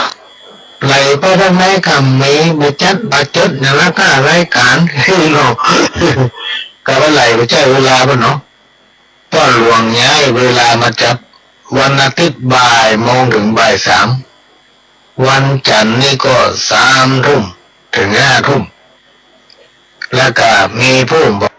ไหลไปตางไหนก็มี บ่จัดบ่จดอย่างละก้ารายก๋าน เนาะ ก็ว่าไหลไปใจ๊เวลาพ่อเนาะ พ่อหลวงย้ายเวลามาจับวันอาทิตย์บ่ายโมงเถิงบ่ายสาม วันจั๋นทร์นี่ก็สามทุ่มเถิงห้าทุ่ม แล้วก็มีผู้บอก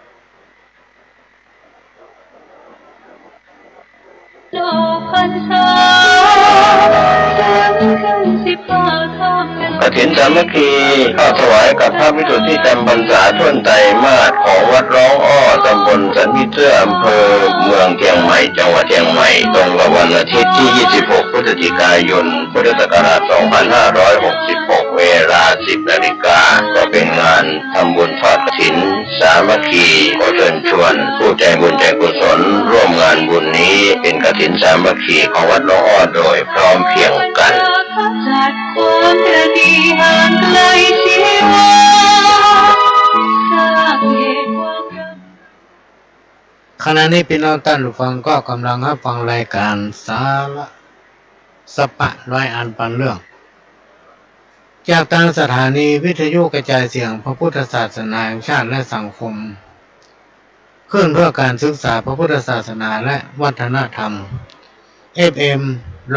กฐินสามัคคี ข้าวถวายกับพระภิกษุตี้จำพรรษาถ้วนไตรมาสของวัดร้องอ้อ ตำบลสันผีเสื้อ อำเภอเมืองเชียงใหม่ จังหวัดเชียงใหม่ ตรงกับวันอาทิตย์ที่ ยี่สิบหก พฤศจิกายน พุทธศักราช สองพันห้าร้อยหกสิบหก เวลา สิบนาฬิกา ก็เป็นงานทำบุญทอดกฐินสามัคคี ขอเชิญชวนผู้ใจบุญใจกุศลร่วมงานบุญนี้ เป็นกฐินสามัคคีของวัดร้องอ้อโดยพร้อมเพรียงกัน ขณะนี้พี่น้องต้านผู้ฟังก็กำลังฮับฟังรายก๋านสาระสะปะร้อยอันปันเรื่อง จากตางสถานีวิทยุกระจายเสียงพระพุทธศาสนาแห่งชาติและสังคม ขึ้นเพื่อการศึกษาพระพุทธศาสนาและวัฒนธรรม เอฟเอ็ม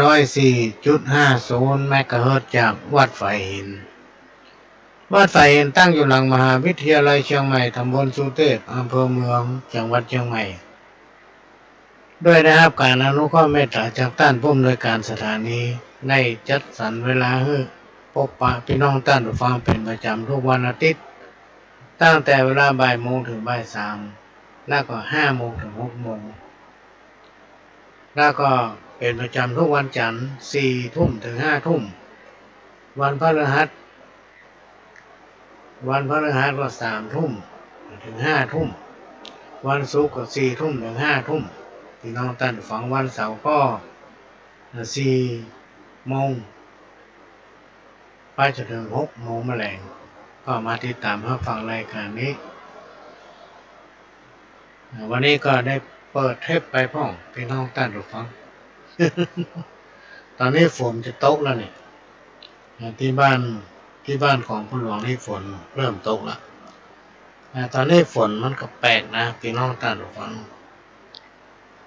ร้อยสี่จุดห้าศูนย์ เมกะเฮิรตซ์ จากวัดฝายหิน วัดฝายหินตั้งอยู่หลังมหาวิทยาลัยเชียงใหม่ ตำบลสุเตพ อำเภอเมือง จังหวัดเชียงใหม่ โดยได้ฮับก๋านอนุเคราะห์เมตต๋าจากต้านผู้อำนวยก๋านสถานี ได้จัดสรรเวลาหื้อปบปะพี่น้องต้านผู้ฟังเป๋นประจ๋ำทุกวันอาทิตย์ ตั้งแต่เวลาบ่ายโมงเถิงบ่ายสาม แล้วก็ห้าโมงเถิงหกโมง แล้วก็เป๋นประจ๋ำทุกวันจั๋นทร์ สี่ทุ่มเถิงห้าทุ่ม วันพฤหัส วันพฤหัสก็สามทุ่มเถิงห้าทุ่ม วันศุกร์ก็สี่ทุ่มเถิงห้าทุ่ม พี่น้องต้านผู้ฟัง วันเสาร์ก็ สี่โมง ไปจ๋นเถิงหกโมงแมลง ก็มาติดต๋ามฮับฟังรายก๋านนี้ วันนี้ก็ได้เปิดเทปไปพ่อง พี่น้องต้านผู้ฟัง ต๋อนนี้ฝนจะตกแล้วนี่ อ่า ตี้บ้าน ตี้บ้านของพ่อหลวงนี่ฝนเริ่มตกแล้ว อ่า ต๋อนนี้ฝนมันก็แปลกนะ พี่น้องต้านผู้ฟัง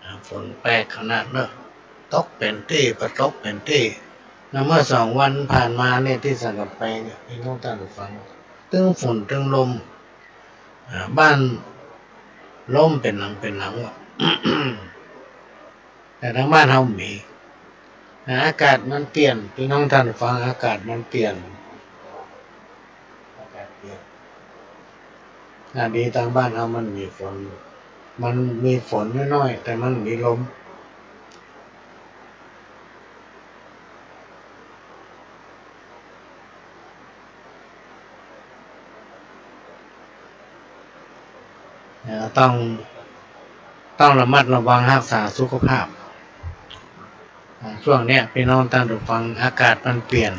อ่า ฝนแปลกขนาดเนาะ ตกเป๋นตี้ บ่ตกเป๋นตี้ แล้วเมื่อสองวันผ่านมาเนี่ยตี้สักกั๋นไปเนี่ย พี่น้องต้านผู้ฟัง ตึงฝนตึงลม อ่า บ้านล้มเป๋นหลังเป๋นหลังว่ะ แต่ตางบ้านเฮาบ่มี อ่า อากาศมันเปลี่ยน พี่น้องต้านผู้ฟัง อากาศมันเปลี่ยน อากาศเปลี่ยน อ่า ดีตางบ้านเฮามันมีฝน มันมีฝนน้อยๆ แต่มันมีลม อ่า ต้อง ต้องระมัดระวังฮักษาสุขภาพ อ่า ช่วงเนี้ย พี่น้องต้านผู้ฟัง อากาศมันเปลี่ยน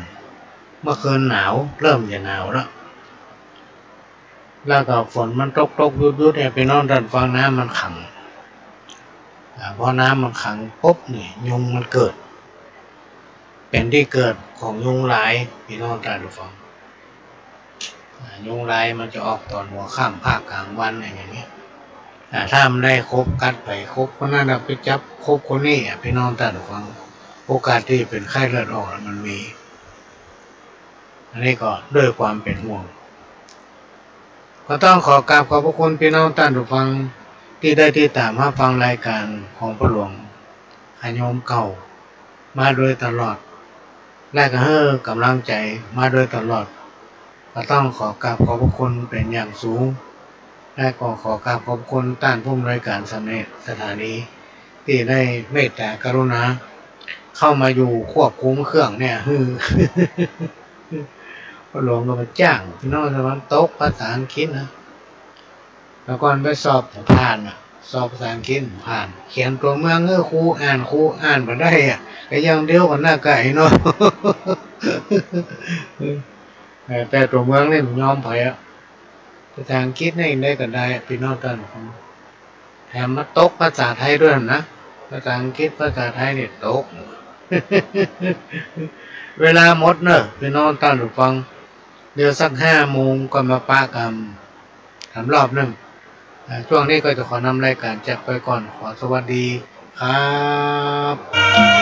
เมื่อคืนหนาว เริ่มจะหนาวแล้ว แล้วก็ฝนมันตกๆ หยุดๆ เนี่ย พี่น้องต้านผู้ฟัง น้ำมันขัง อ่า พอน้ำมันขังปุ๊บเนี่ย ยุงมันเกิด เป๋นตี้เกิดของยุงลาย พี่น้องต้านผู้ฟัง อ่า ยุงลายมันจะออกต๋อนหัวค่ำ ภาคกลางวัน อย่างเงี้ย อ่า ถ้ามันได้คบกัดไป คบคนนั้นน่ะไปจับคบคนนี้อ่ะ พี่น้องต้านผู้ฟัง โอกาสตี้เป๋นไข้เลือดออกน่ะมันมี อันนี้ก็ด้วยความเป๋นห่วง ก็ต้องขอกราบขอบพระคุณพี่น้องต้านผู้ฟังตี้ได้ติดต๋ามฮับฟังรายก๋านของพ่อหลวง ขะโยมเก่า มาโดยตลอด และก็หื้อก๋ำลังใจ๋มาโดยตลอด ก็ต้องขอกราบขอบพระคุณเป๋นอย่างสูง และก็ขอกราบขอบคุณต้านผู้อำนวยก๋านสำเน- สถานี ตี้ได้เมตต๋ากรุณา เข้ามาอยู่ควบคุมเครื่องเนี่ย หื้อ พ่อหลวงก็มาจ้าง พี่น้องต้านผู้ฟัง ตกภาษาอังกฤษนะ แต่ก่อนไปสอบผ่านน่ะ สอบภาษาอังกฤษผ่าน เขียนตั๋วเมืองหื้อครูอ่าน ครูอ่านบ่ได้อ่ะ ก็อย่างเดียวกั๋นหน้าไก่เนาะ เออ แต่ตั๋วเมืองนี่บ่ยอมใผอ่ะ ภาษาอังกฤษนี่ได้ก็ได้ พี่น้องต้านผู้ฟัง แถมมาตกภาษาไทยด้วยนะ ภาษาอังกฤษ ภาษาไทยนี่ตก เวลาหมดเนาะ พี่น้องต้านผู้ฟัง เดี๋ยวสักห้าโมงก็มาปะกั๋น ถามรอบนึ่ง อ่า ช่วงนี้ก็จะขอนำรายก๋านจากไปก่อน ขอสวัสดีครับ